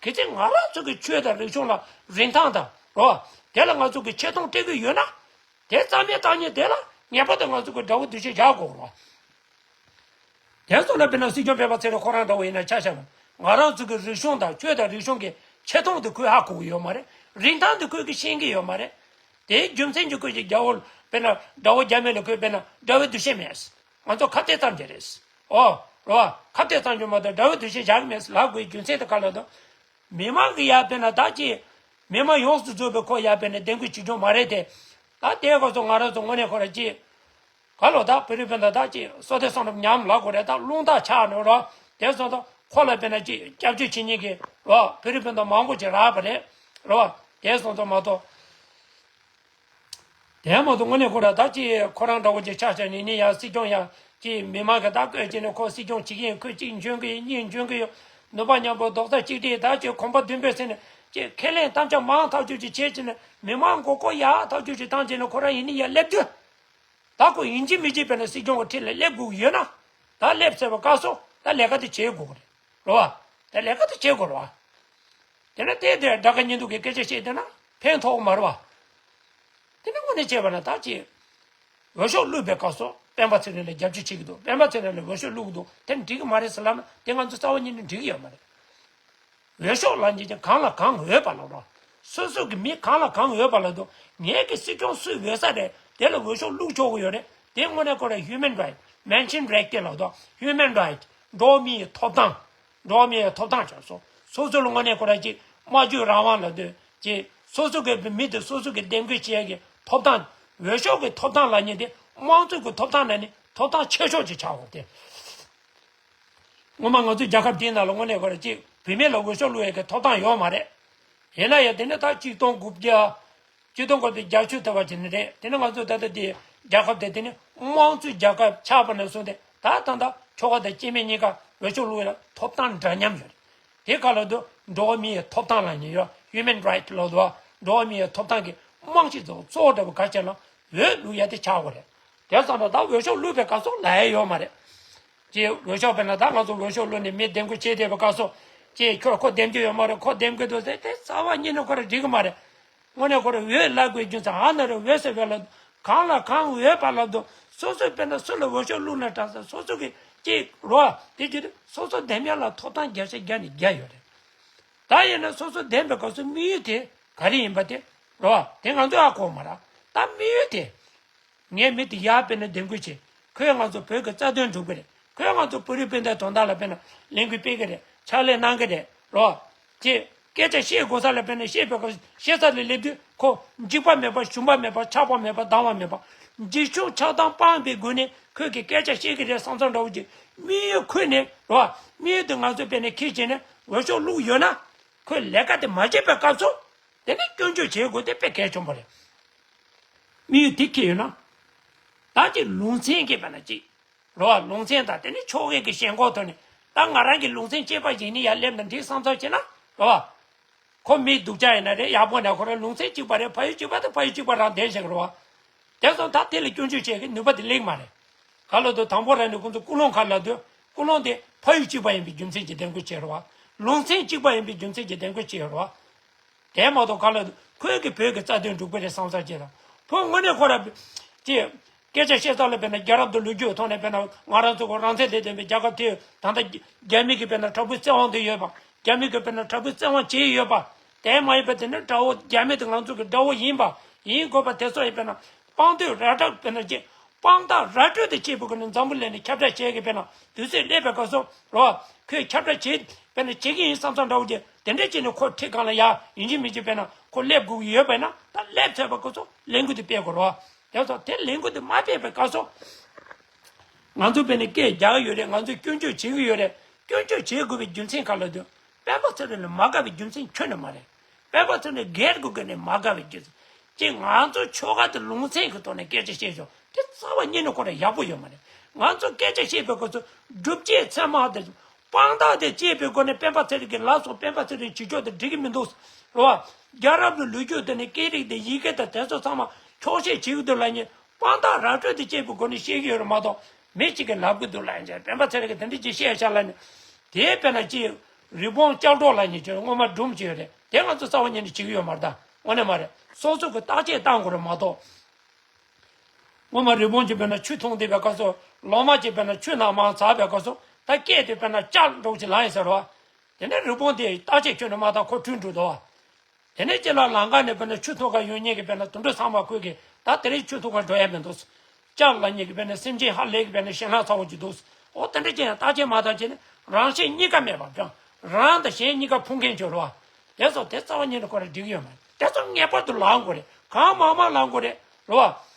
གལ་ཏེ་ང་རང་ཚོ་གི་ཆོས་དང་རིག་གཞུང་ལ་རིན་ཐང་དང་རོ། དེ་ལ་ང་ཚོ་གི་ཆེ་མཐོང་སྤྲད་ཀྱི་ཡོད་ན། དེ་རྩ་མེད་བཏང་མཁན་དེ་ལ་ངེས་པར་དུ་ང་ཚོ་གི་དགྲ་བོ་འདུ་ཤེས་བཞག་དགོས་ར། དེ་ཚོ་ལ་དཔེར་ན་སྲིད་སྐྱོང་སྤེན་པ་ཚེ་རིང་ཁོ་རང་འདྲ་བོ་ཡིན་ན་ཆ་བཞག་ན་ང་རང་ཚོ་གི་རིག་གཞུང་དང་ཆོས་དང་རིག་གཞུང་གི་ཆེ་མཐོང་དེ་ཁོས་ཧ་གོ་གི་ཡོད་མ་རེད། རིན་ཐང་དེ་ཁོས་གི་ཤེས་ཀྱི་ཡོད་མ་རེད། དེའི་རྒྱུ་མཚན་གྱིས་ཁོས་ཀྱི་རྒྱ་བོ་དཔེར་ན་དགྲ་བོ་རྒྱ་མི་ལ་ཁོས་དཔེར་ན་དགྲ་བོའི་འདུ་ཤེས་མེད། ང་ཚོ་ཁ་གཏད་ཙམ་གྱི་རེད། ཨོ། རོ། ཁ་གཏད་ཙམ་གྱི་མ་གཏོགས་དགྲ་བོའི་འདུ་ཤེས་བཞག་གི་མེད་ལབ་དགོས་རྒྱུ་མཚན་དེ་ག་ལ་དང་། མི་མང་གི་ཡ་དཔེར་ན་ད་ཅི། མི་མང་ཡོངས་སུ་རྫོགས་པའི་ཁོ་ཡ་དཔེར་ན་བདེན་དགོས་ཅི་བྱུང་མ་རེད་དེ། ད་དེའི་སྐབས་སུ་ང་རང་ཚོ་དངོས་གནས་ཁོ་ར་ཅི། ག་ལོ་ད་བོད་རིགས་སྤུན་ཟླ་ད་ཅི་བསོད་བདེ་བསོད་ནམས་ཉམས་ལ་གོ་རེད་ད་རླུང་རྟ་ཆགས་ནས་རོ། དེ་སོང་ཙང་ཁོ་ལ་དཔེར་ན་ཅི་སྐྱབས་བཅོལ་བྱེད་མཁན་གྱི་རོ་བོད་རིགས་སྤུན་ཟླ་མང་པོ་ཅིག་རག་པ་རེད་རོ། དེ་སོང་ཙང་མ་གཏོགས། དེ་མ་གཏོགས་དངོས་གནས་ཁོ་ར་ད་ཅི་ཁོ་རང་འདྲ་བོ་ཅིག་ཆ་བཞག་ནས་ནི་ཡང་སྲིད་སྐྱོང་ཡང་ཅི་མི་མང་གི་ད་བསྐོས་བྱས་ནས་ཁོ་སྲིད་སྐྱོང་བྱེད་ཀྱི་ཡིན་ཁོས་གཅིག་འཇོན་གི་ཡིན་གཉིས་འཇོན་གི་ཡོད། ནུས་པ་མཉམ་པོ་རྡོག་རྩ་གཅིག་སྒྲིལ་ད་ཅི་གོམ་པ་མདུན་སྤོས་ཟེར་ནས་ཅི་ཁས་ལེན་དམ་བཅའ་མང་ཐག་ཆོད་ཅིག་བྱས་བྱས་ནས་མི་མང་མགོ་སྐོར་ཡག་ཐག་ཆོད་ཅིག་བཏང་བྱས་ནས་ཁོ་རང་ཡིན་ནི་ཡང་སླེབས་དུས། ད་ཁོ་ཡིན་གཅིག་མིན་གཅིག་དཔེར་ན་སྲིད་སྐྱོང་གི་ཁྲི་ལ་སླེབས་དགོས་ཀྱི་ཡོད་ན། ད་སླེབས་ཚར་བའི་སྐབས་སུ་ད་ལས་ཀ་དེ་བྱེད་དགོས་ཀྱི་རེད། རེད་བ། ད་ལས་ཀ་དེ་བྱེད་དགོས་རེད་བ། དེ་ནས་དེ་དེར་དགྲ་དགའ་གཉེན་སྡུག་གི་སྐད་ཆ་བཤད་བསྡད་ན་ཕན་ཐོགས་མ་རེད་བ། དེ་ནས་དངོས་གནས་བྱས་པ་ན་ད་ཅི། འོས་ཤོག་བླུགས་པའི་སྐབས་སུ་སྤེན་པ་ཚེ་རིང་ལ་རྒྱབ་སྐྱོར་བྱེད་ཀྱི་འདུག་སྤེན་པ་ཚེ་རིང་ལ་འོས་ཤོག་བླུགས་ཀྱི་འདུག་དེ་འགྲིག་གི་མ་རེད་ཟེར་ལབ་ན་དེ་ང་ཚོ་རྩ་བ་ཉིད་ནས་འགྲིག་གི་ཡོད་མ་རེད། འོས་ཤོག་ལབ་མཁན་གྱི་གང་ལ་གང་འོས་པ་ལབ་རོགས། སོ་སོ་གི་མི་གང་ལ་གང་འོས་པ་ལབ་འདུག་ངེད་ཀྱི་སྲིད་སྐྱོང་སུས་འོས་ས་རེད་དེ་ལ་འོས་ཤོག་བླུགས་ཆོག་གི་ཡོད་རེད། དེ་དངོས་གནས་ཁོ་ར་human right, mention right དེ་ལབ་འདུག human right འགྲོ་བ་མིའི་ཐོབ་ཐང་། འགྲོ་བ་མིའི་ཐོབ་ཐང་བྱས་སོ། སོ་སོ་ལ་དངོས་གནས་ཁོ་ར་ཅིག་སྨྲ་བརྗོད་རང་དབང་ལབ་འདུག་ཅིག་སོ་སོ་གི་མི་དེ་སོ་སོ་གི་འདེམས་བསྐོ་བྱེད་ཡ་གི་ཐོབ་ཐང་། འོས་ཤོག་གི་ཐོབ་ཐང་ལབ་མཁན་དེ་དམངས་གཙོ་གི་ཐོབ་ཐང་ནང་ནས་ཐོབ་ཐང་ཆེ་ཤོས་ཅིག་ཆགས་ཡོད་དེ། སྔོན་མ་ང་ཚོའི་རྒྱལ་ཁབ་དེའི་ནང་ལ་དངོས་གནས་ཁོ་ར་ཅིག་བུད་མེད་ལ་འོས་ཤོག་བླུག་ཡས་ཀྱི་ཐོབ་ཐང་ཡོད་མ་རེད། ཡིན་ན་ཡང་དེ་ནི་ད་གཅིག་སྟོང་དགུ་བརྒྱ། གཅིག་སྟོང་དགུ་བརྒྱ་བརྒྱད་ཅུ་ལྟ་བ་ཅིག་ནི་རེད། དེ་ནི་ང་ཚོ་ད་ལྟ་དེ་རྒྱལ་ཁབ་དེ་དེ་ནི་དམངས་གཙོའི་རྒྱལ་ཁབ་ཆགས་པ་ནས་བཟུང་སྟེ་ད་ད་ལྟ་ཁྱོ་ག་དང་སྐྱེ་དམན་གཉིས་ཀ་འོས་ཤོག་བླུག་ཡས་ལ་ཐོབ་ཐང་འདྲ་མཉམ་ཡོད་རེད། དེ་ག་ལ་དུ་འགྲོ་བ་མིའི་ཐོབ་ཐང་ལབ་མཁན་ཡོད། human right ལབ་འདུག་འགྲོ་བ་མིའི་ཐོབ་ཐང་གི་རྨང་གཞི་གཙོ་བོ་འདྲ་བོ་ག་ཅིག་ལ་འོས་བླུག་ཡ་དེ་ཆགས་དགོས་རེད། དེ་ཙམ་ལ་ད་འོས་ཤོག་བླུག་པའི་སྐབས་སུ་ལབ་ཡ་ཡོད་མ་རེད། ཅེས་འོས་ཤོག་དཔེར་ན་ད་ང་ཚོ་འོས་ཤོག་བླུག་ནས་མི་འདེམས་བསྐོ་བྱས་བསྡད་པའི་སྐབས་སུ་ཅེས་ཁྱོད་ཁོ་འདེམས་རྒྱུ་ཡོད་མ་རེད་ཁོ་འདེམས་དགོས་འདུག་ཟེར་དེ་རྩ་བ་ཉིད་ནས་ཁོ་ར་འགྲིག་གི་མ་རེད། དངོས་གནས་ཁོ་ར་འོས་ལབ་དགོས་རྒྱུ་མཚན་ཨ་ན་རེ་འོས་ཟེར་བས་ལ་གང་ལ་གང་འོས་པ་ལབ་འདུག་སོ་སོས་དཔེར་ན་སུ་ལ་འོས་ཤོག་བླུགས་ན་དྲག་ས་སོ་སོ་གི་ཅིག་རོ་དེ་བརྒྱུད་དེ་སོ་སོ་འདེམས་ཡ་ལ་ཐོབ་ཐང་བརྒྱ་ཆ་བརྒྱ་ནས་བརྒྱ་ཡོད་རེད། ད་ཡིན་ན་སོ་སོ་འདེམས་པའི་སྐབས་སུ་དམིགས་ཡུལ་དེ་ག་རེ་ཡིན་པ་དེ་རོ་དེ་ང་ཚོས་ཧ་གོ་མ་ར་ད་དམིགས་ཡུལ་དེ། ངའི་མི་དེ་ཡར་དཔེར་ན་འདེམས་བསྐོ་བྱས། ཁོས་ང་ཚོ་བོད་ཀྱི་རྩ་དོན་སྒྲུབ་ཀྱི་རེད། ཁོས་ང་ཚོ་བོད་རིགས་སྤུན་ཟླའི་དོན་དག་ལ་དཔེར་ན་ལས་འགུལ་སྤེལ་གྱི་རེད། ཕྱག་ལས་གནང་གི་རེད་རོ། ཅེས་སྐད་ཆ་བཤད་དགོས་ས་ལ་དཔེར་ན་བཤད་པའི་སྐབས་བཤད་ས་ལ་སླེབས་དུས་ཁོ་འཇིགས་པ་མེད་པ་ཞུམ་པ་མེད་པ་ཆགས་པ་མེད་པ་སྡང་བ་མེད་པ། འཇིགས་ཤོག་ཆགས་སྡང་སྤངས་པའི་སྒོ་ནས་ཁོས་ཀྱི་སྐད་ཆ་བཤད་ཀྱི་རེད་བསམ་བསམ་འདྲ་བོ་ཅིག་དམིགས་ཡུལ་ཁོས་ནས་རོ། དམིགས་ཡུལ་དེ་ང་ཚོས་དཔེར་ན་ཁྱེར་བྱས་ནས་འོས་ཤོག་བླུགས་ཡོད་ན་ཁོས་ལས་ཀ་དེ་མ་བྱས་པའི་སྐབས་སུ། དེ་ནི་སྐྱོན་བརྗོད་བྱེད་དགོས་དེ་དཔེ་གལ་ཆེན་པོ་རེད། དམིགས་ཡུལ་དེ་ཁེལ་ཡོད་ན། ད་ཅིག་ལུང་ཚན་གྱི་དཔེར་ན་ཅིག་རོ་བ་ལུང་ཚན་དང་དེ་ནི་ཕྱོགས་འགལ་གྱི་ཞེན་ཁོག་ཐོག་ནས་ད་ང་རང་གི་ལུང་ཚན་གཅིག་པ་ཞིག་ནི་ཡར་སླེབས་ན་འགྲིག་བསམ་བསམ་བྱས་ན་རོ་བ། ཁོ་མི་སྡུག་ཅག་ཡིན་ན་རེད། ཡག་པོ་ན་ཁོ་རང་ལུང་ཚན་གཅིག་པ་རེད། ཕ་ཡུལ་གཅིག་པ་དང་ཕ་ཡུལ་གཅིག་པ་རང་བསྡད་བཞག་གི་རེད་བ། དེ་སོང་ད་དེ་ལ་སྐྱོན་བརྗོད་བྱེད་ཀྱི་ནུས་པ་དེ་ལེགས་མ་རེད། ག་ལ་དུ་དང་པོ་རང་ནས་ཁོང་ཚོ་ཀུན་སློང་ག་ལ་དུ་ཀུན་སློང་དེ་ཕ་ཡུལ་གཅིག་པ་ཡིན་པའི་རྒྱུ་མཚན་གྱིས་གདན་འཁོད་བྱས་རེད་བ། ལུང་ཚན་གཅིག་པ་ཡིན་པའི་རྒྱུ་མཚན་གྱིས་གདན་འཁོད་བྱས་རེད་བ། དེ་མ་གཏོགས་ག་ལ་དུ་ཁོས་ཀྱི་བོད་ཀྱི་རྩ་དོན་སྒྲུབ་ཀྱི་རེད་བསམ་ས་ཅིག་དང་། ཕོ་དངོས་གནས་ཁོ་ར་ཅི། སྐད་ཆ་བཤད་ས་ལ་དཔེར་ན་རྒྱལ་རབས་དང་ལོ་རྒྱུས་ཐོག་ནས་དཔེར་ན་ང་རང་ཚོ་གི་རང་བཙན་དེ་ལྡན་པའི་རྒྱལ་ཁབ་དེ་ད་ལྟ་རྒྱ་མི་གི་དཔེར་ན་དྲག་པོའི་བཙན་དབང་དེ་ཡོད་པ། རྒྱ་མི་གི་དཔེར་ན་དྲག་པོའི་བཙན་དབང་བྱས་ཡོད་པ། དེ་མ་ཡིན་པ་དེ་ནི་དགྲ་བོ་རྒྱ་མི་དེ་ང་ཚོ་གི་དགྲ་བོ་ཡིན་པ། ཡིན་དགོས་པ་དེ་ཚོ་ཡིན་དཔེར་ན་དཔང་དོད་ར་སྤྲོད་དཔེར་ན་ཅི། དཔང་རྟགས་ར་སྤྲོད་དེ་བྱས་པའི་སྒོ་ནས་འཛམ་བུ་གླིང་ནས་ཁྱབ་བསྒྲགས་བྱས་ཀྱི་དཔེར་ན་དུས་ཚོད་སླེབས་པའི་སྐབས་སུ་རོ། ཁོས་ཁྱབ་བསྒྲགས་བྱེད་དཔེར་ན་བྱེད་ཀྱི་ཡིན་བསམ་བསམ་འདྲ་བོ་ཅིག་དེ་འདྲ་བྱས་ནས་ཁོ་ཁྲི་སྒང་ལ་ཡ་ཡིན་གཅིག་མིན་གཅིག་དཔེར་ན་ཁོ་སླེབས་དགོས་ཀྱི་ཡོད་པས་ན་ད་སླེབས་ཚར་བའི་སྐབས་སུ་ལས་འགུལ་དེ་སྤེལ་དགོས་རོ། དེ་ཚོ་དེ་ལས་འགུལ་དེ་མ་སྤེལ་བའི་སྐབས་སུ། ང་ཚོ་དཔེར་ན་སྐད་རྒྱག་གི་ཡོད་རེད། ང་ཚོས་སྐྱོན་བརྗོད་བྱེད་ཀྱི་ཡོད་རེད། སྐྱོན་བརྗོད་བྱེད་དགོས་པའི་རྒྱུ་མཚན་ག་ལ་དུ། སྤེན་པ་ཚེ་རིང་ལ་མ་དགའ་བའི་རྒྱུ་མཚན་ཁྱོན་ནས་མ་རེད། སྤེན་པ་ཚེ་རིང་སྒེར་དགོས་ཀྱི་ནས་མ་དགའ་བའི་རྒྱུ་མཚན། ཅེས་ང་ཚོ་ཆོལ་ཁ་དང་ལུང་ཚན་གྱི་ཐོག་ནས་སྐད་ཆ་བཤད་ཆོག་དེ་རྩ་བ་ཉིད་ནས་ཁོ་རང་ཡག་པོ་ཡོད་མ་རེད། ང་ཚོ་སྐད་ཆ་བཤད་པའི་སྐབས་སུ་སྒྲུབ་བྱེད་ཚད་མ་དང་དཔང་རྟགས་དེ་བཅས་པའི་སྒོ་ནས་སྤེན་པ་ཚེ་རིང་གི་ལ་སོགས་སྤེན་པ་ཚེ་རིང་བྱེད་ཕྱོགས་དེ་འགྲིག་གི་མི་འདུག་རེད་བ། རྒྱལ་རབས་ཀྱི་ལོ་རྒྱུས་དེ་ནས་སྐད་རིགས་དེ་ཡི་གེ་དང་དེ་ཚོ་ཚང་མ་འཁྱོག་བཤད་བྱེད་ཀྱི་འདུག་ལབ་ནས། དཔང་རྟགས་ར་སྤྲོད་དེ་བཅས་པའི་སྒོ་ནས་བཤད་ཀྱི་ཡོད་རེད་མ་གཏོགས། མི་གཅིག་གིས་ལབ་ཀྱི་འདུག་ལབ་ཡིན་ཅེས་སྤེན་པ་ཚེ་རིང་གིས་དེ་འདྲ་ཅིག་བཤད་ཤག་ལབ་ནས། དེའི་དཔེར་ན་ཅིག་རི་བོང་ལྕགས་སྒྲོག་ལབ་མཁན་ཅིག་སྔོན་མ་སྒྲུང་ཅིག་ཡོད་རེད། དེ་ང་ཚོ་རྩ་བ་ཉིད་ནས་བྱེད་ཀྱི་ཡོད་མ་རེད་ད། དངོས་གནས་མ་རེད། སོ་སོ་གིས་བརྟག་དཔྱད་བཏང་དགོས་རེད་མ་གཏོགས། སྔོན་མ་རི་བོང་ཅིག་དཔེར་ན་ཆུ་འཐུང་བསྡད་པའི་སྐབས་སུ་ལོ་མ་ཅིག་དཔེར་ན་ཆུ་ནང་མར་འཛག་པའི་སྐབས་སུ་ད་སྐད་དེ་དཔེར་ན་ལྕགས་སྒྲོག་ཅིག་ལངས་ཡིན་ཟེར་བ། དེ་ནས་རི་བོང་དེ་བརྟག་དཔྱད་ཁྱོན་ནས་མ་བཏང་ཁོ་བྲོས་འགྲོ་འདུག་བ། དེ་ནས་ཅི་ལ་ལམ་ཁ་ནས་དཔེར་ན་ཆུ་འཐུང་ག་ཡོང་མཁན་གྱི་དཔེར་ན་དུད་འགྲོ་ཚང་མ་ཁོས་ཀྱིས་ད་དེ་རིང་ཆུ་འཐུང་ག་འགྲོ་ཡ་མི་འདུག་ལྕགས་ལབ་མཁན་གྱི་དཔེར་ན་སེམས་ཅན་ཧ་ལས་ཀྱི་དཔེར་ན་ཞེད་སྣང་ཚ་བོ་ཅིག་འདུག་འོ་དེ་འདྲ་ཅན་ཡང་བརྟག་དཔྱད་མ་བཏང་བྱས་ནས་རང་གཞན་གཉིས་ཀ་མེད་པ་བྱུང་། རང་དང་གཞན་གཉིས་ཀ་ཕུང་མཁན་ཅིག་རེད་བ། དེ་ཚོ་དེ་རྩ་བ་ཉིད་ནས་ཁོ་རང་འགྲིག་གི་ཡོད་མ་རེད། དེ་ཚོ་ངེས་པར་དུ་ལངས་དགོས་རེད། གང་མང་མང་ལངས་དགོས་རེད། རེད་བ།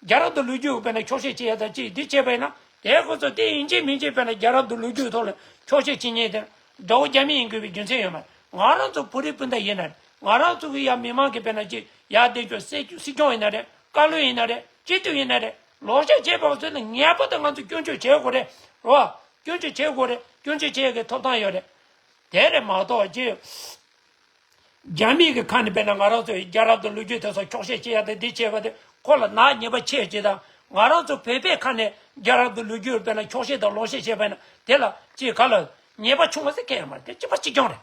རྒྱལ་རབས་དང་ལོ་རྒྱུས་དཔེར་ན་འཁྱོག་བཤད་བྱེད་ཡ་དང་ཅིག་འདི་བྱས་པ་ཡིན་ན་དེའི་སྐོར་ཚོ་དེ་ཡིན་གཅིག་མིན་གཅིག་དཔེར་ན་རྒྱལ་རབས་དང་ལོ་རྒྱུས་ཐོག་ལ་འཁྱོག་བཤད་བྱེད་མཁན་དེ་དགྲ་བོ་རྒྱ་མི་ཡིན་དགོས་པའི་རྒྱུ་མཚན་ཡོད་མ་རེད། ང་རང་ཚོ་བོད་རིགས་སྤུན་ཟླ་ཡིན་ན་རེད། ང་རང་ཚོ་གི་ཡ་མི་མང་གི་དཔེར་ན་ཅིག་ཡ་དེ་ཚོ་སྲིད་སྲིད་སྐྱོང་ཡིན་ན་རེད། བཀའ་བློན་ཡིན་ན་རེད། སྤྱི་འཐུས་ཡིན་ན་རེད། ལོག་བཤད་བྱས་པ་ཚོ་ནི་ངེས་པར་དུ་ང་ཚོ་སྐྱོན་བརྗོད་བྱེད་དགོས་རེད། རེད་བ། སྐྱོན་བརྗོད་བྱེད་དགོས་རེད། སྐྱོན་བརྗོད་བྱེད་ཡ་གི་ཐོབ་ཐང་ཡོད་རེད། དེ་རེད་མ་གཏོགས་ཅི། རྒྱ་མི་གི་ཁ་ནས་དཔེར་ན་ང་རང་ཚོའི་རྒྱལ་རབས་དང་ལོ་རྒྱུས་དེ་ཚོ་འཁྱོག་བཤད་བྱེད་ཡ་དེ་འདི་བྱས་པ་དེ་ཁོ་ལ་ནག་ཉེས་པ་ཆེ་ཅིག་དང་། ང་རང་ཚོ་བོད་པའི་ཁ་ནས་རྒྱལ་རབས་དང་ལོ་རྒྱུས་དཔེར་ན་འཁྱོག་བཤད་དང་ལོག་བཤད་བྱས་པ་ཡིན་ན་དེ་ལ་ཅིག་ག་ལ་ཉེས་པ་ཆུང་བ་ཟེར་མཁན་ཡོད་མ་རེད། དེ་གཅིག་པ་གཅིག་རྐྱང་རེད།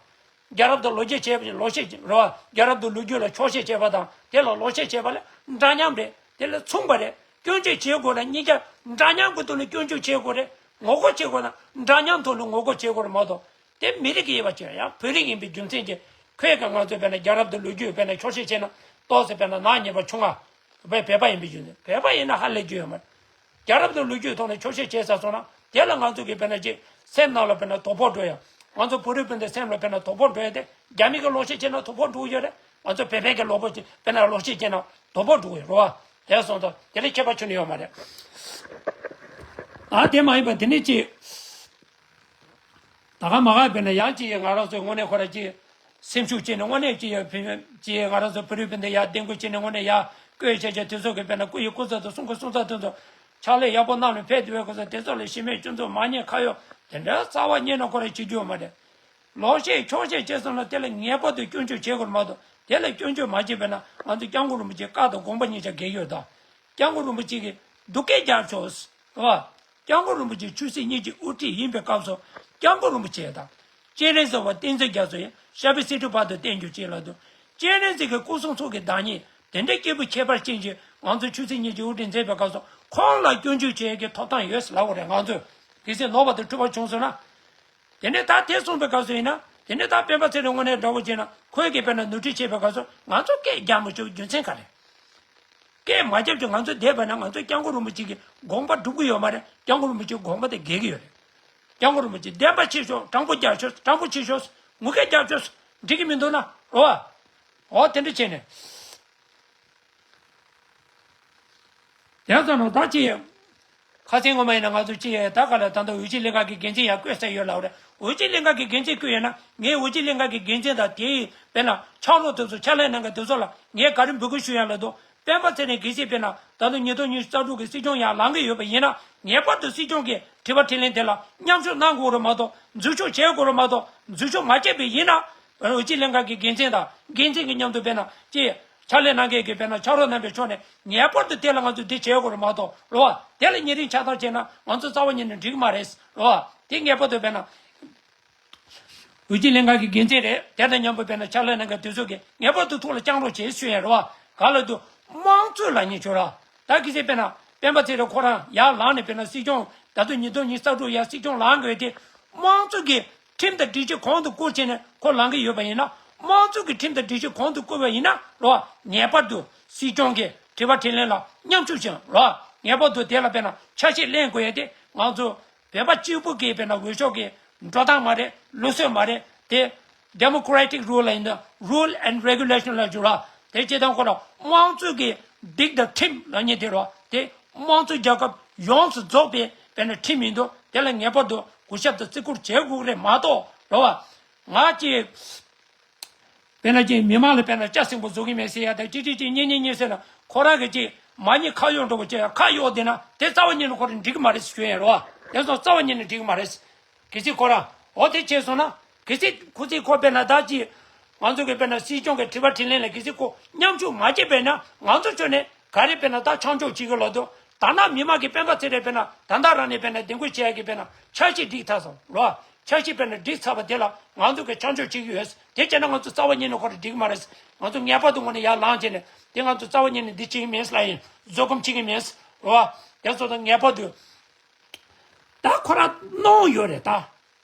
རྒྱལ་རབས་དང་ལོ་རྒྱུས་བྱས་པ་ལོག་བཤད་རེད་བ། རྒྱལ་རབས་དང་ལོ་རྒྱུས་ལ་འཁྱོག་བཤད་བྱས་པ་དང་དེ་ལ་ལོག་བཤད་བྱས་པ་ལ་འདྲ་མཉམ་རེད། དེ་ལ་མཚུངས་པ་རེད། སྐྱོན་བརྗོད་བྱེད་དགོས་ན་གཉིས་ཀ་འདྲ་མཉམ་གྱི་ཐོག་ནས་སྐྱོན་བརྗོད་བྱེད་དགོས་རེད། ངོ་རྒོལ་བྱེད་དགོས་ན་འདྲ་མཉམ་ཐོག་ནས་ངོ་རྒོལ་བྱེད་དགོས་རེད་མ་གཏོགས། དེ་མི་རིགས་ཀྱི་དབྱེ་བ་ཕྱེ་ཡང་བོད་རིགས་ཡིན་པའི་རྒྱུ་མཚན་གྱིས་ཁོས་ཀྱང་ང་ཚོས་དཔེར་ན་རྒྱལ་རབས་དང་ལོ་རྒྱུས་དཔེར་ན་འཁྱོག་བཤད་བྱས་ན་ཏོག་ཙམ་དཔེར་ན་ནག་ཉེས་པ་ཆུང་ང་། བོད་བོད་པ་ཡིན་པའི་རྒྱུ་མཚན་བོད་པ་ཡིན་ན་ཧ་ལས་རྒྱུ་ཡོད་མ་རེད། རྒྱལ་རབས་དང་ལོ་རྒྱུས་ཐོག་ནས་འཁྱོག་བཤད་བྱས་ཚར་སོང་ན་དེ་ལ་ང་ཚོ་གིས་དཔེར་ན་ཅིག་སེམས་ནང་ལ་དཔེར་ན་དོ་ཕོག་འགྲོ་ཡ། ང་ཚོ་བོད་རིགས་སྤུན་ཟླའི་སེམས་ལ་དཔེར་ན་དོ་ཕོག་འགྲོ་ཡ་དེ་རྒྱ་མི་གིས་ལོག་བཤད་བྱས་ན་དོ་ཕོག་འགྲོ་གི་ཡོད་རེད། ང་ཚོ་བོད་པས་ཀྱི་ལོག་པ་ཅིག་དཔེར་ན་ལོག་བཤད་བྱས་ན་དོ་ཕོག་འགྲོ་གི་ཡོད་རེད་བ། དེ་སོང་ཙང་དེ་ལས་ཁྱད་པར་ཁྱོན་ནས་ཡོད་མ་རེད། ཨ་དེ་མ་ཡིན་པ་དེ་ནས་ཅིག་ད་ག་མ་ག་དཔེར་ན་ཡང་ཅིག་ཡིན་ང་རང་ཚོའི་དངོས་གནས་ཁོ་ར་ཅིག་སེམས་ཤུགས་བྱས་ནས་དངོས་གནས་ཅིག་ཡ་ཕན་ཅིག་ཡ་ང་རང་ཚོ་བོད་རིགས་སྤུན་ཟླ་ཡ་བསྟན་སྐུལ་བྱས་ནས་དངོས་གནས་ཡ་བསྐོས་བྱས་བྱས་དེ་ཚོ་གི་དཔེར་ན་སྐུ་ཡི་སྐུ་ཚབ་དང་གསུང་གི་གསུང་ཚབ་དེ་ཚོ་ཕྱག་ལས་ཡག་པོ་གནང་ནས་ཕེབས་བསྡད་པའི་སྐུ་ཚབ་དེ་ཚོ་ལ་གཞི་མེད་སྐྱོན་འཛུགས་མ་ཉེས་ཁ་གཡོག་དེ་འདྲ་རྩ་བ་ཉིད་ནས་ཁོ་ར་བྱེད་རྒྱུ་ཡོད་མ་རེད། ལོག་བཤད་འཁྱོག་བཤད་བྱས་སོང་ན་དེ་ལ་ངེས་པར་དུ་སྐྱོན་བརྗོད་བྱེད་དགོས་མ་གཏོགས་དེ་ལ་སྐྱོན་བརྗོད་མ་བྱས་པས་ན་ང་ཚོ་སྐྱབས་མགོན་རིན་པོ་ཆེའི་བཀའ་དང་དགོངས་པ་གཉིས་ཆ་འགལ་ཡོད་དོ། སྐྱབས་མགོན་རིན་པོ་ཆེ་གིས་སྡུག་སྐད་རྒྱབ་ཆོག་ཟེར་བ། སྐྱབས་མགོན་རིན་པོ་ཆེ་ཆོས་སྲིད་གཉིས་ཀྱི་དབུ་ཁྲིད་ཡིན་པའི་སྐབས་སུ་སྐྱབས་མགོན་རིན་པོ་ཆེ་དང་། སྤྱན་རས་གཟིགས་པ་བསྟན་འཛིན་རྒྱ་མཚོ་ཡིས་ཤར་པའི་སི་ཏུ་བར་དུ་བསྟན་རྒྱུ་ཅེས་ལབ་འདུག་སྤྱན་རས་གཟིགས་ཀྱི་སྐུ་གསུང་ཐུགས་ཀྱི་བདག་ཉིད་དེ་འདྲའི་སྐྱེས་བུ་ཁྱད་པར་ཅན་ཅིག་ང་ཚོ་ཆོས་སྲིད་གཉིས་ཀྱི་དབུ་ཁྲིད་མཛད་པའི་སྐབས་སུ་ཁོང་ལ་སྐྱོན་བརྗོད་བྱེད་ཡས་ཀྱི་ཐོབ་ཐང་ཡོད་ཟེར་ལབ་དགོས་རེད། ང་ཚོས་གལ་སྲིད་ནོར་བ་དང་འཁྲུལ་པ་བྱུང་སོང་ན། དེ་ནས་ད་དེ་གསུངས་པའི་སྐབས་སུ་ཡིན་ན་དེ་ནས་ད་སྤེན་པ་ཚེ་རིང་དངོས་གནས་འདྲ་བོ་བྱས་ན་ཁོས་ཀྱིས་དཔེར་ན་ནོར་འཁྲུལ་བྱས་པའི་སྐབས་སུ་ང་ཚོ་སྐད་རྒྱག་མི་ཆོག་རྒྱུ་མཚན་ག་རེ། སྐད་མ་རྒྱབ་ཀྱི་ང་ཚོ་བསྡད་པ་ན་ང་ཚོ་སྐྱབས་མགོན་རིན་པོ་ཆེ་གི་དགོངས་པ་སྒྲུབ་ཀྱི་ཡོད་མ་རེད། སྐྱབས་མགོན་རིན་པོ་ཆེའི་དགོངས་པ་དེ་འགལ་གྱི་ཡོད་རེད། སྐྱབས་མགོན་རིན་པོ་ཆེ་བདེན་པ་བྱེད་ཤོག་དྲང་པོ་རྒྱག་ཤོག་དྲང་པོ་བྱེད་ཤོག་ངུ་སྐད་རྒྱབ་ཤོག་འགྲིག་གི་མི་འདུག་ན་རོ། འོ་དེ་འདྲ་བྱས་ནས། དེ་ཚོ་ནང་ད་ཅི་ཡོད། ཁ་སང་ངོ་མ་ཡིན་ན་ང་ཚོ་ཅི་ཡོད་ད་ག་ལ་ད་ལྟ་འོས་ཆོས་ལྷན་ཁང་གི་འགན་འཛིན་ཡང་བསྐོས་ས་ཡོད་ལབ་རེད། འོས་ཆོས་ལྷན་ཁང་གི་འགན་འཛིན་བསྐོས་ཡོད་ན་ངས་འོས་ཆོས་ལྷན་ཁང་གི་འགན་འཛིན་དང་དེའི་དཔེར་ན་ཕྱག་རོགས་དེ་ཚོ་ཕྱག་ལས་གནང་མཁན་དེ་ཚོ་ལ་ངས་ག་རེ་འབོད་སྐུལ་ཞུ་ཡ་ལབ་དུས་སྤེན་པ་ཚེ་རིང་གལ་སྲིད་དཔེར་ན་ད་ལྟ་ཉིས་སྟོང་ཉི་ཤུ་རྩ་དྲུག་གི་སྲིད་སྐྱོང་ཡང་ལངས་ཀྱི་ཡོད་པ་ཡིན་ན་ངེས་པར་དུ་སྲིད་སྐྱོང་གི་དྲི་བ་དྲིས་ལན་དེ་ལ་མཉམ་ཞུགས་གནང་དགོས་རེད་མ་གཏོགས་འཛུལ་ཞུགས་བྱེད་དགོས་རེད་མ་གཏོགས་འཛུལ་ཞུགས་མ་བྱས་པ་ཡིན་ན། འོས་སྦྱོར་ལྷན་ཁང་གི་འགན་འཛིན་དང་འགན་འཛིན་གྱི་མཉམ་དུ་དཔེར་ན་ཅིག་ཕྱག་ལས་གནང་མཁན་གྱི་དཔེར་ན་ཕྱག་རོགས་རྣམ་པའི་ཕྱོགས་ནས་ངེས་པར་དུ་དེ་ལ་ང་ཚོས་འདི་བྱེད་དགོས་རེད་མ་གཏོགས་རེད་བ། དེ་ལ་ཉེ་རིང་ཆགས་སྡང་བྱས་ན་ང་ཚོ་རྩ་བ་ཉིད་ནས་འགྲིག་གི་མ་རེད་རེད་བ། དེ་ངེས་པར་དུ་དཔེར་ན། འོས་སྦྱོར་ལྷན་ཁང་གི་འགན་འཛིན་རེད། དེ་དང་མཉམ་པོ་དཔེར་ན་ཕྱག་ལས་གནང་མཁན་དེ་ཚོ་གིས་ངེས་པར་དུ་ཐུགས་ལ་བཅངས་རོགས་བྱེད་ཞུ་ཡ་རེད་བ། ག་ལ་དུ་དམངས་གཙོའི་ལ་ཉེ་ཆོག་ར། ད་གི་སེ་དཔེར་ན་སྤེན་པ་ཚེ་རིང་ཁོ་རང་ཡར་ལངས་ནས་དཔེར་ན་སྲིད་སྐྱོང་ད་དུང་ཉིས་སྟོང་ཉི་ཤུ་རྩ་དྲུག་ཡར་སྲིད་སྐྱོང་ལངས་དགོས་དེ་དམངས་གཙོ་གི་ཁྲིམས་དང་སྒྲིག་གཞི་གོང་དུ་བཀུར་བྱས་ནས་ཁོ་ལངས་གི་ཡོད་པ་ཡིན་ན་དམངས་གཙོ་གི་ཁྲིམས་དང་སྒྲིག་གཞི་གོང་དུ་བཀུར་བ་ཡིན་ན་རོ། ངེས་པར་དུ་སྲིད་སྐྱོང་གི་དྲི་བ་དྲིས་ལན་ལ་མཉམ་ཞུགས་བྱེད་རོ། ངེས་པར་དུ་དེ་ལ་དཔེར་ན་ཆ་ཤས་ལེན་དགོས་ཡ་དེ་ང་ཚོ་བོད་པ་གཅིག་པུ་གིས་དཔེར་ན་འོས་ཤོག་གི་འགྲོ་སྟངས་མ་རེད། ལུགས་སྲོལ་མ་རེད་དེ། democratic rule ཡིན་ན་rule and regulation ལ་འགྱུར་བ་དེ་སྤྱི་བཏང་ཁོ་ལ་དམངས་གཙོ་གི་སྒྲིག་དང་ཁྲིམས་ལ་ཉེ་དེ་རོ། དེ་དམངས་གཙོ་རྒྱལ་ཁབ་ཡོངས་སུ་རྫོགས་པའི་དཔེར་ན་ཁྲིམས་ཡིན་དུས་དེ་ལ་ངེས་པར་དུ་གུས་ཞབས་དང་བརྩི་བཀུར་བྱེད་དགོས་རེད་མ་གཏོགས་རོ་བ། ང་ཅིག་དཔེར་ན་ཅིག་མི་མང་ལ་དཔེར་ན་སྐྱ་སེང་པོ་བཟོ་གི་མེད་ཟེར་ཡ་དང་ཅི་ཅི་ཅི་གཉེན་གཉེན་གཉེན་ཟེར་ན་ཁོ་རང་གི་ཅིག་མ་ཉེས་ཁ་གཡོག་འགྲོ་བ་ཅིག་ཁ་གཡོག་བསྡད་ན་དེ་རྩ་བ་ཉིད་ནས་ཁོ་རང་འགྲིག་གི་མ་རེད་ཞུ་ཡ་རོ། དེ་སོང་རྩ་བ་ཉིད་ནས་འགྲིག་གི་མ་རེད། གལ་སྲིད་ཁོ་རང་འོ་དེ་བྱས་སོང་ན་གལ་སྲིད་ཁོ་ཚོས་ཁོ་དཔེར་ན་ད་ཅིག་ང་ཚོ་གི་དཔེར་ན་སྲིད་སྐྱོང་གི་དྲི་བ་དྲིས་ལན་ལ་གལ་སྲིད་ཁོ་མཉམ་ཞུགས་མ་བྱས་པས་ན་ང་ཚོ་ཕྱོགས་ནས་ག་རེ་དཔེར་ན་ད་ཆང་འཇོག་བྱེད་ཀྱི་ལོ་དུ་ད་ནང་མི་མང་གི་སྤེན་པ་ཚེ་རིང་དཔེར་ན་ད་ལྟ་རང་ནས་དཔེར་ན་འདེམས་བསྐོ་བྱེད་ཡ་གི་དཔེར་ན་འཆར་གཞི་སྒྲིག་ཚར་སོང་ལོ། འཆར་གཞི་དཔེར་ན་སྒྲིག་ཚར་བ་དེ་ལ་ང་ཚོ་གི་ཆང་འཇོག་བྱེད་ཀྱི་ཡོད། དེ་བྱས་ན་ང་ཚོ་རྩ་བ་ཉིད་ནས་ཁོ་རང་འགྲིག་གི་མ་རེད། ང་ཚོ་ངེས་པར་དུ་ངོ་ནས་ཡར་ལངས་བྱས་ནས་དེ་ང་ཚོ་རྩ་བ་ཉིད་ནས་འདི་བྱེད་ཀྱི་མིན་ལ་ཡིན་བཟོད་སྒོམ་བྱེད་ཀྱི་མིན་ལོ། དེ་ཚོ་དང་ངེས་པར་དུ། ད་ཁོ་རང་གནང་ཡོད་རེད་ད།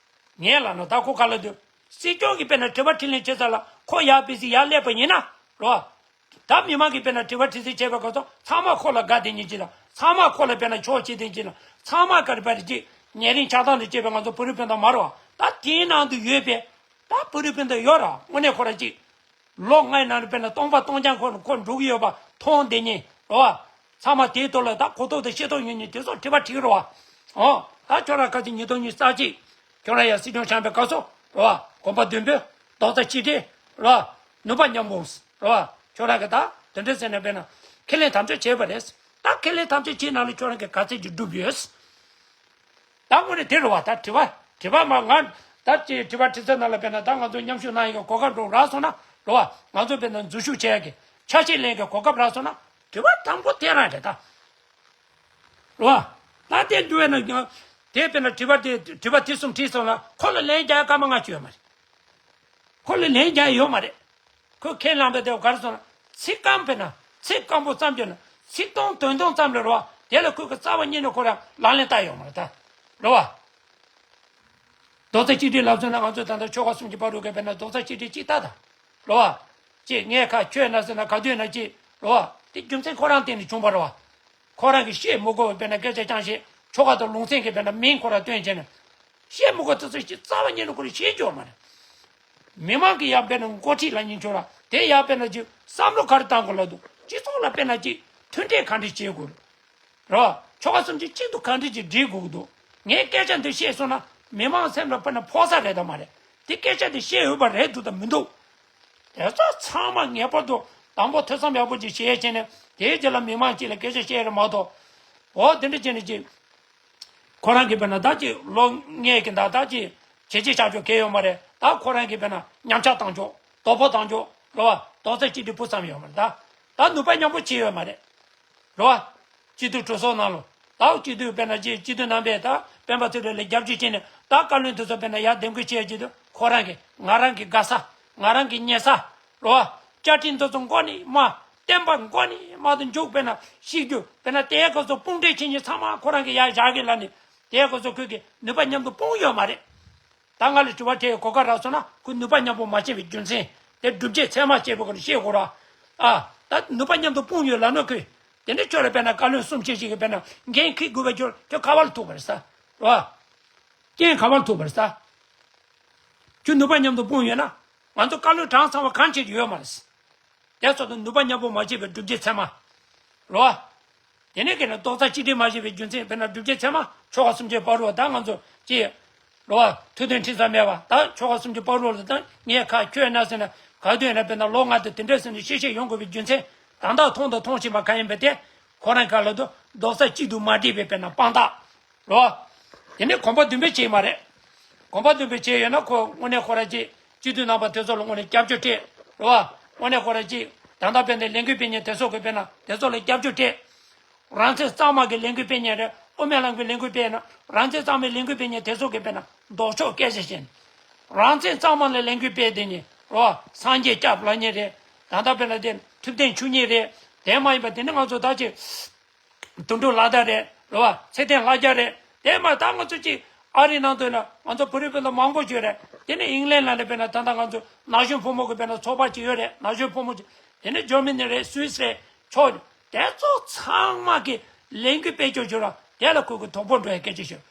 ངས་ལབ་ན་ད་ཁོ་ག་ལ་འདུག་སྲིད་སྐྱོང་གིས་དཔེར་ན་དྲི་བ་དྲིས་ལན་བྱེད་ས་ལ་ཁོ་ཡར་ཕེབས་སི་ཡར་སླེབས་པ་ཡིན་ན་རོ། ད་མི་མང་གིས་དཔེར་ན་དྲི་བ་དྲིས་ཚིག་བྱས་པའི་སྐབས་སུ་ཚང་མ་ཁོ་ལ་དགའ་བསྡད་ཉེན་གྱི་ལ་ཚང་མ་ཁོ་ལ་དཔེར་ན་ཆོག་བྱེད་བསྡད་ཀྱི་ལ་ཚང་མ་ག་རེ་བ་རེད་ཅིག་ཉེ་རིང་ཆགས་སྡང་དུ་སྐྱེས་པའི་ང་ཚོ་བོད་རིགས་སྤུན་ཟླ་མ་རོ། ད་དེའི་ནང་དུ་ཡོད་པའི་ད་བོད་རིགས་སྤུན་ཟླ་ཡོད་ར་དངོས་གནས་ཁོ་ར་ཅིག་ལོ་ལྔའི་ནང་ལ་དཔེར་ན་སྟོང་པ་སྟོང་རྐྱང་ཁོ་ཁོ་འགྲོ་གི་ཡོད་པ་མཐོང་བསྡད་ཉེན་རོ་བ། ཚང་མ་དེའི་ཐོག་ལ་ད་གོ་རྟོགས་དང་ཤེས་རྟོགས་ཡོད་ཉེན་དེ་ཚོ་དྲི་བ་དྲི་གི་རོ་བ། ཨོ། ད་ཁྱོད་རང་ཁ་སང་ཉིས་སྟོང་ཉི་ཤུ་རྩ་གཅིག་ཁྱོད་རང་ཡང་སྲིད་སྐྱོང་ཆགས་པའི་སྐབས་སུ་རོ་བ། གོམ་པ་མདུན་སྤོས་རྡོག་རྩ་གཅིག་སྒྲིལ་རོ་བ། ནུས་པ་མཉམ་སྤུངས་རོ་བ། ཁྱོད་རང་གི་ད་དེ་འདྲ་ཟེར་ནས་དཔེར་ན་ཁས་ལེན་དམ་བཅའ་བྱས་པ་རེད། ད་ཁས་ལེན་དམ་བཅའ་བྱས་ནང་ལ་ཁྱོད་རང་གི་ག་ཚད་ཅིག་བསྒྲུབས་ཡོད། ད་དངོས་གནས་དེ་རེད་བ། ད་དྲི་བ་དྲི་བ་མ་ང་ད་ཅི་དྲི་བ་དྲི་ཚར་ནང་ལ་དཔེར་ན་ད་ང་ཚོ་མཉམ་ཞུགས་གནང་ཡག་གི་གོ་སྐབས་རག་སོང་ན་རེད་བ། ང་ཚོ་དཔེར་ན་འཛུལ་ཞུགས་བྱེད་ཡག་གི་ཆ་ཤས་ལེན་གི་གོ་སྐབས་རག་སོང་ན་དྲི་བ་དང་པོ་དེ་རང་རེད་ད། རེད་བ། ད་དེ་འདུལ་བས་ན་དེ་དཔེར་ན་དྲི་བ་དེ་དྲི་བ་དེ་གསུམ་དྲིས་སོང་ན་ཁོ་ལ་ལན་རྒྱག་ཡག་སྐར་མ་ལྔ་བཅུ་ཡོད་མ་རེད། ཁོ་ལ་ལན་རྒྱག་ཡོད་མ་རེད། ཁོས་ཁས་བླངས་པའི་དེ་གར་སོང་ན་ཚིག་སྐམ་དཔེར་ན་ཚིག་སྐམ་པོ་ཙམ་བརྗོད་ན་ཚིག་སྟོང་དོན་སྟོང་ཙམ་རེད་རོ། དེ་ལ་ཁོས་ཀྱི་རྩ་བ་ཉིད་ནས་ཁོ་རང་ལག་ལེན་བསྟར་ཡོད་མ་རེད་ད། རེད་བ། རྡོག་རྩ་གཅིག་སྒྲིལ་ལབ་སོང་ན་ང་ཚོ་ད་ལྟ་ཆོལ་ཁ་གསུམ་གྱི་བར་དུ་གི་དཔེར་ན་རྡོག་རྩ་གཅིག་སྒྲིལ་གཅིག་ལྟ་ད། རེད་བ། ཅེས་ངས་ཁ་ཁྱོད་ན་ཟེར་ན་ག་དུས་ན་ཅེས་རེད་བ། དེ་རྒྱུ་མཚན་ཁོ་རང་སྟེང་ནས་བྱུང་བ་རེད་བ། ཁོ་རང་གིས་བཤད་མི་དགོས་པའི་དཔེར་ན་སྐད་ཆ་རྐྱང་བཤད་ཆོལ་ཁ་དང་ལུང་ཚན་གྱི་དཔེར་ན་མིང་ཁོ་རང་བཏོན་བྱས་ན། བཤད་མི་དགོས་དེ་ཚོ་ཞིག་རྩ་བ་ཉིད་ནས་ཁོ་རང་བཤད་རྒྱུ་མ་རེད། མི་མང་གི་ཡང་དཔེར་ན་འགོ་ཁྲིད་ལ་ཉིན་ཆོག་ར་དེ་ཡང་དཔེར་ན་ཅིག་བསམ་བློ་ག་རེ་བཏང་དགོས་ལ་འདུག་སྤྱི་ཚོགས་ལ་དཔེར་ན་ཅིག་མཐུན་འབྲེལ་ག་འདྲ་བྱེད་དགོས་རེད། རོ། ཆོལ་ཁ་གསུམ་གྱི་གཅིག་ཏུ་གང་འདྲ་ཅིག་སྒྲིལ་དགོས་ཀྱི་འདུག་ངས་སྐད་ཆ་འདི་བཤད་སོང་ན་མི་མང་སེམས་ལ་དཔེར་ན་ཕོག་ས་རེད་དམ་མ་རེད། དེ་སྐད་ཆ་འདི་བཤད་འོས་པ་རེད་འདུག་དམ་མི་འདུག་དེ་ཚོ་ཚང་མ་ངེས་པར་དུ་དང་པོ་ཐོས་བསམ་ཡག་པོ་ཅིག་བྱེད་ཡས་བྱས་ནས་དེའི་རྗེས་ལ་མི་མང་གཅིག་ལ་སྐད་ཆ་བཤད་རེད་མ་གཏོགས། འོ་དེ་འདྲ་བྱས་ནས་ཅིག་ཁོ་རང་གིས་དཔེར་ན་ད་ཅིག་ལོ་ལྔའི་གི་ད་ད་ཅིག་བྱས་རྗེས་བཞག་ཆོག་གལ་ཡོད་མ་རེད། ད་ཁོ་རང་གིས་དཔེར་ན་ཉམས་ཆག་བཏང་ཆོག་དོ་ཕོག་བཏང་ཆོག་རེད་བ། རྡོག་རྩ་གཅིག་སྒྲིལ་སྤུ་ཙམ་ཡོད་མ་རེད་ད། ད་ནུས་པ་མཉམ་སྤུངས་བྱས་ཡོད་མ་རེད། རེད་བ། སྤྱི་འཐུས་གྲོས་ཚོགས་ནང་ལ་ད་སྤྱི་འཐུས་དཔེར་ན་ཅིག་སྤྱི་འཐུས་རྣམ་པས་ད་སྤེན་པ་ཚེ་རིང་ལ་རྒྱབ་སྐྱོར་བྱས་ནས་ད་བཀའ་བློན་དེ་ཚོ་དཔེར་ན་ཡར་འདེམས་བསྐོ་བྱས་ཡོད་ཀྱི་འདུག་ཁོ་རང་གིས་ང་རང་གི་དགའ་ས་ང་རང་གི་ཉེ་ས་རེད་བ། བཅའ་ཁྲིམས་འདི་ཚོ་མགོ་ནས་མར་བསྟན་པ་མགོ་ནས་མར་དུ་མཇུག་དཔེར་ན་བཤིག་རྒྱུ་དཔེར་ན་དེའི་སྐབས་སུ་དཔུང་སྒྲིག་བྱེད་མཁན་ཚང་མ་ཁོ་རང་གིས་ཡར་བཞག་གི་ལ་ནི་དེའི་སྐབས་སུ་ཁོས་ཀྱི་ནུས་པ་མཉམ་དུ་སྤུངས་ཡོད་མ་རེད། ད་ང་ལ་དྲི་བ་དྲིས་གོ་སྐབས་རག་སོང་ན་ཁོས་ནུས་པ་མཉམ་སྤུངས་མ་བྱས་པའི་རྒྱུ་མཚན་དེ་སྒྲུབ་བྱེད་ཚད་མ་བྱས་པའི་སྐོར་ནས་བཤད་དགོས་ར། ཨ། ད་ནུས་པ་མཉམ་དུ་སྤུངས་ཡོད་ལབ་ན་ཁོས་དེ་འདྲ་ཁྱོད་ལ་དཔེར་ན་བཀའ་བློན་གསུམ་བཞི་ཞིག་གིས་དཔེར་ན་འགན་འཁྱེར་དགོས་པའི་ཁྱོད་ཁྱོད་ག་བ་ལ་ཐུག་པ་རེད་ས། རེད་བ། རྐྱེན་ག་བ་ལ་ཐུག་པ་རེད་ས། ཁྱོད་ནུས་པ་མཉམ་དུ་སྤུངས་ཡོད་ན་ང་ཚོ་བཀའ་བློན་གྲངས་ཚང་བ་གང་བྱེད་ཀྱི་ཡོད་མ་རེད། དེ་ཚོ་དང་ནུས་པ་མཉམ་སྤུངས་མ་བྱས་པའི་སྒྲུབ་བྱེད་ཚད་མ། རེད་བ། དེ་ནས་ཀྱི་ནི་རྡོག་རྩ་གཅིག་སྒྲིལ་མ་བྱས་པའི་རྒྱུ་མཚན་དཔེར་ན་སྒྲུབ་བྱེད་ཚད་མ་ཆོལ་ཁ་གསུམ་གྱི་བར་དུ་ད་ང་ཚོ་ཅི། རེད་བ། ཐུགས་མཐུན་ཁྲིམས་གཙང་མེད་པ་ད་ཆོལ་ཁ་གསུམ་གྱི་བར་དུ་ད་ངས་ཁ་ཁྱོད་ན་ཟེར་ན་ག་དུས་ན་དཔེར་ན་ལོ་ལྔ་དང་དེ་འདྲ་ཟེར་ནས་ཤེས་ཤེས་ཡོང་དགོས་པའི་རྒྱུ་མཚན་ད་ལྟ་མཐོང་དང་མཐོང་བཞིན་པ་གང་ཡིན་པ་དེ་ཁོ་རང་ག་ལ་དུ་རྡོག་རྩ་གཅིག་ཏུ་མ་སྒྲིལ་བའི་དཔེར་ན་དཔང་རྟགས། རོ། དེ་ནས་གོམ་པ་མདུན་སྤོས་བྱས་མ་རེད། གོམ་པ་མདུན་སྤོས་བྱས་ཡོད་ན་ཁོ་དངོས་གནས་ཁོ་ར་ཅིག་སྤྱི་འཐུས་རྣམ་པ་དེ་ཚོ་ལ་དངོས་གནས་སྐྱབས་བཅོལ་སྤྲད། རེད་བ། དངོས་གནས་ཁོ་རང་ཅིག་ད་ལྟ་དཔེར་ན་ལས་འགུལ་སྤེལ་མཁན་དེ་ཚོ་གི་དཔེར་ན་དེ་ཚོ་ལ་སྐྱབས་བཅོལ་སྤྲད། རང་བཙན་གཙང་མ་གི་ལས་འགུལ་སྤེལ་མཁན་རེད། དབུ་མའི་ལམ་གྱི་ལས་འགུལ་སྤེལ་ན། རང་བཙན་གཙང་མའི་ལས་འགུལ་སྤེལ་མཁན་དེ་ཚོ་གི་དཔེར་ན་ལྡོག་ཕྱོགས་སྐད་ཆ་བཤད་ནས། རང་བཙན་གཙང་མ་ལ་ལས་འགུལ་སྤེལ་བསྡད་མཁན་རེད་བ། སངས་རྒྱས་སྐྱབས་ལབ་མཁན་རེད། ད་ལྟ་དཔེར་ན་དེ་ཐུབ་བསྟན་ཆོས་ཉིད་རེད། དེ་མ་ཡིན་པ་དེ་ནི་ང་ཚོ་ད་ཅིག་དོན་གྲུབ་ལྷ་དར་རེད། རེད་བ། ཚེ་བརྟན་ལྷ་རྒྱལ་རེད། དེ་མ་ད་ང་ཚོ་ཅིག་ཨ་རིའི་ནང་དུ་ན་ང་ཚོ་བོད་རིགས་སྤུན་ཟླ་མང་པོ་ཡོད་རེད། དེ་ནས་ཨིང་ལན་ལ་ནས་དཔེར་ན་ད་ལྟ་ང་ཚོ་ན་གཞོན་ཕོ་མོ་གི་དཔེར་ན་ཚོགས་པ་ཅིག་ཡོད་རེད། ན་གཞོན་ཕོ་མོ་ཅིག་དེ་ནས་འཇར་མ་ནི་རེད། སུད་སི་རེད། ཕྱོགས་དེ་ཚོ་ཚང་མ་གི་ལས་འགུལ་སྤེལ་ཕྱོགས་ཡོད་ར། དེ་ལ་ཁོ་གི་དོ་ཕོག་འགྲོ་ཡ་སྐད་ཆ་ཤོད།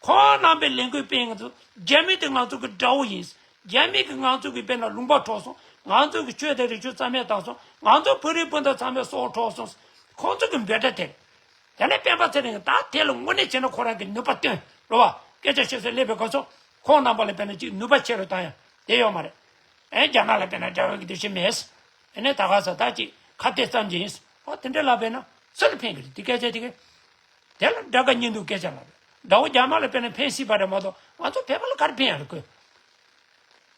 ཁོང་རྣམ་པའི་ལས་འགུལ་སྤེལ། ང་ཚོ་རྒྱ་མི་དེ་ང་ཚོ་གི་དགྲ་བོ་ཡིན། རྒྱ་མི་གི་ང་ཚོ་གི་དཔེར་ན་ལུང་པ་འཕྲོག་སོང་། ང་ཚོ་གི་ཆོས་དང་རིག་གཞུང་རྩ་མེད་བཏང་སོང་། ང་ཚོ་བོད་རིགས་སྤུན་ཟླ་ཚང་མའི་སྲོག་འཕྲོག་སོང་། ཁོང་ཚོ་གི་འབོད་སྒྲ་དེ། དེ་ནས་སྤེན་པ་ཚེ་རིང་ད་དེ་ལ་དངོས་གནས་བྱས་ན་ཁོ་རང་གི་ནུས་པ་བཏོན། རེད་བ། སྐད་ཆ་བཤད་སར་སླེབས་པའི་སྐབས་སུ་ཁོང་རྣམ་པ་ལ་དཔེར་ན་ཅིག་ནུས་པ་ཆེ་རུ་བཏང་ཡ་དེ་ཡོད་མ་རེད། ཨེ་རྒྱ་ནག་ལ་དཔེར་ན་དགྲ་བོ་གི་འདུ་ཤེས་མེད། ཨེ་ནས་ད་ག་ས་ད་ཅིག་ཁ་གཏད་ཙམ་གྱི་ཡིན། ཨོ་དེ་འདྲ་ལབ་པས་ན་སུ་ལ་ཕན་གི་རེད། དེ་སྐད་ཆ་དེ་གི་དེ་ལ་དགྲ་དགའ་གཉེན་སྡུག་སྐད་ཆ་ལབ་རེད། དགྲ་བོ་རྒྱ་ནག་ལ་དཔེར་ན་ཕན་སྲིད་པ་རེད་མ་གཏོགས་ང་ཚོ་བོད་པ་ལ་ག་རེ་ཕན་ཡ་རེད་ཁོས།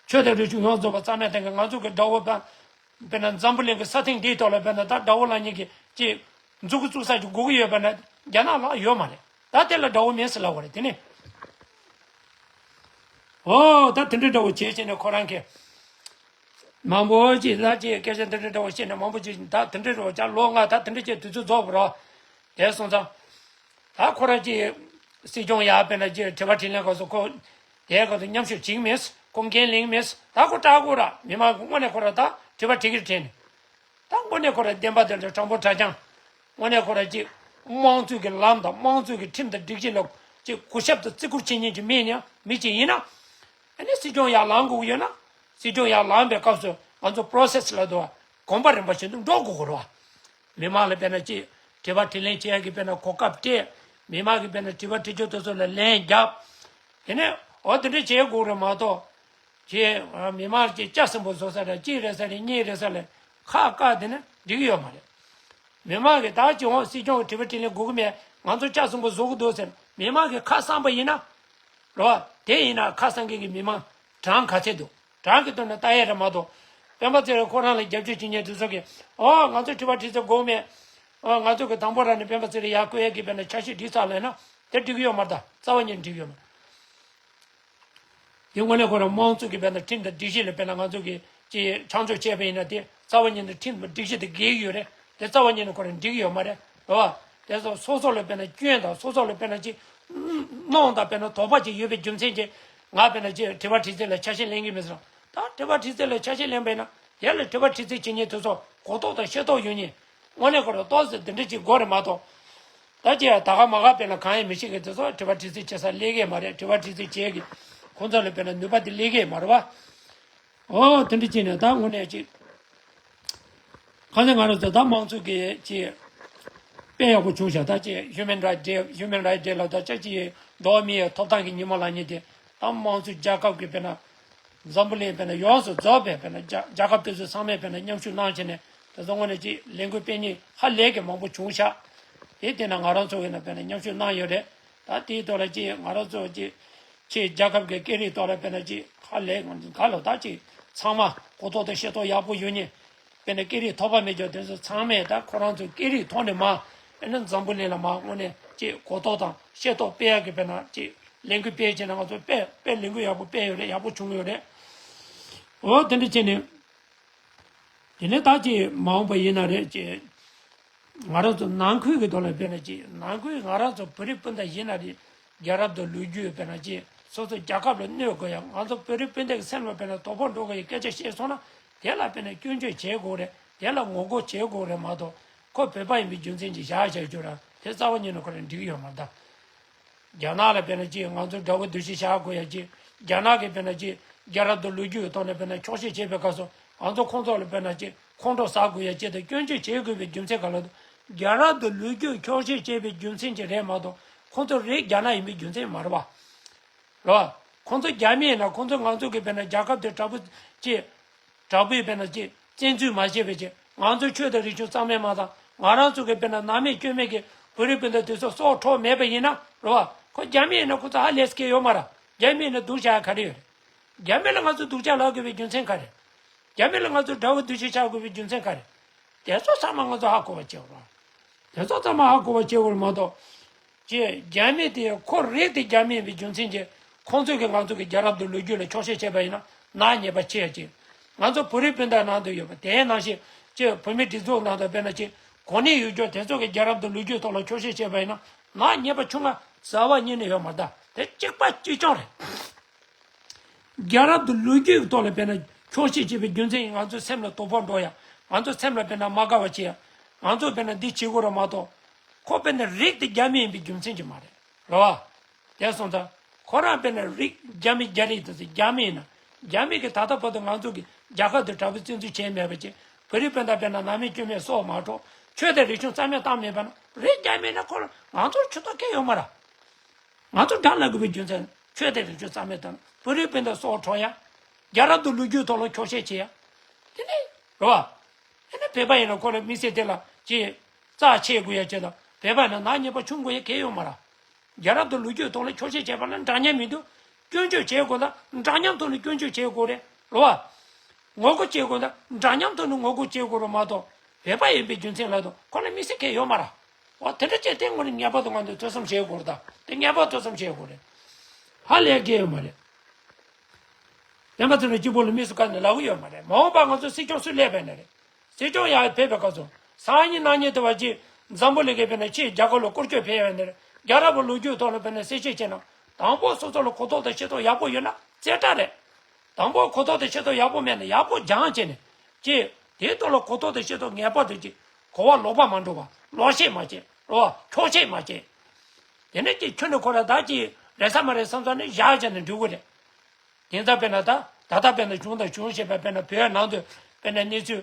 ཆོས་དང་རིག་གཞུང་ཡོངས་རྫོགས་པ་རྩ་མེད་བཏང་གི། ང་ཚོ་གི་དགྲ་བོ་པ། དཔེར་ན་འཛམ་བུ་གླིང་གི་ས་སྟེང་འདིའི་ཐོག་ལ་དཔེར་ན་ད་དགྲ་བོ་ལབ་མཁན་གྱི་ཅིག་མཛུབ་གུ་བཙུགས་ས་ཅིག་དགོས་ཀྱི་ཡོད་པ་ན་རྒྱ་ནག་ལ་ཡོད་མ་རེད། ད་དེ་ལ་དགྲ་བོ་མེད་ཟེར་ལབ་པ་རེད། དེ་ནས་ཨོ་ད་དེ་འདྲའི་དགྲ་བོ་བྱས་བྱས་ནས་ཁོ་རང་གི་མང་པོ་ཅིག་ལ་ཅིག་སྐད་ཆ་དེ་འདྲའི་དགྲ་བོ་བཤད་ནས་མང་པོ་ཅིག་ད་དེ་འདྲའི་དགྲ་བོ་ཅག་ལོ་ལྔ་ད་དེ་འདྲ་ཅིག་དུས་ཚོད་རྫོགས་པ་རེད། དེ་སོང་ཙང་། ད་ཁོ་རང་གི་སྲིད་སྐྱོང་ཡར་དཔེར་ན་ཅིག་དྲི་བ་དྲིས་ལན་སྐབས་སུ་ཁོ་དེའི་སྐབས་སུ་མཉམ་ཞུགས་བྱེད་ཀྱི་མེད། ཁོ་འགན་ལེན་གྱི་མེད། ད་ཁོ་སྐྲག་དགོས་ར། མི་མང་གི་དངོས་གནས་ཁོ་ར་ད་དྲི་བ་དྲི་གི་དྲན་ནས། ད་དངོས་གནས་ཁོ་ར་བདེན་པ་དེ་འདྲ་དྲང་པོ་དྲང་རྐྱང་། དངོས་གནས་ཁོ་ར་ཅིག་དམངས་གཙོའི་གི་ལམ་དང་དམངས་གཙོའི་གི་ཁྲིམས་དང་སྒྲིག་གཞི་ལ་ཅིག་གུས་ཞབས་དང་བརྩི་བཀུར་བྱེད་མཁན་ཅིག་མིན་ཡང་མི་ཅིག་ཡིན་ན། ཨ་ནི་སྲིད་སྐྱོང་ཡར་ལངས་དགོས་ཀྱི་ཡོད་ན། སྲིད་སྐྱོང་ཡར་ལངས་པའི་སྐབས་སུ་ང་ཚོ་པོ་རོ་སེ་སི་ལ་འདུག་ག་གོམ་པ་རིམ་པ་བཞིན་དུ་འགྲོ་དགོས་ཀྱི་རེད་བ། མི་མང་ལ་དཔེར་ན་ཅིག་དྲི་བ་དྲིས་ལན་བྱེད་ཡག་གི་དཔེར་ན་གོ་སྐབས་སྤྲད། མི་མང་གི་དཔེར་ན་དྲི་བ་དྲི་ཆོག་དེ་ཚོ་ལ་ལན་རྒྱབ། དེ་ནས་འོ་དེ་འདྲ་བྱེད་དགོས་རེད་མ་གཏོགས། ཅིག་མི་མང་ཅིག་ལྕགས་སྲིན་པོ་བཟོ་ས་རེད། གཅིག་རེད་ས་རེད། གཉིས་རེད་ས་ལ་ཁག་བཀག་དེ་ནི་འགྲིག་གི་ཡོད་མ་རེད། མི་མང་གིས་ད་ཅིག་འོང་སྲིད་སྐྱོང་གི་དྲི་བ་དྲིས་ལན་དགོས་ཀྱི་མེད། ང་ཚོ་ལྕགས་སྲིན་པོ་བཟོ་གི་འདུག་ཟེར་མི་མང་གིས་ཁ་གསང་པ་ཡིན་ན། རེད་བ། དེ་ཡིན་ན་ཁ་གསང་མཁན་གྱི་མི་མང་གྲངས་ག་ཚད་འདུག་གྲངས་ཀྱི་ཐོག་ནས་ལྟ་ཡས་རེད་མ་གཏོགས། སྤེན་པ་ཚེ་རིང་ཁོ་རང་ལ་རྒྱབ་སྐྱོར་བྱེད་མཁན་དེ་ཚོ་གིས་ཨོ་ང་ཚོ་དྲི་བ་དྲིས་ཚེ་དགོས་མེད། ཨོ་ང་ཚོ་གི་དང་པོ་རང་ནས་སྤེན་པ་ཚེ་རིང་ཡར་བསྐོ་ཡས་ཀྱི་དཔེར་ན་འཆར་གཞི་སྒྲིག་ཚར་ལབ་ན་དེ་འགྲིག་གི་ཡོད་མ་རེད། ད་རྩ་བ་ཉིད་ནས་འགྲིག་གི་ཡོད་མ་རེད། དེ་དངོས་གནས་ཁོ་རང་དམངས་གཙོ་གི་དཔེར་ན་ཁྲིམས་དང་སྒྲིག་གཞི་ལ་དཔེར་ན་ང་ཚོ་གི་ཅིག་ཆ་འཇོག་བྱས་པ་ཡིན་ན་དེ་རྩ་བ་ཉིད་ནས་ཁྲིམས་དང་སྒྲིག་གཞི་དེ་འགལ་གྱི་ཡོད་རེད། དེ་རྩ་བ་ཉིད་ནས་ཁོ་རང་འགྲིག་གི་ཡོད་མ་རེད། རེད་བ། དེ་སོ་སོ་སོ་ལ་དཔེར་ན་སྐྱོན་དང་སོ་སོ་ལ་དཔེར་ན་ཅིག་གནོང་དང་དཔེར་ན་དོགས་པ་ཅིག་ཡོད་པའི་རྒྱུ་མཚན་གྱིས་ང་དཔེར་ན་ཅིག་དྲི་བ་དྲིས་ཚད་ལ་ཆ་ཤས་ལེན་གྱི་མེད་ཟེར། ད་དྲི་བ་དྲིས་ཚད་ལ་ཆ་ཤས་ལེན་པ་ཡིན་ན་དེ་ལ་དྲི་བ་དྲིས་ཚད་བྱེད་མཁན་དེ་ཚོ་གོ་རྟོགས་དང་ཤེས་རྟོགས་ཡོད་མཁན། དངོས་གནས་ཁོ་རང་ཏོག་ཙམ་འདི་འདྲ་ཅིག་དགོས་རེད་མ་གཏོགས། ད་ཅི་ཡང་ད་ག་མ་ག་དཔེར་ན་གང་ཡང་མི་ཤེས་མཁན་དེ་ཚོ་དྲི་བ་དྲིས་ཚད་བྱེད་ས་སླེབས་ཀྱི་མ་རེད། དྲི་བ་དྲིས་ཚད་བྱེད་ཀྱི་ཁོང་ཚོ་ལ་དཔེར་ན་ནུས་པ་དེ་སླེབས་ཀྱི་མ་རེད་བ། ཨོ་དེ་འདྲ་ཅིག་ནས་ད་དངོས་གནས་ཅིག་གང་ཟེར་ང་རང་ཚོ་ད་དམངས་གཙོ་གི་ཅིག་དཔེ་ཡག་པོ་བྱུང་ཤག་ད་ཅི་Human Rights Day Human Rights Day་ལ་ད་ཅི་ཅིག་འགྲོ་བ་མིའི་ཐོབ་ཐང་གི་ཉིན་མོ་ལབ་མཁན་དེ་ད་དམངས་གཙོ་རྒྱལ་ཁབ་ཀྱི་དཔེར་ན། འཛམ་བུ་གླིང་དཔེར་ན་ཡོངས་སུ་རྫོགས་པའི་དཔེར་ན་རྒྱ་རྒྱལ་ཁབ་དེ་ཚོ་ཚང་མས་དཔེར་ན་མཉམ་ཞུགས་གནང་བྱས་ནས་དེ་ཚོ་དངོས་གནས་ཅིག་ལས་འགུལ་སྤེལ་མཁན་ཧ་ལས་ཀྱི་མང་པོ་བྱུང་ཤག་དེ་བལྟས་ན་ང་རང་ཚོ་ཡིན་ན་དཔེར་ན་མཉམ་ཞུགས་གནང་ཡོད་རེད། ད་དེའི་ཐོག་ལ་ཅིག་ང་རང་ཚོ་ཅིག་ཕྱིའི་རྒྱལ་ཁབ་ཀྱི་སྐད་རིགས་ཐོག་ལ་དཔེར་ན་ཅིག་ཧ་ལས་ག་ལ་ད་ཅིག་ཚང་མ་གོ་རྟོགས་དང་ཤེས་རྟོགས་ཡག་པོ་ཡོད་མཁན། དཔེར་ན་སྐད་རིགས་ཐོགས་པ་མེད་ཀྱང་དེ་ཚོ་ཚང་མས་ད་ཁོ་རང་ཚོའི་སྐད་རིགས་ཐོག་ནས་མ་དཔེར་ན་འཛམ་བུ་གླིང་ལ་མ་དངོས་གནས་ཅིག་གོ་རྟོགས་དང་ཤེས་རྟོགས་སྤེལ་ཡག་གི་དཔེར་ན་ཅིག་ལས་འགུལ་སྤེལ་བྱས་ན་ང་ཚོ་དཔེ་དཔེ་ལས་འགུལ་ཡག་པོ་སྤེལ་ཡོད་རེད། ཡག་པོ་བྱུང་ཡོད་རེད། འོ་དེ་འདྲ་བྱས་ནས་དེ་ནས་ད་ཅིག་མ་འོངས་པ་ཡིན་ན་རེད་ཅེས། ང་རང་ཚོ་ནང་ཁུལ་གྱི་ཐོག་ལ་དཔེར་ན་ཅིག་ནང་ཁུལ་ང་རང་ཚོ་བོད་རིགས་སྤུན་ཟླ་ཡིན་ན་རེད། རྒྱལ་རབས་དང་ལོ་རྒྱུས་དཔེར་ན་ཅིག་སོ་སོ་རྒྱལ་ཁབ་ལ་གནོད་དགོས་ཡ། ང་ཚོ་བོད་རིགས་སྤུན་ཟླ་གི་སེམས་ལ་དཔེར་ན་དོ་ཕོག་འགྲོ་དགོས་ཡ་སྐད་ཆ་བཤད་སོང་ན་དེ་ལ་དཔེར་ན་སྐྱོན་བརྗོད་བྱེད་དགོས་རེད། དེ་ལ་ངོ་རྒོལ་བྱེད་དགོས་རེད་མ་གཏོགས་ཁོ་བོད་པ་ཡིན་པའི་རྒྱུ་མཚན་གྱིས་བཞག་བཞག་རྒྱུ་ར་དེ་རྩ་བ་ཉིད་ནས་ཁོ་རང་འགྲིག་ཡོད་མ་རེད་ད། རྒྱ་ནག་ལ་དཔེར་ན་ཅིག་ང་ཚོ་དགྲ་བོ་འདུ་ཤེས་བཞག་དགོས་ཡ་ཅིག་རྒྱ་ནག་གིས་དཔེར་ན་ཅིག་རྒྱལ་རབས་དང་ལོ་རྒྱུས་ཀྱི་ཐོག་ནས་དཔེར་ན་འཁྱོག་བཤད་བྱེད་པའི་སྐབས་སུ་ང་ཚོ་ཁོང་ཚོ་ལ་དཔེར་ན་ཅིག་ཁོང་ཁྲོ་ཟ་དགོས་ཡ་ཅིག་དང་སྐྱོན་བརྗོད་བྱེད་དགོས་པའི་རྒྱུ་མཚན་ག་ལ་འདུག་རྒྱལ་རབས་དང་ལོ་རྒྱུས་འཁྱོག་བཤད་བྱེད་པའི་རྒྱུ་མཚན་གྱིས་རེད་མ་གཏོགས་ཁོང་ཚོ་རིགས་རྒྱ་ནག་ཡིན་པའི་རྒྱུ་མཚན་མ་རེད་བ། རེད་བ། ཁོང་ཚོ་རྒྱ་མི་ཡིན་ན་ཁོང་ཚོ་ང་ཚོ་གི་དཔེར་ན་རྒྱལ་ཁབ་དེ་དྲག་པོ་ཅིག་དྲག་པོའི་དཔེར་ན་ཅིག་བཙན་འཛུལ་མ་བྱས་པའི་ཅིག་ང་ཚོའི་ཆོས་དང་རིག་གཞུང་རྩ་མེད་མ་བཏང་། ང་རང་ཚོ་གི་དཔེར་ན་ནང་མི་སྐྱོན་མེད་ཀྱི་བོད་རིགས་སྤུན་ཟླ་དེ་ཚོ་སྲོག་འཕྲོག་མེད་པ་ཡིན་ན་རེད་བ། ཁོ་རྒྱ་མི་ཡིན་ན་ཁོ་ཚོ་ཧ་ལས་སྐད་ཡོད་མ་རེད། རྒྱ་མི་ཡིན་ན་སྡུག་བྱ་ཡ་ག་རེ་ཡོད་རེད། རྒྱ་མི་ལ་ང་ཚོ་སྡུག་ཅག་ལབ་དགོས་པའི་རྒྱུ་མཚན་ག་རེ། རྒྱ་མི་ལ་ང་ཚོ་དགྲ་བོ་འདུ་ཤེས་བྱ་དགོས་པའི་རྒྱུ་མཚན་ག་རེ། དེ་ཚོ་ཚང་མ་ང་ཚོ་ཧ་གོ་བ་བྱེད་དགོས་རེད། དེ་ཚོ་ཚང་མ་ཧ་གོ་བ་བྱེད་དགོས་རེད་མ་གཏོགས། ཅེས་རྒྱ་མི་དེ་ཁོ་རིགས་དེ་རྒྱ་མི་ཡིན་པའི་རྒྱུ་མཚན་གྱིས་ཁོང་ཚོས་ཀྱི་ང་ཚོ་གི་རྒྱལ་རབས་དང་ལོ་རྒྱུས་ལ་འཁྱོག་བཤད་བྱས་པ་ཡིན་ན་ནག་ཉེས་པ་ཆེ་ཡ་ཅིག་ང་ཚོ་བོད་རིགས་སྤུན་ཟླ་ནང་དུ་ཡོད་པ་དེའི་ནང་བཞིན་ཅེས་བོད་མི་སྒྲིག་འཛུགས་ནང་དུ་དཔེར་ན་ཅིག་གོ་གནས་ཡོད་རྒྱུ་དེ་ཚོ་གི་རྒྱལ་རབས་དང་ལོ་རྒྱུས་ཐོག་ལ་འཁྱོག་བཤད་བྱས་པ་ཡིན་ན་ནག་ཉེས་པ་ཆུང་ང་རྩ་བ་ཉིད་ནས་ཡོད་མ་རེད། ད་དེ་གཅིག་པ་གཅིག་རྐྱང་རེད། རྒྱལ་རབས་དང་ལོ་རྒྱུས་ཀྱི་ཐོག་ལ་དཔེར་ན་འཁྱོག་བཤད་བྱེད་པའི་རྒྱུ་མཚན་ཡིན་ང་ཚོའི་སེམས་ལ་དོ་ཕོག་འགྲོ་ཡ། ང་ཚོའི་སེམས་ལ་དཔེར་ན་མ་དགའ་བ་བྱེད་ཡ། ང་ཚོས་དཔེར་ན་འདི་བྱེད་དགོས་རེད་མ་གཏོགས། ཁོ་དཔེར་ན་རིགས་དེ་རྒྱ་མི་ཡིན་པའི་རྒྱུ་མཚན་གྱིས་མ་རེད། རེད་བ། དེ་སོང་ཙང་། ཁོ་རང་དཔེར་ན་རིགས་རྒྱ་མི་རྒྱ་རིགས་དེ་ཚོ་རྒྱ་མི་ཡིན་ན། རྒྱ་མི་གིས་ད་ལྟ་བར་དུ་ང་ཚོ་གི་རྒྱལ་ཁབ་དེ་དྲག་པོའི་བཙན་འཛུལ་བྱས་མེད་པ་ཅིག་བོད་རིགས་སྤུན་ཟླ་དཔེར་ན་ནང་མི་སྐྱོན་མེད་སྲོག་མ་འཕྲོག་ཆོས་དང་རིག་གཞུང་རྩ་མེད་བཏང་མེད་པ་ན་རིགས་རྒྱ་མི་ཡིན་ན་ཁོ་རང་ང་ཚོར་ཆུ་ཚོད་སྐད་ཡོད་མ་རེད། ང་ཚོ་དགྲ་ལབ་དགོས་པའི་རྒྱུ་མཚན་ཆོས་དང་རིག་གཞུང་རྩ་མེད་དང་བོད་རིགས་སྤུན་ཟླ་སྲོག་འཕྲོག་ཡ། རྒྱལ་རབས་དང་ལོ་རྒྱུས་ཐོག་ལ་འཁྱོག་བཤད་བྱེད་ཡ། དེ་ནི་རེད་བ། དེ་ནི་བོད་པ་ཡིན་ན་ཁོ་ལ་དམིགས་བསལ་དེ་ལ་ཅི། རྩ་ཆེ་དགོས་ཡ་ཅི་དང་བོད་པ་ཡིན་ན་ནག་ཉེས་པ་ཆུང་དགོས་ཡ་གལ་ཡོད་མ་རེད། རྒྱལ་རབས་དང་ལོ་རྒྱུས་ཐོག་ལ་འཁྱོག་བཤད་བྱས་པ་ལ་འདྲ་མཉམ་མི་འདུག་སྐྱོན་བརྗོད་བྱེད་དགོས་ན་འདྲ་མཉམ་ཐོག་ནས་སྐྱོན་བརྗོད་བྱེད་དགོས་རེད་རེད་བ། ངོ་རྒོལ་བྱེད་དགོས་ན་འདྲ་མཉམ་ཐོག་ནས་ངོ་རྒོལ་བྱེད་དགོས་རེད་མ་གཏོགས་བོད་པ་ཡིན་པའི་རྒྱུ་མཚན་ལ་དང་ཁོ་ལ་དམིགས་བསལ་གལ་ཡོད་མ་རེད། འོ་དེ་འདྲ་བྱས་དེ་ངོ་ནས་ངེས་པར་དུ་ང་ཚོས་ཐོས་བསམ་བྱེད་དགོས་རེད་ད། དེ་ངེས་པར་ཐོས་བསམ་བྱེད་དགོས་རེད། ཧ་ལས་གལ་ཡོད་མ་རེད། བསྟན་པ་ཚོ་ནས་སྐྱིད་པོ་ལ་དམིགས་སུ་བཀར་ནས་ལབ་གི་ཡོད་མ་རེད། མ་འོངས་པ་ང་ཚོ་སྲིད་སྐྱོང་སུ་སླེབས་པ་ཡིན་ན་རེད། སྲིད་སྐྱོང་ཡག་ཕེབས་པའི་སྐབས་སུ་སང་ཉིན་གནངས་ཉིན་དུ་བ་ཅིག་འཛམ་བུ་གླིང་གི་དཔེར་ན་ཆེས་རྒྱ་གར་ལ་སྐོར་སྐྱོད་ཕེབས་ཡོད་ནི་རེད། རྒྱལ་རབས་ཀྱི་ལོ་རྒྱུས་ཐོག་ལ་དཔེར་ན་གསལ་བཤད་བྱས་ན་དང་པོ་སོ་སོ་ལ་གོ་རྟོགས་དང་ཤེས་རྟོགས་ཡག་པོ་ཡོད་ན་རྩེ་གྲ་རེད། དང་པོ་གོ་རྟོགས་དང་ཤེས་རྟོགས་ཡག་པོ་མེད་ན་ཡག་པོ་སྦྱང་བྱས་ནས་ཅིག་དེའི་ཐོག་ལ་གོ་རྟོགས་དང་ཤེས་རྟོགས་ངེས་པར་དུ་ཅིག་གོ་བ་ལོག་པ་མ་འགྲོ་བ་ལོག་བཤད་མ་བྱེད་རོ་འཁྱོག་བཤད་མ་བྱེད། དེ་ནས་ཅིག་ཁྱོན་ནས་ཁོ་ར་ད་ཅིག་རེད་ས་མ་རེད་བསམ་ས་ནས་བཞག་བྱས་ནས་འགྲོ་གི་རེད། དེང་སང་དཔེར་ན་ད་ད་ལྟ་དཔེར་ན་བྱུང་དང་བྱུང་ཞེས་པ་དཔེར་ན་བོད་ནང་དུ་དཔེར་ན་གནས་ཚུལ་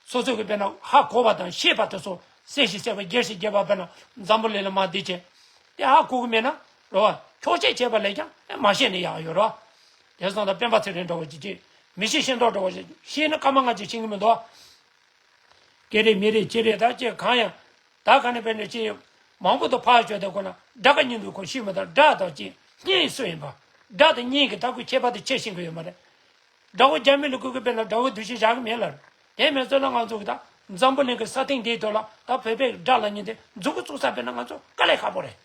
སོ་སོ་གི་དཔེར་ན་ཧ་གོ་བ་དང་ཤེས་པ་དེ་ཚོ་གསལ་ཞིང་གསལ་བ་རྒྱས་ཤིང་རྒྱས་པ་དཔེར་ན་འཛམ་བུ་གླིང་ལ་མར་འདི་བྱས་དེ་ཧ་གོ་གི་མེད་ན་རོ་འཁྱོག་བཤད་བྱས་པ་ལས་ཀྱང་མ་ཤེས་ནས་ཡག་ཡོད་རོ། དེང་སང་ད་སྤེན་པ་ཚེ་རིང་འདྲ་བོ་ཅིག་ཅིག་མི་ཤེས་ཤེས་མདོག་འདྲ་བོ་ཞིག་ཤེས་ན་སྐར་མ་ལྔ་ཅིག་ཤེས་གི་མི་འདུག་སྐད་རེད་མི་རེད་ཅི་རེད་ད་ཅི་གང་ཡང་། ད་ག་ནས་དཔེར་ན་ཅི། མང་པོ་དུ་ཕར་བཞག་དེ་ཁོ་ན་དགྲ་དགའ་གཉིས་འདུག་ཁོ་ཤི་མི་དང་དགྲ་དང་ཅི། གཉེན་སུ་ཡིན་པ། དགྲ་དང་གཉེན་གྱི་ལྟ་སྐུལ་ཁྱད་པར་དུ་ཕྱེ་ཤེས་ཀྱི་ཡོད་མ་རེད། དགྲ་བོ་རྒྱ་མི་ལ་བསྐུལ་གི་དཔེར་ན་དགྲ་བོ་འདུ་ཤེས་བཞག་གི་མེད་ལ། དེ་མེད་ཚོད་ལ་ང་ཚོ་གི་ད་འཛམ་བུ་གླིང་གི་ས་སྟེང་འདིའི་ཐོག་ལ་ད་བོད་པའི་དགྲ་ལ་ཉིན་དེ་མཛུབ་གུ་བཙུགས་ས་དཔེར་ན་ང་ཚོ་དཀའ་ལས་ཁག་པོ་རེད།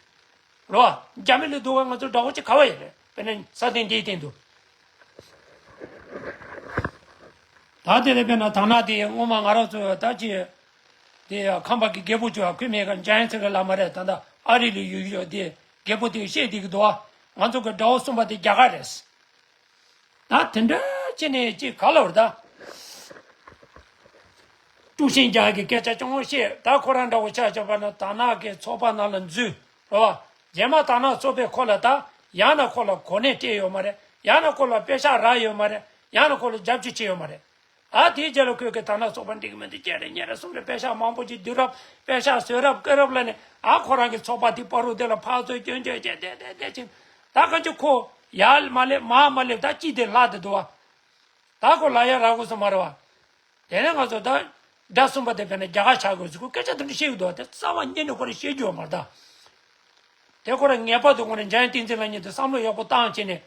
རོ། རྒྱ་མི་ལ་སྡུག་པ་ང་ཚོ་དགྲ་བོ་ཅིག་ག་བ་ཡོད་རེད་དཔེར་ན་ས་སྟེང་འདིའི་སྟེང་དུ། ད་དེ་ལས་དཔེར་ན་དང་ན་དེ་སྔོན་མ་ང་རང་ཚོ་ད་ཅི། དེ་ཁམས་པ་གི་རྒད་པོ་ཅིག་ཁུ་མེ་ག་འཇའ་ཡན་ཚེ་གི་ལ་མ་རེད་ད་ད་ཨ་རི་ལ་ཡོད་ཡོད་དེ་རྒད་པོ་དེ་བཤད་དེ་གི་འདུག་ང་ཚོ་གི་དགྲ་བོ་གསུམ་པ་དེ་རྒྱ་གར་རེད། ད་དེ་འདྲ་བྱས་ནས་ཅི་ག་ལ་བར་ད། དཀྲུག་ཤིང་རྒྱག་གི་སྐད་ཆ་ཅུང་བཤད་ད་ཁོ་རང་འདྲ་བོ་ཆ་ཆ་པ་ན་དར་ནག་གི་ཚོགས་པ་ནང་ལ་འཛུལ་རོ། རྗེས་མ་དར་ནག་ཚོགས་པས་ཁོ་ལ་ད་ཡང་ན་ཁོ་ལ་གོ་གནས་སྤྲད་ཡོད་མ་རེད། ཡང་ན་ཁོ་ལ་པེ་ཤག་རག་ཡོད་མ་རེད། ཡང་ན་ཁོ་ལ་རྒྱབ་སྐྱོར་བྱས་ཡོད་མ་རེད། ཨ་དེའི་རྗེས་ལ་ཁོས་ཀྱི་དར་ནག་ཚོགས་པ་འགྲིག་གི་མི་འདུག་ཅེས་རེད་ཉེ་རེ་གསུམ་རེ་པེ་ཤག་མང་པོ་ཅིག་བསྡུ་རབས་པེ་ཤག་བཟོས་རབས་བཀོད་རབས་ལ་ནི་ཨ་ཁོ་རང་གི་ཚོགས་པ་དེ་བར་དུ་དེ་ལ་ཕར་ཚུར་སྐྱོན་བརྗོད་བྱས་བསྡད་བསྡད་བསྡད་ཅིང་ད་ག་ཅི་ཁོ་ཡར་མ་སླེབས་མར་མ་སླེབས་ད་ཅི་དེ་ལྷག་དེ་འདུག་བ། ད་ཁོ་ལ་ཡ་རག་དགོས་སོ་མ་རེད་བ། དེ་ནས་ང་ཚོ་ད་དགྲ་གསུམ་པ་དེ་དཔེར་ན་རྒྱ་གར་ཆགས་དགོས་ཟེར་ཁོ་སྐད་ཆ་དེ་འདྲ་བཤད་ཀྱི་འདུག་བ་དེ་རྩ་བ་ཉིད་ནས་ཁོ་རང་བཤད་རྒྱུ་ཡོད་མ་རེད་ད། དེ་ཁོ་རང་ངེས་པར་དུ་ཁོ་རང་འཇམ་དབྱངས་བསྟན་འཛིན་ལགས་ཉིད་དུ་བསམ་བློ་ཡག་པོ་བཏང་བྱས་ནས་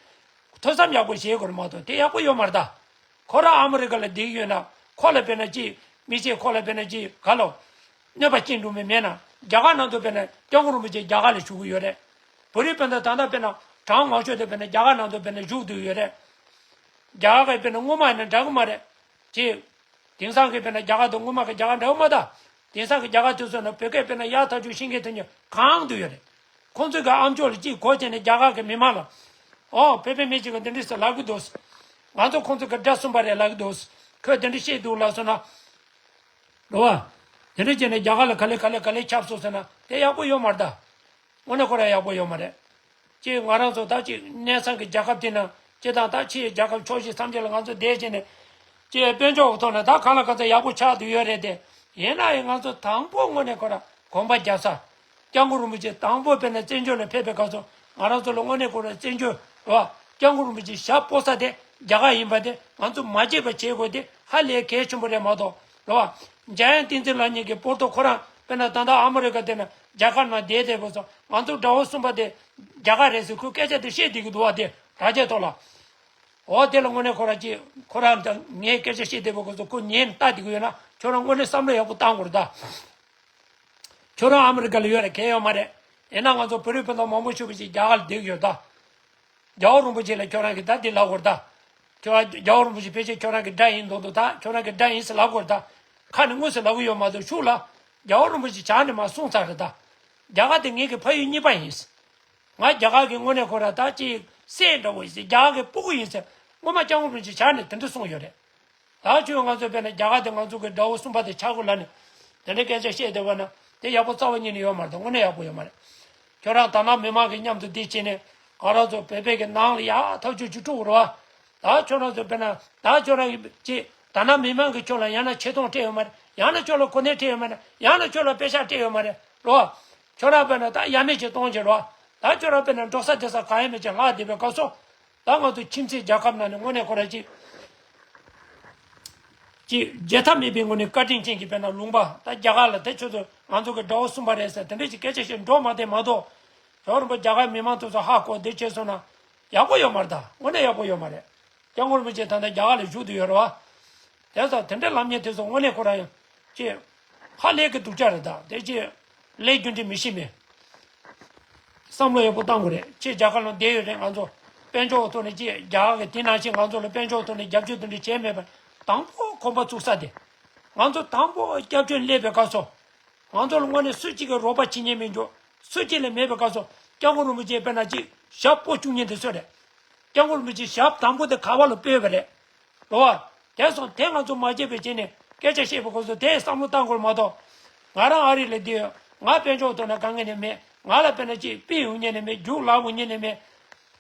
ཐོས་བསམ་ཡག་པོ་བྱེད་དགོས་རེད་མ་གཏོགས་དེ་ཡག་པོ་ཡོད་མ་རེད་ད། ཁོ་རང་ཨ་མི་རི་ཀ་ལ་བསྡད་ཀྱི་ཡོད་ན་ཁོ་ལ་དཔེར་ན་ཅི་མི་ཤེས་ཁོ་ལ་དཔེར་ན་ཅི་ག་ལོ། གནོད་པ་སྐྱེལ་འགྲོ་མི་མེད་ན་རྒྱ་གར་ནང་དུ་དཔེར་ན་སྐྱབས་མགོན་རིན་པོ་ཆེ་རྒྱ་གར་ལ་བཞུགས་ཀྱི་ཡོད་རེད། བོད་རིགས་སྤུན་ཟླ་ད་ལྟ་དཔེར་ན་གྲངས་མང་ཤོས་དེ་དཔེར་ན་རྒྱ་གར་ནང་དུ་དཔེར་ན་བཞུགས་བསྡད་ཡོད་རེད། རྒྱ་གར་གྱི་དཔེར་ན་སྔོན་མ་ཡིན་ན་འདྲ་གི་མ་རེད། ཅེས། དེང་སང་གི་དཔེར་ན་རྒྱ་གར་དང་སྔོན་མ་གི་རྒྱ་གར་འདྲ་བོ་མ་གཏོགས། དེང་སང་གི་རྒྱ་གར་དེ་ཚོ་ནི་བོད་སྐད་དཔེར་ན་ཡག་ཐག་ཆོད་ཤེས་མཁན་དེ་ཉིད་གང་དུ་ཡོད་རེད། ཁོང་ཚོས་གི་ཨམ་ཅོག་ལ་གཅིག་གོ་བྱས་ནས་རྒྱ་གར་གི་མི་མང་ལ། ཨོ་བོད་པའི་མི་གཅིག་གི་འདི་འདྲ་ཟེར་ལབ་གི་འདུག་ང་ཚོ་ཁོང་ཚོ་གི་དགྲ་གསུམ་པ་རེད་ལབ་གི་འདུག་ཁོས་འདི་འདྲ་བཤད་འདུག་ལབ་སོང་ན། རེད་བ། དེ་འདྲ་བྱས་ནས་རྒྱ་གར་ལ་ག་ལེ་ག་ལེ་ག་ལེ་ཁྱབ་སོང་ཟེར་ན་དེ་ཡག་པོ་ཡོད་མ་རེད་ད། དངོས་གནས་ཁོ་རང་ཡག་པོ་ཡོད་མ་རེད། ཅེས་ང་རང་ཚོ་ད་ཅིག་གནས་ཚང་གི་རྒྱལ་ཁབ་དེ་ནང་སྤྱི་བཏང་ད་ཕྱིའི་རྒྱལ་ཁབ་ཕྱོགས་བཞི་མཚམས་བརྒྱད་ལ་ང་ཚོ་བསྡད་བྱས་ནས། ཅེས་དཔལ་འབྱོར་གྱི་ཐོག་ནས་ད་གང་ལ་གང་འཚམ་ཡག་པོ་ཆགས་བསྡད་ཡོད་རེད་དེ། ཡིན་ན་ཡང་ང་ཚོ་དང་པོ་དངོས་གནས་ཁོ་རང་དགོངས་པ་རྒྱག་ས། སྐྱབས་མགོན་རིན་པོ་ཆེ་དང་པོ་དཔེར་ན་བཙན་བྱོལ་ལ་ཕེབས་པའི་སྐབས་སུ་ང་རང་ཚོ་ལ་དངོས་གནས་ཁོ་རང་བཙན་བྱོལ་རེད་བ། སྐྱབས་མགོན་རིན་པོ་ཆེ་ཞབས་སྤོ་ས་དེ་རྒྱ་གར་ཡིན་པ་དེ་ང་ཚོ་མ་བརྗེད་པ་བྱེད་དགོས་དེ་ཧ་ལས་གལ་ཆེན་པོ་རེད་མ་གཏོགས་རེད་བ། འཇམ་དབྱངས་བསྟན་འཛིན་ལགས་གཉིས་ཀྱིས་པོར་ཏོ་ཁོ་རང་དཔེར་ན་ད་ལྟ་ཨ་མི་རི་ཀ་དེ་ན་རྒྱ་གར་ནང་བསྡད་བསྡད་པ་སོང་ང་ཚོ་དགྲ་བོ་གསུམ་པ་དེ་རྒྱ་གར་རེད་ཟེར་ཁོས་སྐད་ཆ་དེ་བཤད་བསྡད་ཀྱི་འདུག་བ་དེ་དྲ་རྒྱའི་ཐོག་ལ། འོ་དེ་ལ་དངོས་གནས་ཁོ་རང་ཅིག་ཁོ་རང་དང་ངས་སྐད་ཆ་བཤད་བསྡད་པའི་སྐབས་སུ་ཁོ་ཉན་ལྟ་བསྡད་ཀྱི་ཡོད་ན་ཁྱོད་རང་དངོས་གནས་བསམ་བློ་ཡག་པོ་བཏང་དགོས་རེད་ད། ཁྱོད་རང་ཨ་མི་རི་ཀ་ལ་ཡོད་རེད་གལ་ཡོད་མ་རེད། ཡིན་ན་ང་ཚོ་བོད་རིགས་སྤུན་ཟླ་མང་པོ་ཞིག་གི་ཅིག་རྒྱ་གར་ལ་བསྡད་ཀྱི་ཡོད་ད། རྒྱལ་བ་རིན་པོ་ཆེ་ལ་ཁྱོད་རང་གིས་ད་འདི་ལབ་དགོས་རེད་ད། ཁྱོད་རྒྱལ་བ་རིན་པོ་ཆེ་ཕལ་ཆེར་ཁྱོད་རང་གི་དགྲ་ཡིན་མདོག་མདོག་ད་ཁྱོད་རང་གི་དགྲ་ཡིན་ཟེར་ལབ་དགོས་རེད་ད། ཁ་ནས་དངོས་སུ་ལབ་གི་ཡོད་མ་གཏོགས་ཤུགས་ལ་རྒྱལ་བ་རིན་པོ་ཆེ་ཇག་ནས་མར་གསུངས་ཚར་རེད་ད། རྒྱ་གར་དེ་ངེད་ཀྱི་ཕ་ཡུལ་གཉིས་པ་ཡིན། ང་རྒྱ་གར་གྱི་དངོས་གནས་ཁོ་རང་ད་ཅིག་སྲས་འདྲ་བོ་ཡིན་ཟེར་རྒྱ་གར་གྱི་སྤུ་གུ་ཡིན་ཟེར་སྔོན་མ་སྐྱབས་མགོན་རིན་པོ་ཆེ་ཇག་ནས་དེ་འདྲ་གསུངས་ཡོད་རེད། ད་ཁྱོད་ང་ཚོ་དཔེར་ན་རྒྱ་གར་དེ་ང་ཚོ་གི་དགྲ་བོ་གསུམ་པ་དེ་ཆགས་དགོས་ལབ་ནས་དེ་འདྲའི་སྐད་ཆ་བཤད་བསྡད་པ་ན་དེ་ཡག་པོ་རྩ་བ་ཉིད་ནས་ཡོད་མ་རེད་ད། དངོས་གནས་ཡག་པོ་ཡོད་མ་རེད། ཁྱོད་རང་དར་ནག་མི་མང་གི་མཉམ་དུ་འདི་བྱས་ནས་ང་རང་ཚོ་བོད་པའི་གི་ནང་ལ་ཡག་ཐག་ཆོད་ཅིག་དཀྲུག་རོགས། ད་ཁྱོད་རང་ཚོ་དཔེར་ན་ད་ཁྱོད་རང་གི་ཅིག་དར་ནག་མི་མང་གི་ཁྱོད་ལ་ཡང་ན་ཆེ་མཐོང་སྤྲད་ཡོད་མ་རེད། ཡང་ན་ཁྱོད་ལ་གོ་གནས་སྤྲད་ཡོད་མ་རེད། ཡང་ན་ཁྱོད་ལ་པེ་ཤག་སྤྲད་ཡོད་མ་རེད་རོགས། ཁྱོད་རང་དཔེར་ན་ད་ཡ་མེད་ཅིག་གཏོང་གི་རོགས། ད་ཁྱོད་རང་དཔེར་ན་འགྲོ་ས་བསྡད་ས་གང་ཡང་མེད་ཅིག་ལྷག་བསྡད་པའི་སྐབས་སུ། ད་ང་ཚོ་ཁྱིམ་མཚེས་རྒྱལ་ཁབ་ནང་ནས་དངོས་གནས་ཁོ་རང་ཅིག་ཅིག་བརྗེད་ཐབས་མེད་པའི་ངོས་ནས་བཀའ་དྲིན་ཅན་གྱི་དཔེར་ན་ལུང་པ་ད་རྒྱ་གར་ལ་དེ་ཁྱོད་ཚོ་ང་ཚོ་གི་དགྲ་བོ་གསུམ་པ་རེད་ཟེར་དེ་འདྲས་ཀྱི་སྐད་ཆ་བཤད་འགྲོ་མ་བསྡད་མ་གཏོགས། ཇོ་རིན་པོ་རྒྱ་གར་མི་མང་དེ་ཚོ་ཧ་གོ་བདེ་བྱས་སོང་ན་ཡག་པོ་ཡོད་མ་རེད་ད། དངོས་གནས་ཡག་པོ་ཡོད་མ་རེད། སྐྱབས་མགོན་རིན་པོ་ཆེ་ད་ལྟ་རྒྱ་གར་ལ་བཞུགས་བསྡད་ཡོད་རེད་བ། དེ་ཚོ་དེ་འདྲའི་ལམ་ཉེས་དེ་ཚོ་དངོས་གནས་ཁོ་རང་ཡང་ཅིག་ཧ་ལས་ཀྱི་སྡུག་ཅག་རེད་ད། དེ་ཅིག་ལས་རྒྱུ་འབྲས་མི་ཤེས་མེད། བསམ་བློ་ཡག་པོ་བཏང་དགོས་རེད། ཁྱེད་རྒྱ་གར་ལ་བསྡད་ཡོད་རེད། ང་ཚོ་དཔལ་འབྱོར་ཐོག་ནས་ཅིག་རྒྱ་གར་གྱི་དེ་ནང་བཞིན་ང་ཚོ་ལ་དཔལ་འབྱོར་ཐོག་ནས་རྒྱབ་སྐྱོར་དེ་འདྲ་བྱས་མེད་པར་དང་པོ་གོམ་པ་བཙུགས་ས་དེ། ང་ཚོ་དང་པོ་སྐྱབས་བཅོལ་སླེབས་པའི་སྐབས་སུ། ང་ཚོ་ལ་དངོས་གནས་སུ་གཅིག་གིས་རོགས་པ་བྱེད་མཁན་མི་འདུག་སུ་གཅིག་ལས་མེད་པའི་སྐབས་སུ་སྐྱབས་མགོན་རིན་པོ་ཆེ་དཔེར་ན་ཅིག་ཞབས་སྤོ་བཅུག་མཁན་དེ་ཚོ་རེད། སྐྱབས་མགོན་རིན་པོ་ཆེ་ཞབས་དང་པོ་དེ་ག་བ་ལ་སྤོས་པ་རེད། རེད་བ། དེ་སོང་དེ་ང་ཚོ་མ་བརྗེད་པའི་ཆེད་ནས་སྐད་ཆ་བཤད་པའི་སྐབས་སུ་དེ་བསམ་བློ་བཏང་དགོས་མ་གཏོགས། ང་རང་ཨ་རི་ལ་བསྡད་ཡོད། ང་དཔལ་འབྱོར་ཐོག་ནས་དཀའ་ངལ་ནས་མེད། ང་ལ་དཔེར་ན་ཅིག་དཔེ་ཡོང་མཁན་ནས་མེད། རྒྱུགས་ལག་འོང་མཁན་ནས་མེད།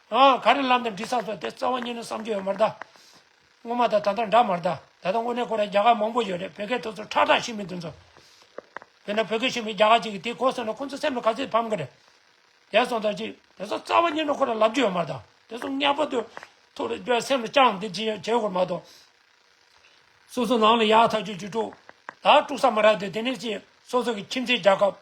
ཨ་ག་རེ་ལབ་ན་འགྲིག་ས་སོགས་དེ་རྩ་བ་ཉིད་ནས་བསམ་རྒྱུ་ཡོད་མ་རེད་ད། སྔོན་མ་དང་ད་ལྟ་འདྲ་མ་རེད་ད། ད་ལྟ་དངོས་གནས་ཁོ་རང་རྒྱ་གར་མང་པོ་ཡོད་རེད། བོད་སྐད་དེ་ཚོ་ཁྲག་ཁྲག་ཤེས་མི་དེ་ཚོ། དཔེར་ན་བོད་སྐད་ཤེས་མི་རྒྱ་གར་ཅིག་གིས་དེ་གོ་སོང་ན་ཁོ་ཚོ་སེམས་ལ་ག་ཚོད་ཕམ་གི་རེད། དེ་སོང་ཙང་ཅིག་དེ་ཚོ་རྩ་བ་ཉིད་ནས་ཁོ་རང་ལབ་རྒྱུ་ཡོད་མ་རེད་ད། དེ་ཚོ་ངན་པ་དེ་ཐུགས་ལ་སྐྱོ་སེམས་ལ་བཅངས་འདི་བྱེད་བྱེད་དགོས་མ་གཏོགས། སོ་སོ་ནང་ལ་ཡག་ཐག་ཆོད་ཅིག་དཀྲུག་ད་དཀྲུག་ས་མ་རག་དུས་དེ་ནས་ཅིག་སོ་སོ་གི་ཁྱིམ་མཚེས་རྒྱལ་ཁབ་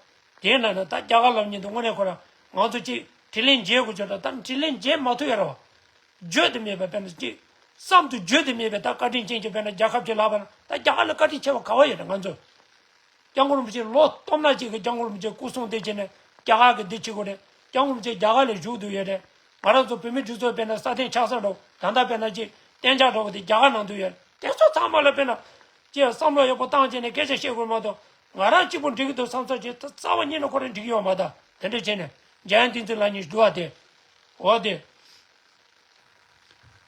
དེའི་ནང་ནས་ད་རྒྱ་གར་ལབ་མཁན་དེ་དངོས་གནས་ཁོ་རང་ང་ཚོ་ཅིག་དྲིན་ལན་འཇལ་དགོས་ཆོག་ད་ད་དྲིན་ལན་འཇལ་མ་ཐུབ་ཡ་རེད་བ། བརྗོད་དུ་མེད་པ་དཔེར་ན་ཅིག་བསམ་དུ་བརྗོད་དུ་མེད་པའི་ད་བཀའ་དྲིན་ཅན་གྱི་དཔེར་ན་རྒྱལ་ཁབ་ཅིག་ལབ་པ་ན་ད་རྒྱ་གར་ལ་བཀའ་དྲིན་ཆེ་བ་ག་བ་ཡོད་རེད་ང་ཚོ། སྐྱབས་མགོན་རིན་པོ་ཆེ་ལོ་སྟོང་ཕྲག་གཅིག་གི་སྐྱབས་མགོན་རིན་པོ་ཆེ་སྐུ་སྲུང་དེ་བྱས་ནས་རྒྱ་གར་གྱི་འདི་བྱེད་དགོས་རེད། སྐྱབས་མགོན་རིན་པོ་ཆེ་རྒྱ་གར་ལ་བཞུགས་བསྡད་ཡོད་རེད། ང་རང་ཚོ་བོད་མི་སྒྲིག་འཛུགས་དཔེར་ན་སྲ་བརྟན་ཆགས་ས་འགྲོ་ད་ལྟ་དཔེར་ན་ཅིག་གཏན་འཇགས་འགྲོ་གི་དེ་རྒྱ་གར་ནང་དུ་ཡོད་རེད། དེ་ཚོ་ཚང་མ་ལ་དཔེར་ན་ཅིག་བསམ་བློ་ཡག་པོ་བཏང་བྱས་ནས་སྐད་ཆ་བཤད་དགོས་མ་གཏོགས་ང་རང་གཅིག་པུ་འགྲིག་གི་འདུག་བསམ་ཚོད་ཅིག་ད་རྩ་བ་ཉིད་ནས་ཁོ་རང་འགྲིག་གི་ཡོད་མ་རེད། དེ་འདྲ་བྱས་ནས་འཇམ་དབྱངས་བསྟན་འཛིན་ལགས་གཉིས་འདུག་བ་དེ། འོ་དེ།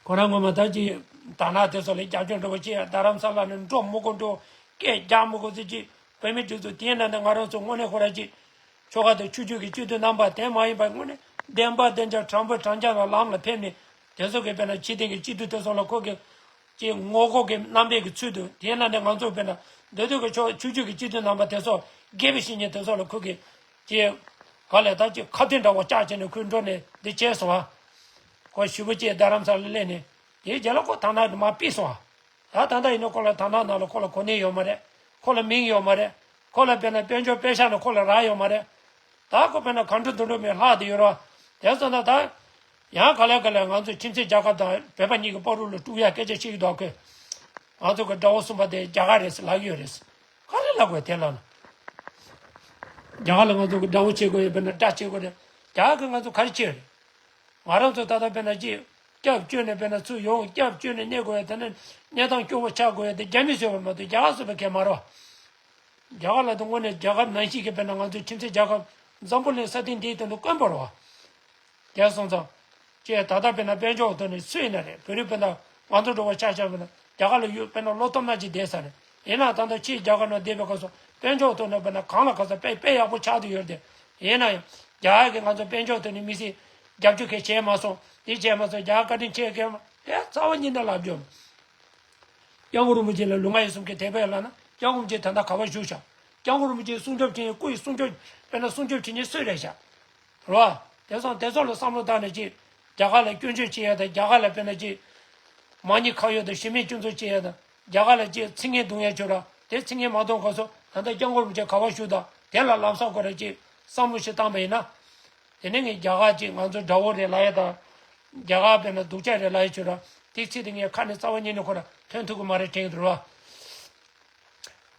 ཁོ་རང་ངོ་མ་ད་ཅི་དར་ནག་དེ་ཚོ་ལ་རྒྱབ་སྐྱོར་འདྲ་པོ་བྱེད་ཡ་རྡ་རམ་ས་ལ་ནས་འགྲོ་མི་དགོས་འགྲོ་སྐད་རྒྱག་མི་དགོས་ཟེར་ཅིག་བོད་མི་སྒྲིག་འཛུགས་དེའི་ནང་ནས་ང་རང་ཚོ་དངོས་གནས་ཁོ་རང་ཅིག་ཆོལ་ཁ་དང་ཆོས་བརྒྱུད་ཀྱི་སྤྱི་འཐུས་རྣམ་པ་དེ་མ་ཡིན་པ་དངོས་གནས་བདེན་པ་བདེན་རྐྱང་དྲང་པོ་དྲང་རྐྱང་ལ་ལམ་ལ་ཕེབས་ནས་དེ་ཚོ་གི་དཔེར་ན་ཕྱི་སྟེང་གི་སྤྱི་འཐུས་དེ་ཚོ་ལ་ཁོ་གི་ཅིག་ངོ་རྒོལ་གྱི་རྣམ་པའི་གི་ཚུལ་དུ་དེའི་ནང་ནས་ང་ཚོ་དཔེར་ན་འདི་དུས་ཀྱི་ཆོས་ཆོས་བརྒྱུད་ཀྱི་སྤྱི་འཐུས་རྣམ་པ་དེ་ཚོ་དགེ་བའི་བཤེས་གཉེན་དེ་ཚོ་ལ་ཁོ་གི་ཅིག་ག་ལས་ད་ཅིག་ཁ་གཏད་འདྲ་བོ་བཅག་བྱས་ནས་ཁོས་འགྲོ་ནས་འདི་བྱས་སོང་ཨ། ཁོ་ཞུ་བ་ཅིག་རྡ་རམ་ས་ལ་སླེབས་ནས་དེའི་རྗེས་ལ་ཁོ་དར་ནག་དེ་མར་ཕུད་སོང་ཨ། ད་ད་ལྟ་ཡིན་ན་ཁོ་ལ་དར་ནག་ནང་ལ་ཁོ་ལ་གོ་གནས་ཡོད་མ་རེད། ཁོ་ལ་མིང་ཡོད་མ་རེད། ཁོ་ལ་དཔེར་ན་དཔལ་འབྱོར་པེ་ཤག་ནས་ཁོ་ལ་རག་ཡོད་མ་རེད། ད་ཁོ་དཔེར་ན་གང་འགྲོ་འདུག་འགྲོ་མེད་ལྷག་བསྡད་ཡོད་རེད་བ། དེ་སོང་ན་ད། ཡང་ག་ལེ་ག་ལེ་ང་ཚོ་ཁྱིམ་མཚེས་རྒྱལ་ཁབ་དང་བོད་པ་གཉིས་ཀྱི་བར་དུ་ལ་དཀྲུག་ཡ་སྐད་ཆ་བཤད་ཀྱི་འདུག་གོ། ང་ཚོ་གི་དགྲ་བོ་གསུམ་པ་དེ་རྒྱ་གར་རེད་ཟེར་ལབ་ཀྱི་ཡོད་རེད། ག་རེ་ལབ་དགོས་དེ་ལབ་ན། རྒྱ་གར་ལ་ང་ཚོ་གི་དགྲ་བོ་བྱེད་དགོས་ཡོད་དཔེར་ན་དགྲ་བྱེད་དགོས་རེད། རྒྱ་གར་གི་ང་ཚོ་ག་རེ་བྱེད་རེད། ང་རང་ཚོ་ད་ལྟ་དཔེར་ན་ཅིག་སྐྱབས་བཅོལ་ནས་དཔེར་ན་ཚུར་ཡོང་སྐྱབས་བཅོལ་ནས་གནས་དགོས་ཡ་དེ་ནི་གནས་སྟངས་སྐྱོ་བོ་ཆགས་དགོས་ཡ་དེ་རྒྱ་མི་བཟོས་པ་མ་གཏོགས་རྒྱ་གར་བཟོས་པ་གང་ཡང་མ་རེད་བ། རྒྱ་གར་ལ་དེ་དངོས་གནས་རྒྱ་གར་ནང་བཞིན་གྱི་དཔེར་ན་ང་ཚོའི་ཁྱིམ་མཚེས་རྒྱལ་ཁབ་འཛམ་བུ་གླིང་ས་སྟེང་འདིའི་སྟེང་དུ་དཀོན་པོ་རེད་བ། དེ་སོང་ཙང་། ཅེས་ད་ལྟ་དཔེར་ན་དཔལ་འབྱོར་ཐོག་ནས་སུ་ཡིན་ན་རེད་བོད་རིགས་དཔེར་ན་ང་ཚོ་འགྲོ་བ་ཆ་བཞག་དཔེར་ན་རྒྱ་གར་ལ་ཡོད་དཔེར་ན་ལོ་སྟོང་ནང་ཅིག་བསྡད་ས་རེད། ཡིན་ན་ད་ལྟ་ཕྱིའི་རྒྱལ་ཁབ་ནང་བསྡད་པའི་སྐབས་སུ་དཔལ་འབྱོར་ཐོག་ནས་དཔེར་ན་གང་ལ་གང་འཚམ་དཔེ་དཔེ་ཡག་པོ་ཆགས་བསྡད་ཡོད་རེད་དེ། ཡིན་ན་ཡང་རྒྱ་གར་གྱིས་ང་ཚོ་དཔལ་འབྱོར་ཐོག་ནས་དམིགས་བསལ་རྒྱབ་སྐྱོར་གང་བྱས་མ་སོང་འདི་བྱས་མ་སོང་རྒྱ་གར་བཀའ་དྲིན་ཆེ་གང་དེ་རྩ་བ་ཉིད་ནས་ལབ་རྒྱུ། སྐྱབས་མགོན་རིན་པོ་ཆེ་ལ་ལུས་ངག་ཡིད་གསུམ་གྱི་དད་པ་ཡོད་ལབ་ན་སྐྱབས་མགོན་རིན་པོ་ཆེ་ད་ལྟ་ག་པར་བཞུགས་ཤག་སྐྱབས་མགོན་རིན་པོ་ཆེའི་སྲུང་སྐྱོབ་བྱེད་མཁན་སྐུ་ཡི་སྲུང་སྐྱོབ་དཔེར་ན་སྲུང་སྐྱོབ་བྱེད་མཁན་སུ་རེད་ཤག་རེད་བ། དེ་ཚོ་དེ་ཚོ་ལ་བསམ་བློ་བཏང་ནས་ཅིག་རྒྱ་གར་ལ་སྐྱོན་བརྗོད་བྱེད་ཡ་དང་རྒྱ་གར་ལ་དཔེར་ན་ཅིག་མ་ཉེས་ཁ་གཡོག་དང་ཞུམ་མེད་སྐྱོན་འཛུགས་བྱེད་ཡ་དང་རྒྱ་གར་ལ་ཅིག་ཚིག་ངན་རྡུང་ཡ་བྱོས་ར་དེ་ཚིག་ངན་མ་གཏོང་གོང་སོ་ད་ལྟ་སྐྱབས་མགོན་རིན་པོ་ཆེ་ག་པར་བཞུགས་དང་དེ་ལ་ལམ་སང་ཁོ་ར་ཅིག་བསམ་བློ་ཞིག་བཏང་པ་ཡིན་ན། དེ་ནས་ངས་རྒྱ་གར་ཅིག་ང་ཚོ་དགྲ་བོ་རེད་ལབ་ཡ་དང་། རྒྱ་གར་དཔེར་ན་སྡུག་ཅག་རེད་ལབ་ཡ་བྱོས་ར། དེ་ཚིག་དེ་ངས་ཁ་ནས་རྩ་བ་ཉིད་ནས་ཁོ་ར་ཐོན་ཐུབ་ཀྱི་མ་རེད་དྲན་གྱི་འདུག་ར།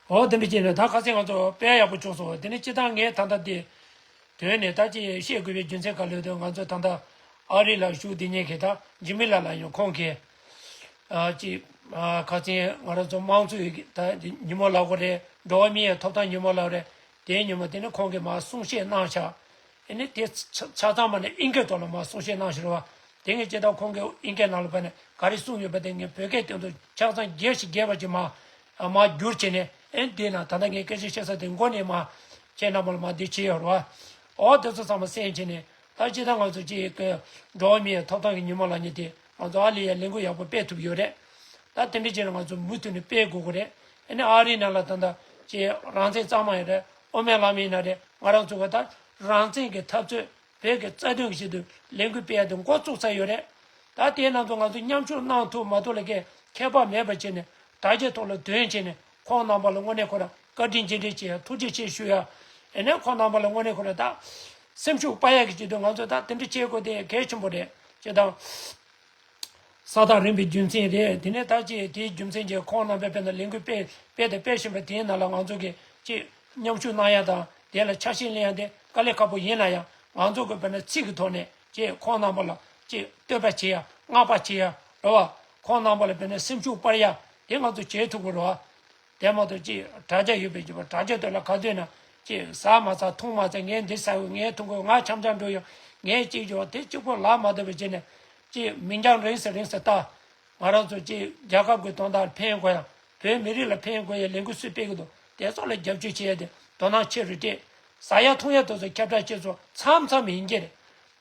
འོ་དེ་འདྲ་བྱས་ནས་ད་ཁ་སང་ང་ཚོ་དཔེ་ཡག་པོ་བྱུང་སོང་། དེ་ནས་སྤྱིར་བཏང་ངས་ད་ལྟ་དེ་དོན་ནས་ད་ཅི་བཤད་དགོས་པའི་རྒྱུ་མཚན་ག་ལོས་དོན། ང་ཚོ་ད་ལྟ་ཨ་རི་ལ་བཞུགས་བསྡད་མཁན་གྱི་ད་འཇིགས་མེད་ལགས་ལ་ཡང་ཁོང་གིས་ཨ་ཅི་ཨ་ཁ་སང་ང་རང་ཚོ་དམངས་གཙོའི་ད་ཉིན་མོ་ལབ་དགོས་རེད། འགྲོ་བ་མིའི་ཐོབ་ཐང་ཉིན་མོ་ལབ་རེད། དེའི་ཉིན་མོ་དེ་ནས་ཁོང་གིས་མར་གསུང་བཤད་གནང་ཤག་ཨ་ནི་དེ་ཆ་ཆ་ཚང་མ་ནས་ཨིན་སྐད་ཐོག་ལ་མར་གསུང་བཤད་གནང་ཤག་རེད་བ། དེ་ངས་སྤྱིར་བཏང་ཁོང་གིས་ཨིན་སྐད་ནང་ལ་བས་ནས་ག་རེ་གསུངས་ཡོད་པ་དེ་ངས་བོད་སྐད་སྟེང་དུ་ཆ་ཚང་རྒྱས་ཤིག་རྒྱས་པ་ཅིག་མར་མར་བསྒྱུར་བྱས་ནས། ཨེ་འདི་ན་ད་ལྟ་ངས་སྐད་ཆ་བཤད་ས་དེ་མགོ་ནས་མར་ཁྱེད་རྣམ་པ་ལ་མར་འདི་བྱས་ཡོད་རེད་བ། འོ་དེ་ཚོ་ཚང་མ་གསན་བྱས་ནས། ད་སྤྱིར་བཏང་ང་ཚོ་ཅིག་གི་འགྲོ་བ་མིའི་ཐོབ་ཐང་གི་ཉིན་མོ་ལབ་མཁན་དེ་ང་ཚོ་ཨ་ལི་ཡ་ལས་འགུལ་ཡག་པོ་སྤེལ་ཐུབ་ཡོད་རེད། ད་དེ་འདྲ་བྱས་ན་ང་ཚོ་མུ་མཐུད་ནས་སྤེལ་དགོས་ཀྱི་རེད། ཨ་ནི་ཨ་རིའི་ནང་ལ་ད་ལྟ་ཅིག་རང་བཙན་གཙང་མ་ཡོད་རེད། དབུ་མའི་ལམ་ཡིན་ན་རེད། ང་རང་ཚོ་གི་ད་རང་བཙན་གྱི་འཐབ་རྩོད་བོད་ཀྱི་རྩ་དོན་གྱི་ཆེད་དུ་ལས་འགུལ་སྤེལ་ཡ་དེ་འགོ་བཙུགས་ཚར་ཡོད་རེད། ད་དེའི་ནང་དུ་ང་ཚོ་མཉམ་ཞུགས་གནང་ཐུབ་མ་ཐུབ་ལ་ཁྱད་པར་མེད་པ་བྱས་ནས་དྲ་རྒྱའི་ཐོག་ལ་འདོན་བྱས་ནས་ཁོང་རྣམ་པ་ལ་དངོས་གནས་ཁོ་རང་བཀའ་དྲིན་རྗེས་དྲན་བྱེད་ཡ། ཐུགས་རྗེ་ཆེ་ཞུ་ཡ། ཨེ་ནས་ཁོང་རྣམ་པ་ལ་དངོས་གནས་ཁོ་རང་ད་སེམས་ཤུགས་སྤར་ཡ་གི་ཆེད་དུ་ང་ཚོ་ད་དེ་འདྲ་བྱེད་དགོས་དེ་གལ་ཆེན་པོ་རེད། ཅེས་དང་། ས་ཐག་རིང་བའི་རྒྱུ་མཚན་རེད། དེ་ནས་ད་ཅི་དེའི་རྒྱུ་མཚན་གྱིས་ཁོང་རྣམ་པས་དཔེར་ན་ལས་འགུལ་སྤེལ་སྤེལ་དང་སྤེལ་བཞིན་པ་དེའི་ནང་ལ་ང་ཚོ་གིས་ཅིག་མཉམ་ཞུགས་གནང་ཡ་དང་དེ་ལ་ཆ་ཤས་ལེན་ཡ་དེ་དཀའ་ལས་ཁག་པོ་ཡིན་ན་ཡང་། ང་ཚོ་གིས་དཔེར་ན་ཚིག་གི་ཐོག་ནས་ཅིག་ཁོང་རྣམ་པ་ལ་ཅིག་བསྟོད་པ་བྱེད་ཡ། བསྔགས་པ་བྱེད་ཡ་རེད་བ། ཁོང་རྣམ་པ་ལ་དཔེར་ན་སེམས་ཤུགས་སྤར་ཡ་དེ་ང་ཚོ་བྱེད་ཐུབ་དགོས་རེད་བ། དེ་མ་གཏོགས་ཅིག་དྲ་རྒྱ་ཡོད་པའི་རྒྱུ་བ། དྲ་རྒྱ་དེ་ལ་ག་དུས་ན་ཅིག་ཟ་མ་ཟ། འཐུང་མ་འཐུང་། ངས་འདི་ཟ་དགོས། ངས་འཐུང་དགོས། ང་འཆམ་འཆམ་འགྲོ་ཡོང་། ངས་ཅིག་འགྱོ། དེ་གཅིག་པོ་ལབ་མ་ཐུབ་པ་བྱས་ནས་ཅིག་མིང་རྐྱང་རིང་ས་རིང་ས་ལྟ། ང་རང་ཚོ་ཅིག་རྒྱལ་ཁབ་ཀྱི་དོན་དག་ཕན་དགོས་ཡ། བོད་མི་རིགས་ལ་ཕན་དགོས་ཡ་ལས་འགུལ་སུས་སྤེལ་གི་འདུག་དེ་ཚོ་ལ་རྒྱབ་སྐྱོར་བྱེད་ཡ་དེ་དོ་སྣང་ཆེ་རུ་བྱེད། ཟ་ཡ་འཐུང་ཡ་དེ་ཚོ་ཁྱབ་བསྒྲགས་བྱེད་ཚོ་མཚམས་མཚམས་ཡིན་གྱི་རེད།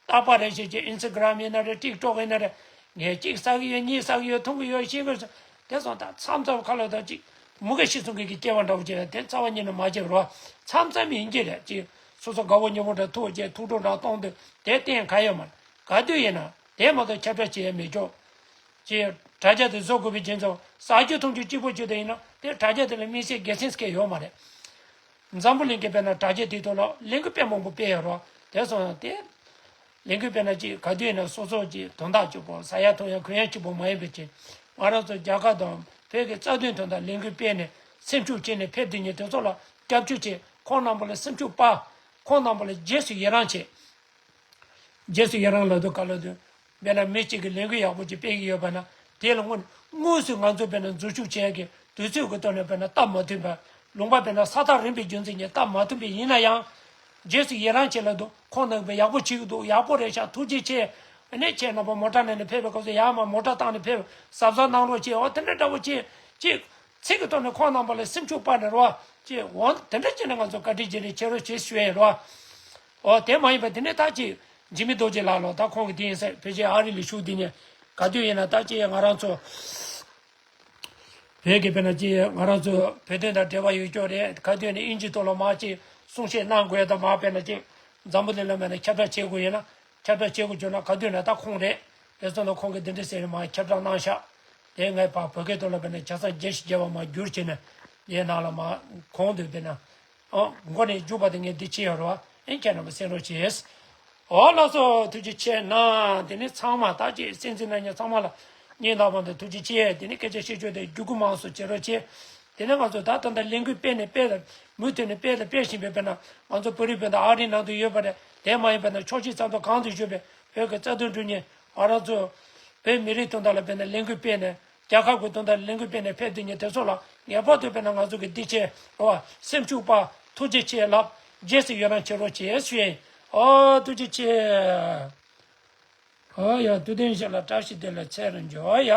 རྟག་པ་རེ་བཞིན་གྱི་ཨིན་སི་ཀི་རམ་ཡིན་ན་རེད། ཊིག་ཊོག་ཡིན་ན་རེད། ངས་གཅིག་ཟ་གི་ཡོད། གཉིས་ཟ་གི་ཡོད། འཐུང་གི་ཡོད། ཤེས་གི་ཡོད། དེ་སོང་ད་མཚམས་མཚམས་ཁ་ལོ་ད་ཅིག་མུ་གེ་ཤི་སོང་གི་གི་སྐྱེ་བ་འདྲ་བོ་ཅིག་དེ་རྩ་བ་ཉིད་ནས་མ་བྱེད་རོགས། མཚམས་མཚམས་ཡིན་གྱི་རེད། ཅིག་སོ་སོ་དགའ་བོ་ཉེ་བོ་འདྲ་ཐུག་བྱས་ཐུགས་སྤྲོ་འདྲ་གཏོང་དུས་དེ་གཏན་ག་ཡོད་མ་རེད། ག་དུས་ཡིན་ན་དེ་མ་གཏོགས་ཁྱབ་བསྒྲགས་བྱེད་ཡ་མེད་ཀྱོག་ཅིག་དྲ་རྒྱ་དེ་བཟོ་དགོས་པའི་རྗེས་ཚོ་ཟ་རྒྱུ་འཐུང་རྒྱུ་གཅིག་པོ་བྱེད་དུ་ཡིན་ན་དེ་དྲ་རྒྱ་དེ་ལ་དམིགས་བསལ་དགེ་མཚན་སྐད་ཡོད་མ་རེད། འཛམ་བུ་གླིང་གི་དཔེར་ན་དྲ་རྒྱ་དེ་ཐོག་ལ་ལས་འགུལ་དཔེ་མང་པོ་སྤེལ་ཡོད་རོགས། དེ་སོང་ཡང་དེ་ལས་འགུལ་དཔེར་ན་ཅིག་ག་དུས་ཡིན་ན་སོ་སོ་ཅིག་དོན་དག་གཅིག་པོ་ཟ་ཡ་འཐུང་ཡ་གོན་ཡ་གཅིག་པོ་མ་ཡིན་པའི་ཕྱིར། ང་རང་ཚོ་རྒྱལ་ཁབ་དང་བོད་ཀྱི་རྩ་དོན་དོན་དག་ལས་འགུལ་སྤེལ་ནས་སེམས་ཤུགས་བྱས་ནས་ཕེབས་བསྡད་མཁན་དེ་ཚོ་ལ་སྐྱབས་བཅོལ་བྱེད། ཁོང་རྣམ་པ་ལ་སེམས་ཤུགས་སྤར། ཁོང་རྣམ་པ་ལ་རྗེས་སུ་ཡི་རང་བྱེད། རྗེས་སུ་ཡི་རང་ལབ་དུས་ག་ལབ་དུས། དཔེར་ན་མི་གཅིག་གིས་ལས་འགུལ་ཡག་པོ་ཅིག་སྤེལ་གྱི་ཡོད་པ་ན། དེ་ལ་དངོས་དངོས་སུ་ང་ཚོ་དཔེར་ན་འཛུལ་ཞུགས་བྱེད་ཡག་གི་དུས་ཚོད་ཀྱི་ཐོག་ནས་དཔེར་ན་སྟབས་མ་མཐུན་པ། ལུང་པ་དཔེར་ན་ས་ཐག་རིང་པའི་རྒྱུ་མཚན་གྱིས་སྟབས་མ་མཐུན་པ་ཡིན་ན་ཡང་། རྗེས་སུ་ཡི་རང་བྱེད་ལབ་དུས་ཁོང་རྣམ་པས་ཡག་པོ་བྱེད་ཀྱི་འདུག་ཡག་པོ་རེད་ཤག་ཐུགས་རྗེ་ཆེ། ཨ་ནི་ཁྱེད་རྣམ་པ་མོ་ཊ་ནང་ནས་ཕེབས་པའི་སྐབས་སུ་ཡར་མར་མོ་ཊ་བཏང་ནས་ཕེབས། གཟབ་གཟབ་གནང་རོགས་བྱེད། འོ་དེ་འདྲ་འདྲ་བོ་བྱེད་ཅིག་ཚིག་གི་ཐོག་ནས་ཁོང་རྣམ་པ་ལ་སེམས་ཤུགས་སྤར་ནས་རོགས་ཅེས། འོ་དེ་འདྲ་བྱས་ནས་ང་ཚོ་བཀའ་དྲིན་རྗེས་དྲན་བྱེད་རོགས་བྱེད་ཞུ་ཡས་རོགས། འོ་དེ་མ་ཡིན་པ་དེ་ནས་ད་ཅིག་འཇིགས་མེད་རྡོ་རྗེ་ལགས་ལོ། ད་ཁོང་གི་དེ་ཡིན་ཟེར། ཕལ་ཆེར་ཨ་རི་ལ་བཞུགས་དེ་ནས་ག་དུས་ཡིན་ན་ད་ཅིག་ང་རང་ཚོ་བོད་ཀྱི་དཔེར་ན་ཅིག་ང་རང་ཚོ་བོད་དོན་དང་འབྲེལ་བ་ཡོད་ཀྱོག་རེད། ག་དུས་ནས་དབྱིན་ཇིའི་ཐོག་ལ་མར་ཅིག་གསུང་བཤད་གནང་དགོས་དང་མར་དཔེར་ན་ཅིག་འཛམ་བུ་གླིང་ལ་མེད་ན་ཁྱབ་བསྒྲགས་བྱེད་དགོས་ཡིན་ན། ཁྱབ་བསྒྲགས་བྱེད་དགོས་བྱུང་ན་ག་དུས་ན་ད་ཁོང་རེད། དེ་ཚོ་ན་ཁོང་གིས་འདི་འདྲ་ཟེར་ནས་མར་ཁྱབ་བསྒྲགས་གནང་ཤག་དེ་ངས་ཕར་བོད་སྐད་ཐོག་ལ་དཔེར་ན་ཆ་ཚང་རྒྱས་ཤིག་རྒྱས་པ་མར་བསྒྱུར་བྱས་ནས་དེའི་ནང་ལ་མར་གོང་དུ་དཔེར་ན། ཨོ་མགོ་ནས་མཇུག་བར་དུ་ངས་འདི་བྱས་ཡོད་རེད་བ། ཨེ་ཁྱེད་རྣམ་པ་གསན་རོགས་བྱེད། ཨོ་ལགས་སོ། ཐུགས་རྗེ་ཆེ་གནང་། དེ་ནས་ཚང་མ་ད་ཅིག་གསན་གཟིགས་གནང་མཁན་ཚང་མ་ལ་སྙིང་ཐག་པ་ནས་ཐུགས་རྗེ་ཆེ། དེ་ནས་སྐད་ཆ་བཤད་རྒྱུ་དེ་རྒྱུད་སྐུ་མང་སུ་བྱེད་རོགས་བྱེད། དེ་ནས་ང་ཚོ་ད་ད་ལྟ་ལས་འགུལ་སྤེལ་ནས་སྤེལ་ལ་མུ་མཐུད་ནས་སྤེལ་ལ་སྤེལ་བཞིན་པའི་དཔེར་ན་ང་ཚོ་བོད་རིགས་སྤུན་ཟླ་ཨ་རིའི་ནང་དུ་ཡོད་པ་རེད། དེ་མ་ཡིན་པ་ན་ཕྱོགས་གཅིག་ས་ཐོག་གང་དུ་བཞུགས་པའི་བོད་ཀྱི་རྩ་དོན་སྒྲུབ་མཁན་ང་རང་ཚོ་བོད་མི་རིགས་དོན་དག་ལ་དཔེར་ན་ལས་འགུལ་སྤེལ་ནས་རྒྱལ་ཁབ་ཀྱི་དོན་དག་ལ་ལས་འགུལ་སྤེལ་ནས་ཕེབས་བསྡད་མཁན་དེ་ཚོ་ལ་ངེས་པར་དུ་དཔེར་ན་ང་ཚོ་གི་འདི་བྱས་རོགས། སེམས་ཤུགས་སྤར། ཐུགས་རྗེ་ཆེ་ལབ། རྗེས་སུ་ཡི་རང་བྱེད་རོགས་བྱེད་ཞུ་ཡིན། ཨོ་ཐུགས་རྗེ་ཆེ། ཨོ་ཡ་ཐུགས་དོན་བཞེས་ལ་བཀྲ་ཤིས་བདེ་ལེགས་ཚེ་རིང་འགྱོ་ཡ།